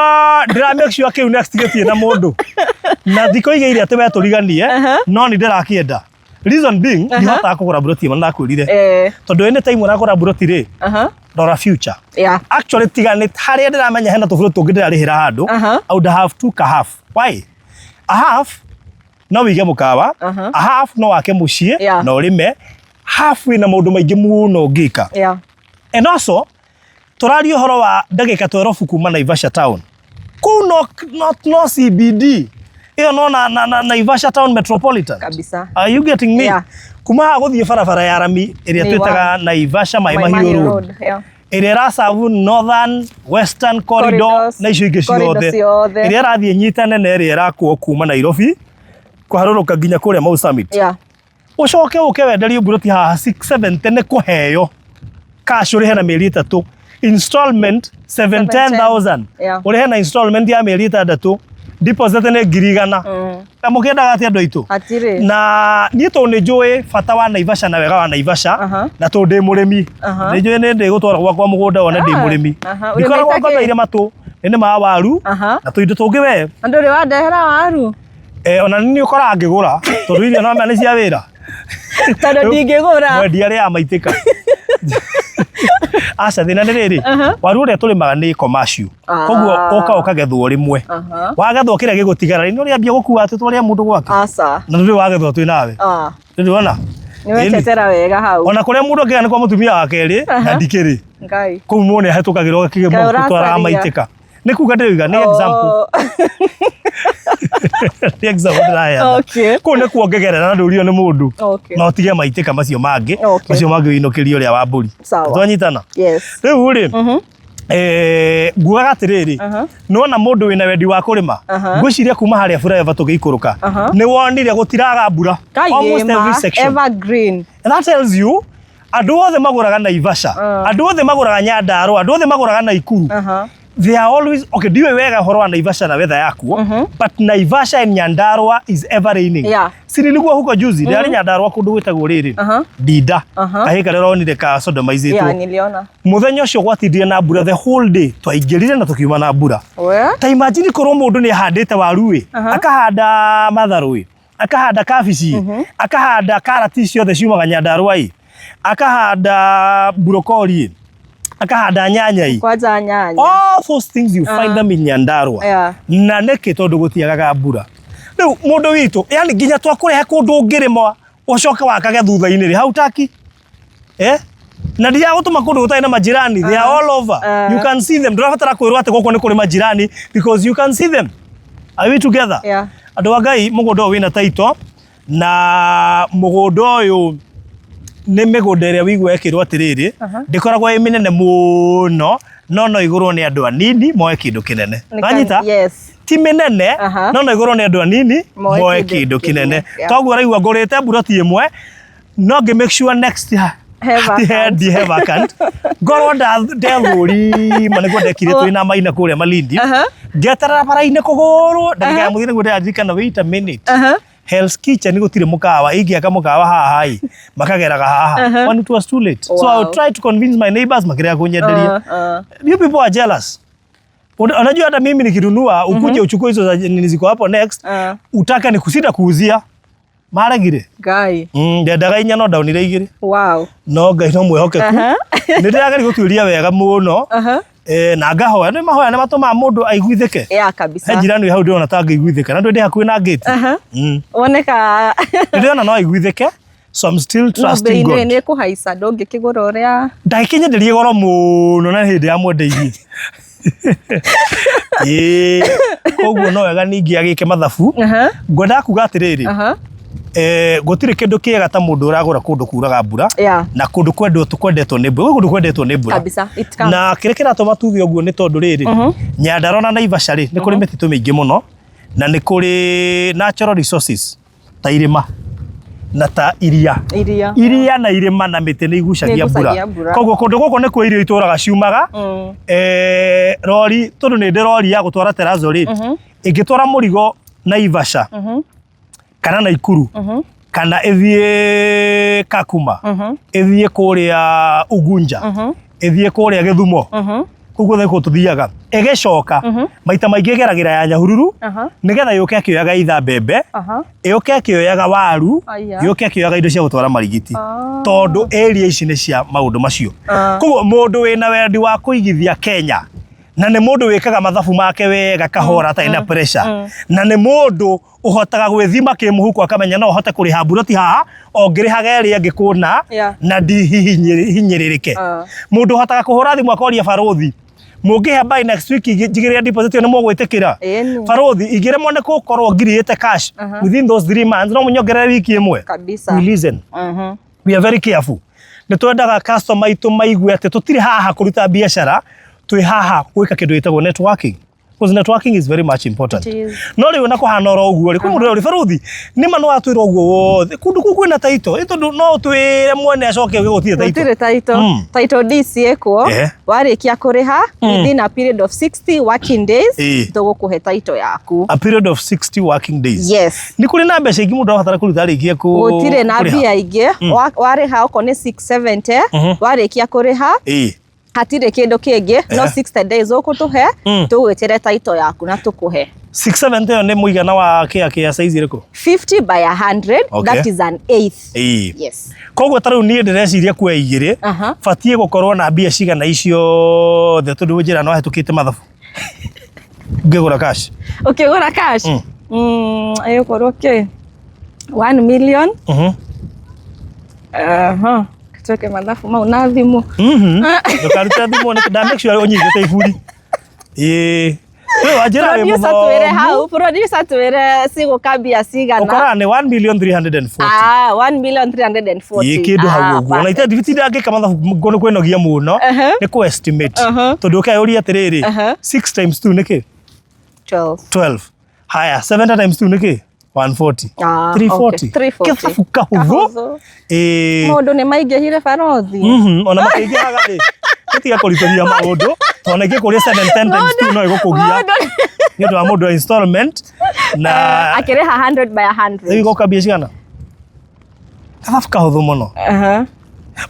Speaker 1: ndĩra make sure kĩu next gĩtirĩ na mũndũ. Na thikũ igĩrĩ atĩ we tũriganie, no nĩ ndĩrakĩenda. Reason being, ndihotaga kũgũra buroti ĩmwe, nĩndakwĩrire. Tondũ anytime ũragũra buroti rĩ, rora future. Actually tiga nĩ harĩa ndĩramenya hena tũburoti tũngĩ ndĩrarĩhĩra handũ, I would have took a half. Why? A half no wĩige mũkawa, a half no wake mũciĩ na ũrĩme, half wĩna maũndũ maingĩ mũno ũngĩka. And also, tũraria ũhoro wa ndagĩka 12 kuma Naivasha town. Kũu no CBD. Ĩyo no na Naivasha town metropolitan.
Speaker 3: Kabisa.
Speaker 1: Are you getting me?
Speaker 3: Yeah.
Speaker 1: Kuma haha gũthiĩ barabara ya rami ĩrĩa
Speaker 3: Nĩ
Speaker 1: twĩtaga Naivasha Mai
Speaker 3: Mai
Speaker 1: Mahiũ
Speaker 3: Mahiũ
Speaker 1: Road.
Speaker 3: Road, yeah.
Speaker 1: Ĩrĩa ĩracabu Northern, Western Corridor
Speaker 3: Corridors,
Speaker 1: na icio ingĩ
Speaker 3: corridor
Speaker 1: ciothe.
Speaker 3: ciothe.
Speaker 1: Ĩrĩa ĩrathiĩ nyitane na ĩrĩa ĩrakwo kuma Nairobi kũharũrũka nginya kũrĩa Mau Summit. Ũcoke ũke wenderio mburoti haha 670 nĩ kũheo cash ũrĩhe na mĩeri ĩtatũ, installment 710,000. Ũrĩhe na installment ya mĩeri ĩtandatũ, deposit nĩ 100,000. Na mũkĩendaga atĩa andũ aitũ?
Speaker 3: Hatirĩ.
Speaker 1: Na niĩ tondũ nĩ njũĩ bata wa Naivasha na wega wa Naivasha, na tondũ ndĩ mũrĩmi, nĩ njũĩ nĩ ndĩgũtwara gwakwa mũgũnda wone ndĩ mũrĩmi. Ndikoragwo
Speaker 3: Ũrĩmĩte kĩ?
Speaker 1: ngomeire matũ, nĩ nĩmaga waru na tũindo tũngĩ we.
Speaker 3: Na ndũrĩ wandehera waru?
Speaker 1: Ona nĩ ũkoraga ngĩgũra, tondũ irio no nĩ cia wĩra.
Speaker 3: Tondũ ndingĩgũra.
Speaker 1: Mwendia arĩaga maitĩka. Aca, thĩna nĩ rĩrĩ, waru ũrĩa tũrĩmaga nĩ commercial. Koguo ũka ũkagethwo rĩmwe. Wagethwo kĩrĩa gĩgũtigara, nĩ ũrĩambia gũkua atĩ twarĩa mũndũ gwake.
Speaker 3: Aca.
Speaker 1: Na ndũrĩ wagethwo twĩ nawe. Nĩ ũrona?
Speaker 3: Nĩ wetetera wega hau.
Speaker 1: Ona kũrĩa mũndũ angĩgĩa nĩ kwa mũtumia wa kerĩ, na ndikĩrĩ.
Speaker 3: Ngai.
Speaker 1: Kũu muone ahĩtũkagĩra
Speaker 3: Ngai
Speaker 1: ũgakĩgĩa gũtwaraga
Speaker 3: ũracaria.
Speaker 1: maitĩka. Nĩ kuga ndĩroiga, nĩ example. Nĩ example ndĩraheana. Kũu nĩ kuongegerera na ndũrio nĩ mũndũ. Na ũtige maitĩka macio mangĩ, macio mangĩ ũinũkĩrie ũrĩa wa mbũri. Twanyitana?
Speaker 3: Yes.
Speaker 1: Rĩu rĩ, ngugaga atĩrĩrĩ, nĩwona mũndũ wĩna wendi wa kũrĩma, ngwĩciria kuma harĩa flyover tũgĩikũrũka, nĩwonire gũtiraga mbura. Almost every section.
Speaker 3: Evergreen.
Speaker 1: And that tells you, andũ othe magũraga Naivasha, andũ othe magũraga Nyandarua, andũ othe magũraga Naikuru. They are always okay, ndiũĩ wega ũhoro wa Naivasha na weather yakuo, but Naivasha and Nyandarua is ever raining. Si nilikuwa huko juzi, ndĩrarĩ Nyandarua kũndũ gwĩtagwo rĩrĩ, Ndinda. Kahĩĩ karĩa ũronire ka sodomizĩtwo.
Speaker 3: Yeah, niliona.
Speaker 1: Mũthenya ũcio gwatindire na mbura the whole day, twaingĩrire na tũkiuma na mbura. Ta imagine korwo mũndũ nĩ ahandĩte waru ĩ, akahanda matharũ ĩ, akahanda kabici, akahanda karati ciothe ciumaga Nyandarua ĩ, akahanda brokoli ĩ, Akahanda nyanya i.
Speaker 3: Kwanja nyanya.
Speaker 1: All those things you find them in Nyandarua. Na nĩkĩ? Tondũ gũtiagaga mbura. Rĩu mũndũ witũ, yani nginya twakũrehe kũndũ ũngĩrĩma ũcoke wakage thutha-inĩ rĩ, hautaki, eh? Na ndiragũtũma kũndũ gũtarĩ na majirani. They are all over. You can see them. Ndũrabatara kwĩrwo atĩ gũkũ nĩ kũrĩ majirani because you can see them. Are we together?
Speaker 3: Yeah.
Speaker 1: Andũ a Ngai, mũgũnda ũyũ wĩna title, na mũgũnda ũyũ nĩ mĩgũnda ĩrĩa wĩigua ĩkĩrwo atĩrĩrĩ, ndĩkoragwo ĩ mĩnene mũno, no no ĩgũrwo nĩ andũ anini moe kĩndũ kĩnene. Wanyita?
Speaker 3: Yes.
Speaker 1: Ti mĩnene, no no ĩgũrwo nĩ andũ anini
Speaker 3: moe
Speaker 1: moe
Speaker 3: kĩndũ
Speaker 1: kĩndũ kĩnene.
Speaker 3: Kĩnene, yeah.
Speaker 1: Toguo ũraigua ngũrĩte mburoti ĩmwe, no ngĩ make sure next
Speaker 3: He vacant.
Speaker 1: he he vacant, ngorwo ndethũrima nĩguo ndekire twĩna Maina kũrĩa Malindi. Ngeterera bara-inĩ kũgũrwo ndagĩka ya mũthia nĩguo ndĩraririkana, wait a minute, Hell's Kitchen gũtirĩ mũkawa, ingĩaka mũkawa haha ĩ, makageraga haha. When it was too late, so I would try to convince my neighbors, makĩrega kũnyenderia. You people are jealous. Unajua hata mimi nikinunua, ukuje uchukue hizo za nini ziko hapo next, utake ni kusita kuuzia maregire.
Speaker 3: Ngai.
Speaker 1: Ndendaga inya no ndaunire igĩrĩ. No Ngai no mwĩhokeku. Nĩ ndĩrageria gũtuĩria wega mũno. Na ngahoya, nĩ mahoya nĩ matũmaga mũndũ aiguithĩke.
Speaker 3: Yeah, kabisa.
Speaker 1: He njirani wĩ hau ndĩrona ta angĩiguithĩka na ndĩ hakuhĩ na ngĩti.
Speaker 3: Woneka.
Speaker 1: Ndĩrona no aiguithĩke, so I'm still
Speaker 3: No
Speaker 1: trusting
Speaker 3: bei
Speaker 1: God.
Speaker 3: nĩ ĩkũhaica, ndũngĩkĩgũra ũrĩa.
Speaker 1: Ndagĩkĩnyenderie goro mũno na hĩndĩ ya mwendeirie. Ĩĩ, koguo no wega ningĩ agĩke mathabu. Ngwendaga kuga atĩrĩrĩ, gũtirĩ kĩndũ kĩega ta mũndũ ũragũra kũndũ kuraga mbura na kũndũ kwendetwo nĩ mbura. Gwĩ kũndũ kwendetwo nĩ mbura.
Speaker 3: Kabisa. It counts.
Speaker 1: Na kĩrĩa kĩratũma tuge ũguo nĩ tondũ rĩrĩ, Nyandarua na Naivasha rĩ, nĩ kũrĩ mĩtitũ mĩingĩ mũno na nĩ kũrĩ natural resources ta irĩma na ta iria.
Speaker 3: Iria.
Speaker 1: Iria na irĩma na mĩtĩ nĩ igucagia mbura.
Speaker 3: Nĩ igucagia mbura.
Speaker 1: Koguo kũndũ gũkũ nĩkuo irio itũraga ciumaga. Rori, tondũ nĩ ndĩ rori ya gũtwara terazo rĩ, ĩngĩtwara mũrigo Naivasha kana Naikuru kana ĩthiĩ Kakuma, ĩthiĩ kũrĩa Ugunja, ĩthiĩ kũrĩa Gĩthumo, kũu guothe kũu tũthiaga, ĩgĩcoka maita maingĩ ĩgeragĩra ya Nyahururu nĩgetha yũke ĩkĩoyaga itha mbembe, ĩũke ĩkĩoyaga waru,
Speaker 3: Aya.
Speaker 1: yũke ĩkĩoyaga indo cia gũtwara Marigiti, tondũ area ici nĩ cia maũndũ macio. Koguo mũndũ wĩna wendi wa kũigithia Kenya, na nĩ mũndũ wĩkaga mathabu make wega kahora atarĩ na pressure, na nĩ mũndũ ũhotaga gwĩthima kĩmũhuko akamenya no hote kũrĩha mburoti haha o ngĩrĩhaga ĩrĩa ĩngĩ kũna na ndihihinyĩrĩrĩke, mũndũ ũhotaga kũhũra thimũ akoria, "Barũthi, mũngĩhe by next week njigĩrĩre deposit ĩyo, nĩ mũgwĩtĩkĩra?"
Speaker 3: Ĩni.
Speaker 1: "Barũthi, ingĩremwo nĩ gũkorwo ngirĩte cash within those 3 months, no mũnyongerere wiki ĩmwe?"
Speaker 3: Kabisa.
Speaker 1: We listen. We are very careful. Nĩ twendaga customer aitũ maigue atĩ tũtirĩ haha kũruta biacara, twĩ haha gwĩka kĩndũ gĩtagwo networking, because networking is very much important.
Speaker 3: It is.
Speaker 1: No rĩu na kũhana oro ũguo rĩ, kwĩ mũndũ ũrĩ, "Barũthi, nĩ ma nĩ watwĩra ũguo wothe, kũndũ kũu kwĩna title?" Ĩ tondũ no twĩre mwene acoke uge gũtirĩ title.
Speaker 3: Gũtirĩ title. Title deed ciĩkuo. Warĩkia kũrĩha within a period of 60 working days, tũgũkũhe title yaku.
Speaker 1: A period of 60 working days.
Speaker 3: Yes.
Speaker 1: Nĩ kũrĩ na mbeca ingĩ mũndũ arabatara kũruta arĩkia kũ
Speaker 3: Gũtirĩ na
Speaker 1: kũrĩha?
Speaker 3: mbia ingĩ. Warĩha okorwo nĩ 670, warĩkia kũrĩha hatirĩ kĩndũ kĩngĩ, no 60 days ũkũtũhe tũgwĩtĩre title yaku na tũkũhe.
Speaker 1: 670 ĩyo nĩ mũigana wa kĩa size ĩrĩkũ?
Speaker 3: 50 by 100. That is an eighth. Yes.
Speaker 1: Koguo ta rĩu niĩ ndĩreciria kuoya igĩrĩ, batiĩ gũkorwo na mbia cigana iciothe? Tondũ njĩra no hetũkĩte mathabu ngĩgũra cash.
Speaker 3: Ũkĩgũra cash, ĩgũkorwo kĩ 1 million. Tweke mathabu mau na thimũ.
Speaker 1: Ndũkarute thimũ, nĩ nda make sure ũnyitĩte iburi. Ĩĩ, we wanjĩra wĩ
Speaker 3: Producer, twĩre
Speaker 1: mũthomu.
Speaker 3: hau, producer, twĩre cigũka mbia cigana.
Speaker 1: Ũkoraga nĩ 1 million 340.
Speaker 3: Ah, 1 million 340.
Speaker 1: Ĩ kĩndũ hau ũguo. Ona itindangĩka mathabu nĩ kwĩnogia mũno, nĩ kũ estimate, tondũ ũkeyũria atĩrĩrĩ, 6 times 2 nĩ kĩ?
Speaker 3: 12.
Speaker 1: 12. Haya, 70 times 2 nĩ kĩ? 140.
Speaker 3: Ah,
Speaker 1: 340.
Speaker 3: okay. 340.
Speaker 1: Kĩthabu kahũthũ.
Speaker 3: Kahũthũ.
Speaker 1: Ĩĩ.
Speaker 3: Maũndũ nĩ maingĩhire, barothi.
Speaker 1: Ona makĩingĩhaga rĩ, tũtiga kũritũhia maũndũ, tondũ ningĩ kũrĩ 710 times 2 no ĩgũkũgia nĩ ũndũ wa mũndũ wa installment na
Speaker 3: Akĩrĩha 100 by 100.
Speaker 1: Rĩu igoka mbia cigana? Gathabu kahũthũ mũno.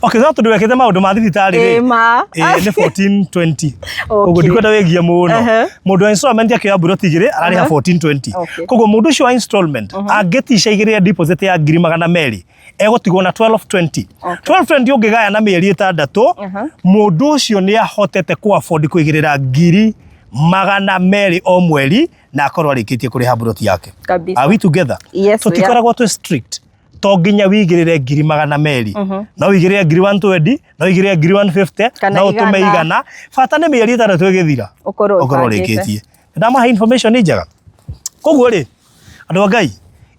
Speaker 1: Okay, so tondũ wekĩte maũndũ ma thibitarĩ rĩ.
Speaker 3: Ĩ ma.
Speaker 1: Ĩ, nĩ 1420.
Speaker 3: Okay.
Speaker 1: Ũguo ndikwenda wĩgie mũno.
Speaker 3: Ehe.
Speaker 1: Mũndũ wa installment akĩoya mburoti igĩrĩ ararĩha 1420.
Speaker 3: Okay.
Speaker 1: Koguo mũndũ ũcio wa installment angĩtica igĩrĩ ya deposit ya 200,000 egũtigwo na 1220.
Speaker 3: Okay.
Speaker 1: 1220 ũngĩgaya na mĩeri ĩtandatũ mũndũ ũcio nĩ ahotete kũ afford kũigĩrĩra 200,000 o mweri na akorwo arĩkĩtie kũrĩha mburoti yake.
Speaker 3: Kabisa.
Speaker 1: Are we together?
Speaker 3: Yes, we are.
Speaker 1: Tũtikoragwo twĩ strict to nginya wigĩrĩre 200,000 no wigĩrĩre 120,000 no wigĩrĩre 150,000
Speaker 3: Kana
Speaker 1: no ũtũme
Speaker 3: 100.
Speaker 1: 100 bata nĩ mĩeri ĩtandatũ ĩgĩthira
Speaker 3: Ũkorwo
Speaker 1: ũkorwo
Speaker 3: ũbangĩte.
Speaker 1: ũrĩkĩtie. Ndamahe information njega. Koguo rĩ andũ a Ngai,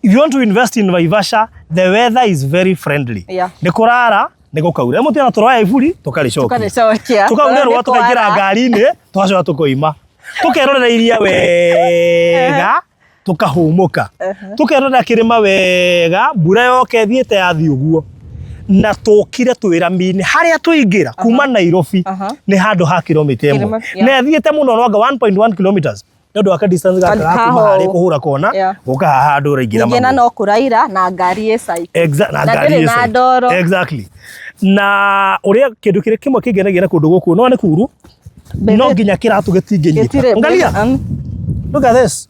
Speaker 1: if you want to invest in Naivasha, the weather is very friendly.
Speaker 3: Yeah.
Speaker 1: Nĩ kũrara nĩ gũkaura. Rĩmwe tũroya iburi tũkarĩcokia.
Speaker 3: Tũkarĩcokia.
Speaker 1: Tukaurĩrwo
Speaker 3: Nĩ
Speaker 1: tũkaingĩra
Speaker 3: kwara.
Speaker 1: ngari-inĩ tũgacoka tũkoima. Tũkerorera iria wega tukahumuka tukerorera kirima wega mbura yoke thiete yathi uguo na tukire twiraminĩ haria tuingira kuma Nairobi nĩ handũ ha kilomita ĩmwe
Speaker 3: Kilomita, yeah.
Speaker 1: na ĩthiĩte mũno no anga 1.1 kilometers nĩ ũndũ wa ka distance gaka ga kuma
Speaker 3: Kaho.
Speaker 1: harĩa kũhũra kona
Speaker 3: Yeah.
Speaker 1: gũka haha handũ ũraingĩra
Speaker 3: Ningĩ na
Speaker 1: magũrũ.
Speaker 3: no kũraira na ngari ĩ cycle.
Speaker 1: Na
Speaker 3: Na
Speaker 1: ngari
Speaker 3: ndĩrĩ
Speaker 1: ĩ
Speaker 3: na
Speaker 1: side.
Speaker 3: ndoro.
Speaker 1: Exactly. Na ũrĩa kĩndũ kĩrĩa kĩmwe kĩngenagia na kũndũ gũkũ no nĩ kuru no nginya kĩratũ gĩtingĩnyita.
Speaker 3: Gĩtirĩ-
Speaker 1: Angalia. Look at this.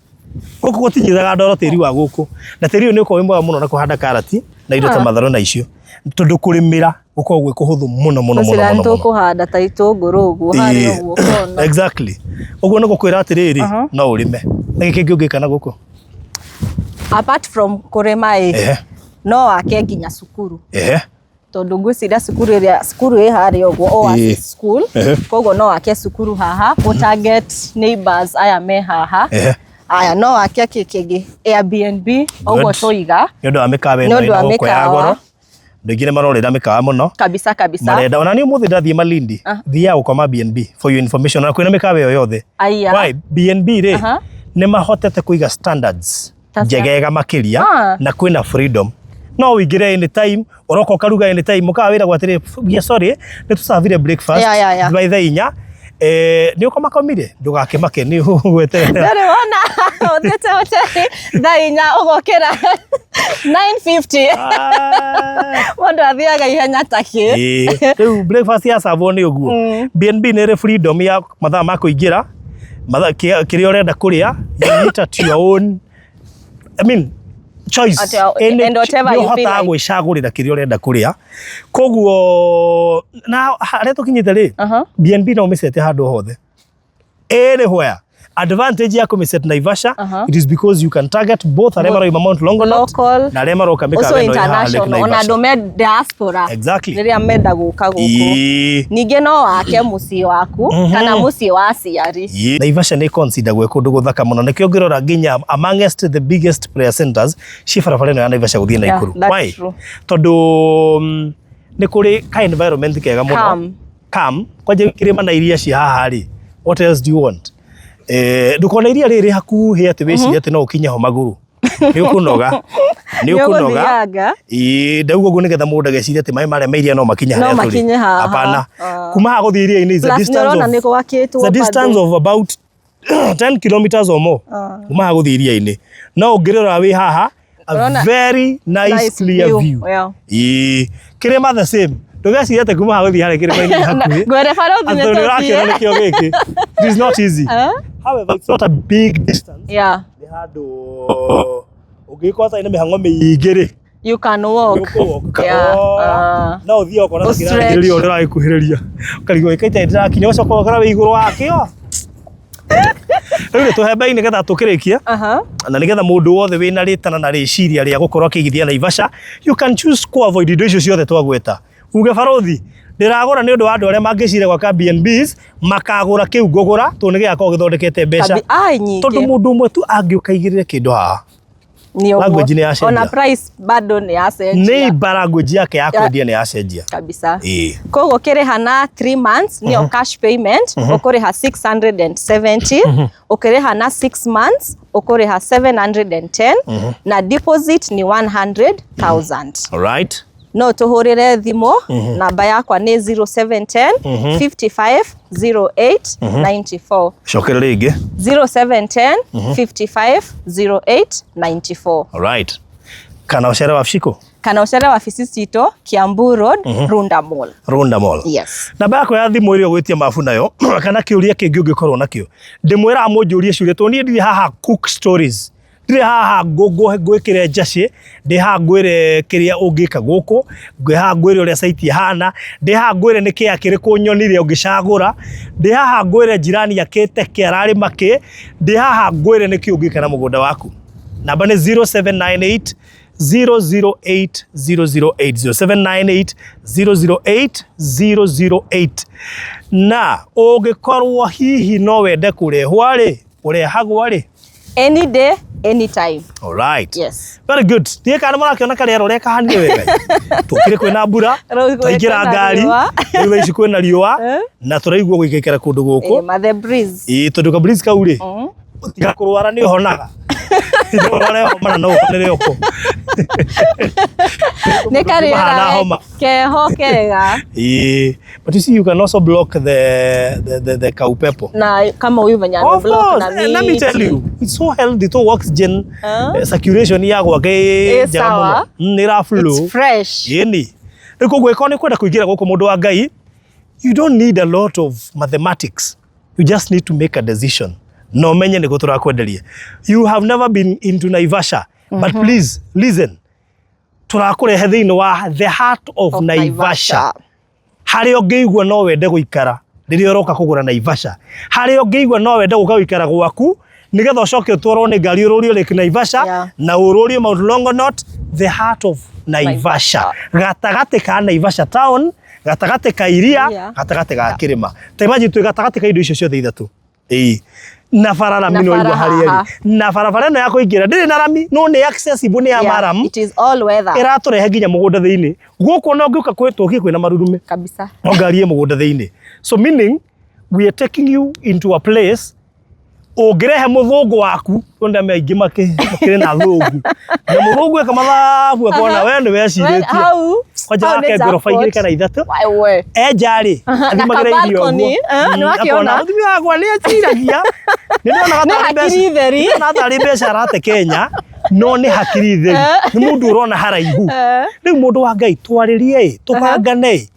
Speaker 1: Gũkũ gũtinyitaga ndoro tĩri wa gũkũ. Na tĩri ũyũ nĩ ũkoragwo wĩ mwega mũno na kũhanda karati na indo ta matharũ na icio. Tondũ kũrĩmĩra gũkoragwo gwĩ kũhũthũ mũno mũno mũno
Speaker 3: Tũcira
Speaker 1: mũno. mũno.
Speaker 3: tũkũhanda ta itũngũrũ ũguo harĩa
Speaker 1: Ĩĩ.
Speaker 3: ũguo kona.
Speaker 1: Exactly. Ũguo nĩ gũkwĩra atĩrĩrĩ no ũrĩme. Nĩ kĩngĩ ũngĩka na gũkũ?
Speaker 3: Apart from kũrĩma ĩ
Speaker 1: Ehe.
Speaker 3: no wake nginya cukuru.
Speaker 1: Ehe.
Speaker 3: Tondũ ngwĩciria cukuru ĩrĩa cukuru ĩ harĩa ũguo Oasis
Speaker 1: Ĩĩ.
Speaker 3: School.
Speaker 1: Ehe.
Speaker 3: Koguo no wake cukuru haha ũ target neighbors aya me haha.
Speaker 1: Ehe.
Speaker 3: Aya no wake kĩ kĩngĩ Airbnb ũguo
Speaker 1: Good.
Speaker 3: tũiga.
Speaker 1: Nĩ ũndũ wa mĩkawa
Speaker 3: Nĩ
Speaker 1: ĩno
Speaker 3: ũndũ wa
Speaker 1: ĩna gũkũ ya
Speaker 3: mĩkawa.
Speaker 1: goro. Andũ aingĩ nĩ marorĩra mĩkawa mũno.
Speaker 3: Kabisa kabisa.
Speaker 1: Marenda ona niĩ ũmũthĩ ndathiĩ Malindi thiaga gũkoma BNB for your information na kwĩna mĩkawa ĩyo yothe.
Speaker 3: Aya.
Speaker 1: Why? BNB rĩ
Speaker 3: Aha.
Speaker 1: nĩ mahotete kũiga standards
Speaker 3: Ta cia-
Speaker 1: njegega makĩria
Speaker 3: Ah.
Speaker 1: na kwĩna freedom no ũingĩre anytime ũroka ũkaruga anytime mũkawa wĩragwo atĩrĩ we are sorry nĩ tũcabire breakfast
Speaker 3: Yeah, yeah, yeah.
Speaker 1: by thaa inya eh, nĩ ũkomakomire ndũgakĩmake nĩ ũgweterera
Speaker 3: Ndũrĩ wona ũthiĩte hoteli thaa inya ũgokĩra 9:50 mũndũ athiaga ihenya ta kĩ.
Speaker 1: Ĩĩ. Rĩu breakfast ya servo nĩ ũguo BNB nĩ ĩrĩ freedom ya mathaa ma kũingĩra mathaa kĩrĩa ũrenda kũrĩa you eat at your own I mean choice
Speaker 3: At your- and whatever
Speaker 1: nĩ
Speaker 3: you feel
Speaker 1: ũhotaga
Speaker 3: like.
Speaker 1: gwĩcagũrĩra kĩrĩa ũrenda kũrĩa koguo na harĩa tũkinyĩte rĩ
Speaker 3: Aha.
Speaker 1: BNB no ũmĩcete handũ hothe anywhere advantage ya kũmĩset Naivasha
Speaker 3: Aha.
Speaker 1: it is because you can target both arĩa maroima Mount Longonot
Speaker 3: Local.
Speaker 1: na arĩa maroka mĩkawa
Speaker 3: Also
Speaker 1: ĩno ĩ haha Lake
Speaker 3: international ona
Speaker 1: Naivasha.
Speaker 3: andũ me diaspora
Speaker 1: Exactly.
Speaker 3: rĩrĩa menda gũka gũkũ
Speaker 1: Ĩĩ.
Speaker 3: ningĩ no wake mũciĩ waku kana mũciĩ wa aciari.
Speaker 1: Ĩĩ. Naivasha nĩ consider gwĩ kũndũ gũthaka mũno nĩkĩo ũngĩrora nginya amongst the biggest prayer centers ci barabara ĩno ya Naivasha gũthiĩ
Speaker 3: Yeah,
Speaker 1: Nakuru.
Speaker 3: that's
Speaker 1: Why?
Speaker 3: true.
Speaker 1: Tondũ nĩ kũrĩ ka environment kega mũno.
Speaker 3: Calm.
Speaker 1: Calm. Kwanja kĩrĩma na iria ci haha rĩ. What else do you want? Eh, ndũkona iria rĩrĩ hakuhĩ atĩ wĩcirie atĩ no ũkinye ho magũrũ. Nĩ ũkũnoga. Nĩ ũkũnoga.
Speaker 3: Nĩũgũthianga.
Speaker 1: Ĩĩ ndauga ũguo nĩgetha mũndũ ageciria atĩ maĩ marĩa ma iria no makinye
Speaker 3: No
Speaker 1: harĩa tũrĩ.
Speaker 3: makinye haha.
Speaker 1: Hapana.
Speaker 3: Ah.
Speaker 1: Kuma haha gũthiĩ iria-inĩ is a
Speaker 3: Plus
Speaker 1: distance
Speaker 3: nĩũrona
Speaker 1: of
Speaker 3: nĩ gwakĩtwo
Speaker 1: It's a distance
Speaker 3: bado.
Speaker 1: of about 10 kilometers or more. Kuma haha gũthiĩ iria-inĩ. No ũngĩrora wĩ haha a
Speaker 3: Ũrona-
Speaker 1: very nice,
Speaker 3: Nice
Speaker 1: clear
Speaker 3: view,
Speaker 1: view.
Speaker 3: yeah.
Speaker 1: Ĩĩ. Kĩrĩma the same. Ndũgecirie atĩ kuma haha gũthiĩ harĩa kĩrĩma-inĩ nĩ hakuhĩ.
Speaker 3: Ngwĩre barũthi
Speaker 1: Atĩ
Speaker 3: nĩ
Speaker 1: nĩ ũrakĩona
Speaker 3: tũthiĩ.
Speaker 1: nĩkĩo gĩkĩ. It is not easy.
Speaker 3: Eh?
Speaker 1: However, it's not a big distance.
Speaker 3: Yeah.
Speaker 1: Nĩ handũ ũngĩgĩkorwo ũtarĩ na mĩhang'o mĩingĩ rĩ
Speaker 3: You can walk.
Speaker 1: Nĩũkũwalk
Speaker 3: Yeah.
Speaker 1: kahora.
Speaker 3: Ah.
Speaker 1: No ũthiĩ okorwo
Speaker 3: Ũ stretch.
Speaker 1: kĩrarigĩrĩria ũrĩa ũragĩkuhĩrĩria ũkarigwo ĩkaita ndĩrakinya ũcoka ũgakora wĩ igũrũ wakĩo rĩu nĩ tũhembe-inĩ nĩgetha tũkĩrĩkie
Speaker 3: Aha.
Speaker 1: na nĩgetha mũndũ wothe wĩna rĩtana na rĩciria rĩa gũkorwo akĩigithia Naivasha you can choose ku avoid indo icio ciothe twagweta uge barothi ndĩragũra nĩ ũndũ wa andũ arĩa mangĩciria gwaka B&Bs makagũra kĩu ngũgũra tondũ nĩ gĩgakorwo gĩthondekete mbeca
Speaker 3: Ai nyingĩ.
Speaker 1: tondũ mũndũ ũmwe tu angĩũka aigĩrĩre kĩndũ haha
Speaker 3: Nĩ ũguo.
Speaker 1: language nĩ yacenjia.
Speaker 3: Ona price bado nĩ yacenjia.
Speaker 1: nĩ language yake ya kwendia nĩ yacenjia
Speaker 3: kabisa.
Speaker 1: Ĩĩ.
Speaker 3: Koguo ũkĩrĩha na 3 months nĩyo cash payment ũkũrĩha 670, ũkĩrĩha na 6 months ũkũrĩha 710 na deposit nĩ 100,000.
Speaker 1: Alright.
Speaker 3: No tũhũrĩre thimũ namba yakwa nĩ 0710 55 08 94.
Speaker 1: Cokera rĩngĩ.
Speaker 3: Kana ũcere wabici citũ Kiambu Road, Runda Mall.
Speaker 1: Runda Mall.
Speaker 3: Yes.
Speaker 1: Namba yakwa ya thimũ ĩrĩa ũgwĩtia mabu nayo kana kĩũria kĩngĩ ũngĩkorwo nakĩo, ndĩmwĩraga mũnjũrie ciũria tondũ niĩ ndirĩ haha cook stories, ndirĩ haha ngwĩkĩre njacĩ, ndĩ haha ngwĩre kĩrĩa ũngĩka gũkũ, ndĩ haha ngwĩre ũrĩa site ĩhana, ndĩ haha ngwĩre nĩ kĩea kĩrĩkũ nyonire ũngĩcagũra, ndĩ haha ngwĩre jirani akĩte kĩ ararĩma kĩ, ndĩ haha ngwĩre nĩkĩ ũngĩka na mũgũnda waku. Namba nĩ 0798 008 008 0798 008 008. Na ũngĩkorwo hihi no wende kũrehwo rĩ, ũrehagwo rĩ?
Speaker 3: Any day, anytime.
Speaker 1: All right.
Speaker 3: Yes.
Speaker 1: Very good. Ndiĩ kana mũrakĩona karĩera ũrĩa kahanire wega. Tũkire kwĩna mbura,
Speaker 3: Rĩu
Speaker 1: twaingĩra
Speaker 3: kwĩna
Speaker 1: ngari,
Speaker 3: riũa.
Speaker 1: rĩu thaa ici kwĩna riũa
Speaker 3: Eh?
Speaker 1: na tũraigua gũikaikara kũndũ gũkũ.
Speaker 3: Ma the breeze.
Speaker 1: Ĩĩ tondũ ka breeze kau rĩ, tiga kũrwara nĩ ũhonaga. Ũrware homa na no ũhonere ũkũ.
Speaker 3: Nĩ karĩera
Speaker 1: Mahana homa.
Speaker 3: keho kega.
Speaker 1: Ĩĩ, but you see you can also block the kaupepo.
Speaker 3: Na kama huyu venye
Speaker 1: Of
Speaker 3: ameblock
Speaker 1: course,
Speaker 3: na
Speaker 1: and let me tell
Speaker 3: miti.
Speaker 1: you, it's so healthy to oxygen
Speaker 3: Huh?
Speaker 1: circulation ya gwake
Speaker 3: Ĩ
Speaker 1: ĩ njega mũno.
Speaker 3: sawa.
Speaker 1: Nĩ ĩra flow.
Speaker 3: It's fresh.
Speaker 1: Ĩni. Rĩu koguo ĩkorwo nĩ kwenda kũingĩra gũkũ mũndũ wa Ngai, you don't need a lot of mathematics. You just need to make a decision. Na ũmenye nĩkũ tũrakwenderia. You have never been into Naivasha, but please listen. Tũrakũrehe thĩinĩ wa the heart of
Speaker 3: Of
Speaker 1: Naivasha.
Speaker 3: Naivasha.
Speaker 1: Harĩa ũngĩigua no wende gũikara rĩrĩa ũroka kũgũra Naivasha, harĩa ũngĩigua no wende gũka gũikara gwaku nĩgetha ũcoke ũtwarwo nĩ ngari ũrũrio Lake Naivasha
Speaker 3: Yeah.
Speaker 1: na ũrũrio Mount Longonot, the heart of Naivasha, gatagatĩ ka Naivasha town, gatagatĩ ka iria,
Speaker 3: Iria.
Speaker 1: gatagatĩ ga kĩrĩma. Ta imagine twĩ gatagatĩ ka indo icio ciothe ithatũ. Ĩĩ. Na bara rami
Speaker 3: Na
Speaker 1: no
Speaker 3: bara
Speaker 1: igua harĩa
Speaker 3: haha.
Speaker 1: ĩrĩ. Na barabara ĩno ya kũingĩra ndĩrĩ na rami no nĩ accessible nĩ ya
Speaker 3: Yeah,
Speaker 1: maram.
Speaker 3: it is all weather.
Speaker 1: Ĩratũrehe nginya mũgũnda thĩinĩ. Gũkũ ona ũngĩũka kwĩ tũkie kwĩna marurume.
Speaker 3: Kabisa.
Speaker 1: No ngari ĩ mũgũnda thĩinĩ. So meaning we are taking you into a place ũngĩrehe mũthũngũ waku tondũ andũ aingĩ makĩrĩ na thũngũ na mũthũngũ eka mathabu akona we nĩ wecirĩtie
Speaker 3: Hau.
Speaker 1: kwanja
Speaker 3: hau nĩ
Speaker 1: wake ngoroba igĩrĩ
Speaker 3: jackpot.
Speaker 1: kana ithatũ
Speaker 3: Wewe.
Speaker 1: enja rĩ
Speaker 3: Aha, na
Speaker 1: athimagĩra irio ũguo
Speaker 3: ka-balcony, nĩ wakĩona?
Speaker 1: Akona, mũtumia wakwa nĩ eciragia nĩ ndonaga
Speaker 3: Nĩ
Speaker 1: tarĩ mbeca
Speaker 3: hakiri theri.
Speaker 1: nĩ ndonaga tarĩ mbeca arate Kenya no nĩ hakiri theri nĩ mũndũ ũrona haraihu rĩu mũndũ wa Ngai twarĩrie ĩ tũbangane ĩ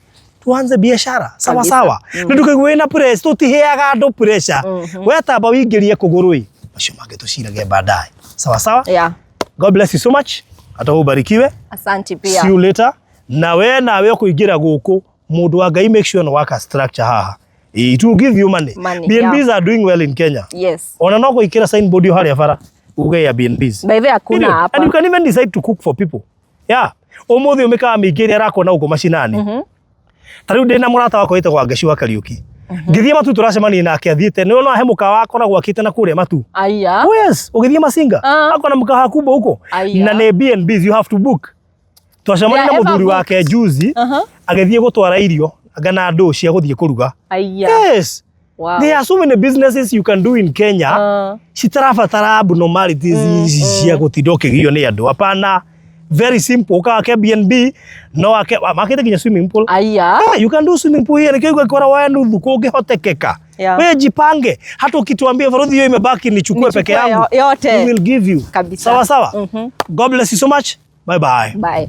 Speaker 1: tuanze biashara sawa
Speaker 3: Kabisa.
Speaker 1: sawa nĩ ndũkaigua wĩna pressure tũtiheaga andũ pressure we tamba wĩingĩrie kũgũrũ ĩ macio mangĩ tũcirage baadaye sawa sawa.
Speaker 3: Yeah.
Speaker 1: God bless you so much hata ubarikiwe.
Speaker 3: Asante pia.
Speaker 1: See you later. Na we nawe ũkũingĩra gũkũ mũndũ wa Ngai make sure nĩ waka structure haha. It will give you money.
Speaker 3: Money,
Speaker 1: B&Bs
Speaker 3: yeah.
Speaker 1: are doing well in Kenya.
Speaker 3: Yes.
Speaker 1: Ona no gwĩkĩra signboard yo harĩa bara uge ya B&Bs.
Speaker 3: By the way, hakuna
Speaker 1: Period.
Speaker 3: hapa.
Speaker 1: And you can even decide to cook for people. Yeah. Ũmũthĩ ũmĩkawa mĩingĩ ĩrĩa ĩrakwo na gũkũ macinani. Ta rĩu ndĩna mũrata wakwa wĩtagwo Wangechi wa Kariũki. Ngĩthiĩ Matu tũracemania nake athiĩte nĩ ona he mũkawa akoragwo akĩte na kũrĩa Matu.
Speaker 3: Aya.
Speaker 1: Oh yes, ũgĩthiĩ Masinga.
Speaker 3: Ah.
Speaker 1: Akona mkahawa kubwa huko.
Speaker 3: Aya.
Speaker 1: Na nĩ B&Bs you have to book. Twacemania
Speaker 3: They
Speaker 1: na
Speaker 3: are
Speaker 1: mũthuri
Speaker 3: ever
Speaker 1: wake juzi
Speaker 3: Aha.
Speaker 1: agĩthiĩ gũtwara irio anga na ndũ cia gũthiĩ kũruga.
Speaker 3: Aya.
Speaker 1: Yes.
Speaker 3: Wow.
Speaker 1: There are so many businesses you can do in Kenya. Citarabatara abnormalities ici cia gũtinda ũkĩgio nĩ andũ. Hapana. Very simple. Ũkawake B&B no wake makĩte nginya swimming pool.
Speaker 3: Aya.
Speaker 1: Ah, you can do swimming pool here. Nĩkĩo igwĩkora wa nuthu kũngĩhotekeka.
Speaker 3: Yeah.
Speaker 1: Wewe jipange. Hata ukituambia farodhi hiyo imebaki nichukue peke
Speaker 3: Nichukue
Speaker 1: yangu.
Speaker 3: yote.
Speaker 1: We will give you.
Speaker 3: Kabisa.
Speaker 1: Sawa sawa. God bless you so much. Bye bye.
Speaker 3: Bye.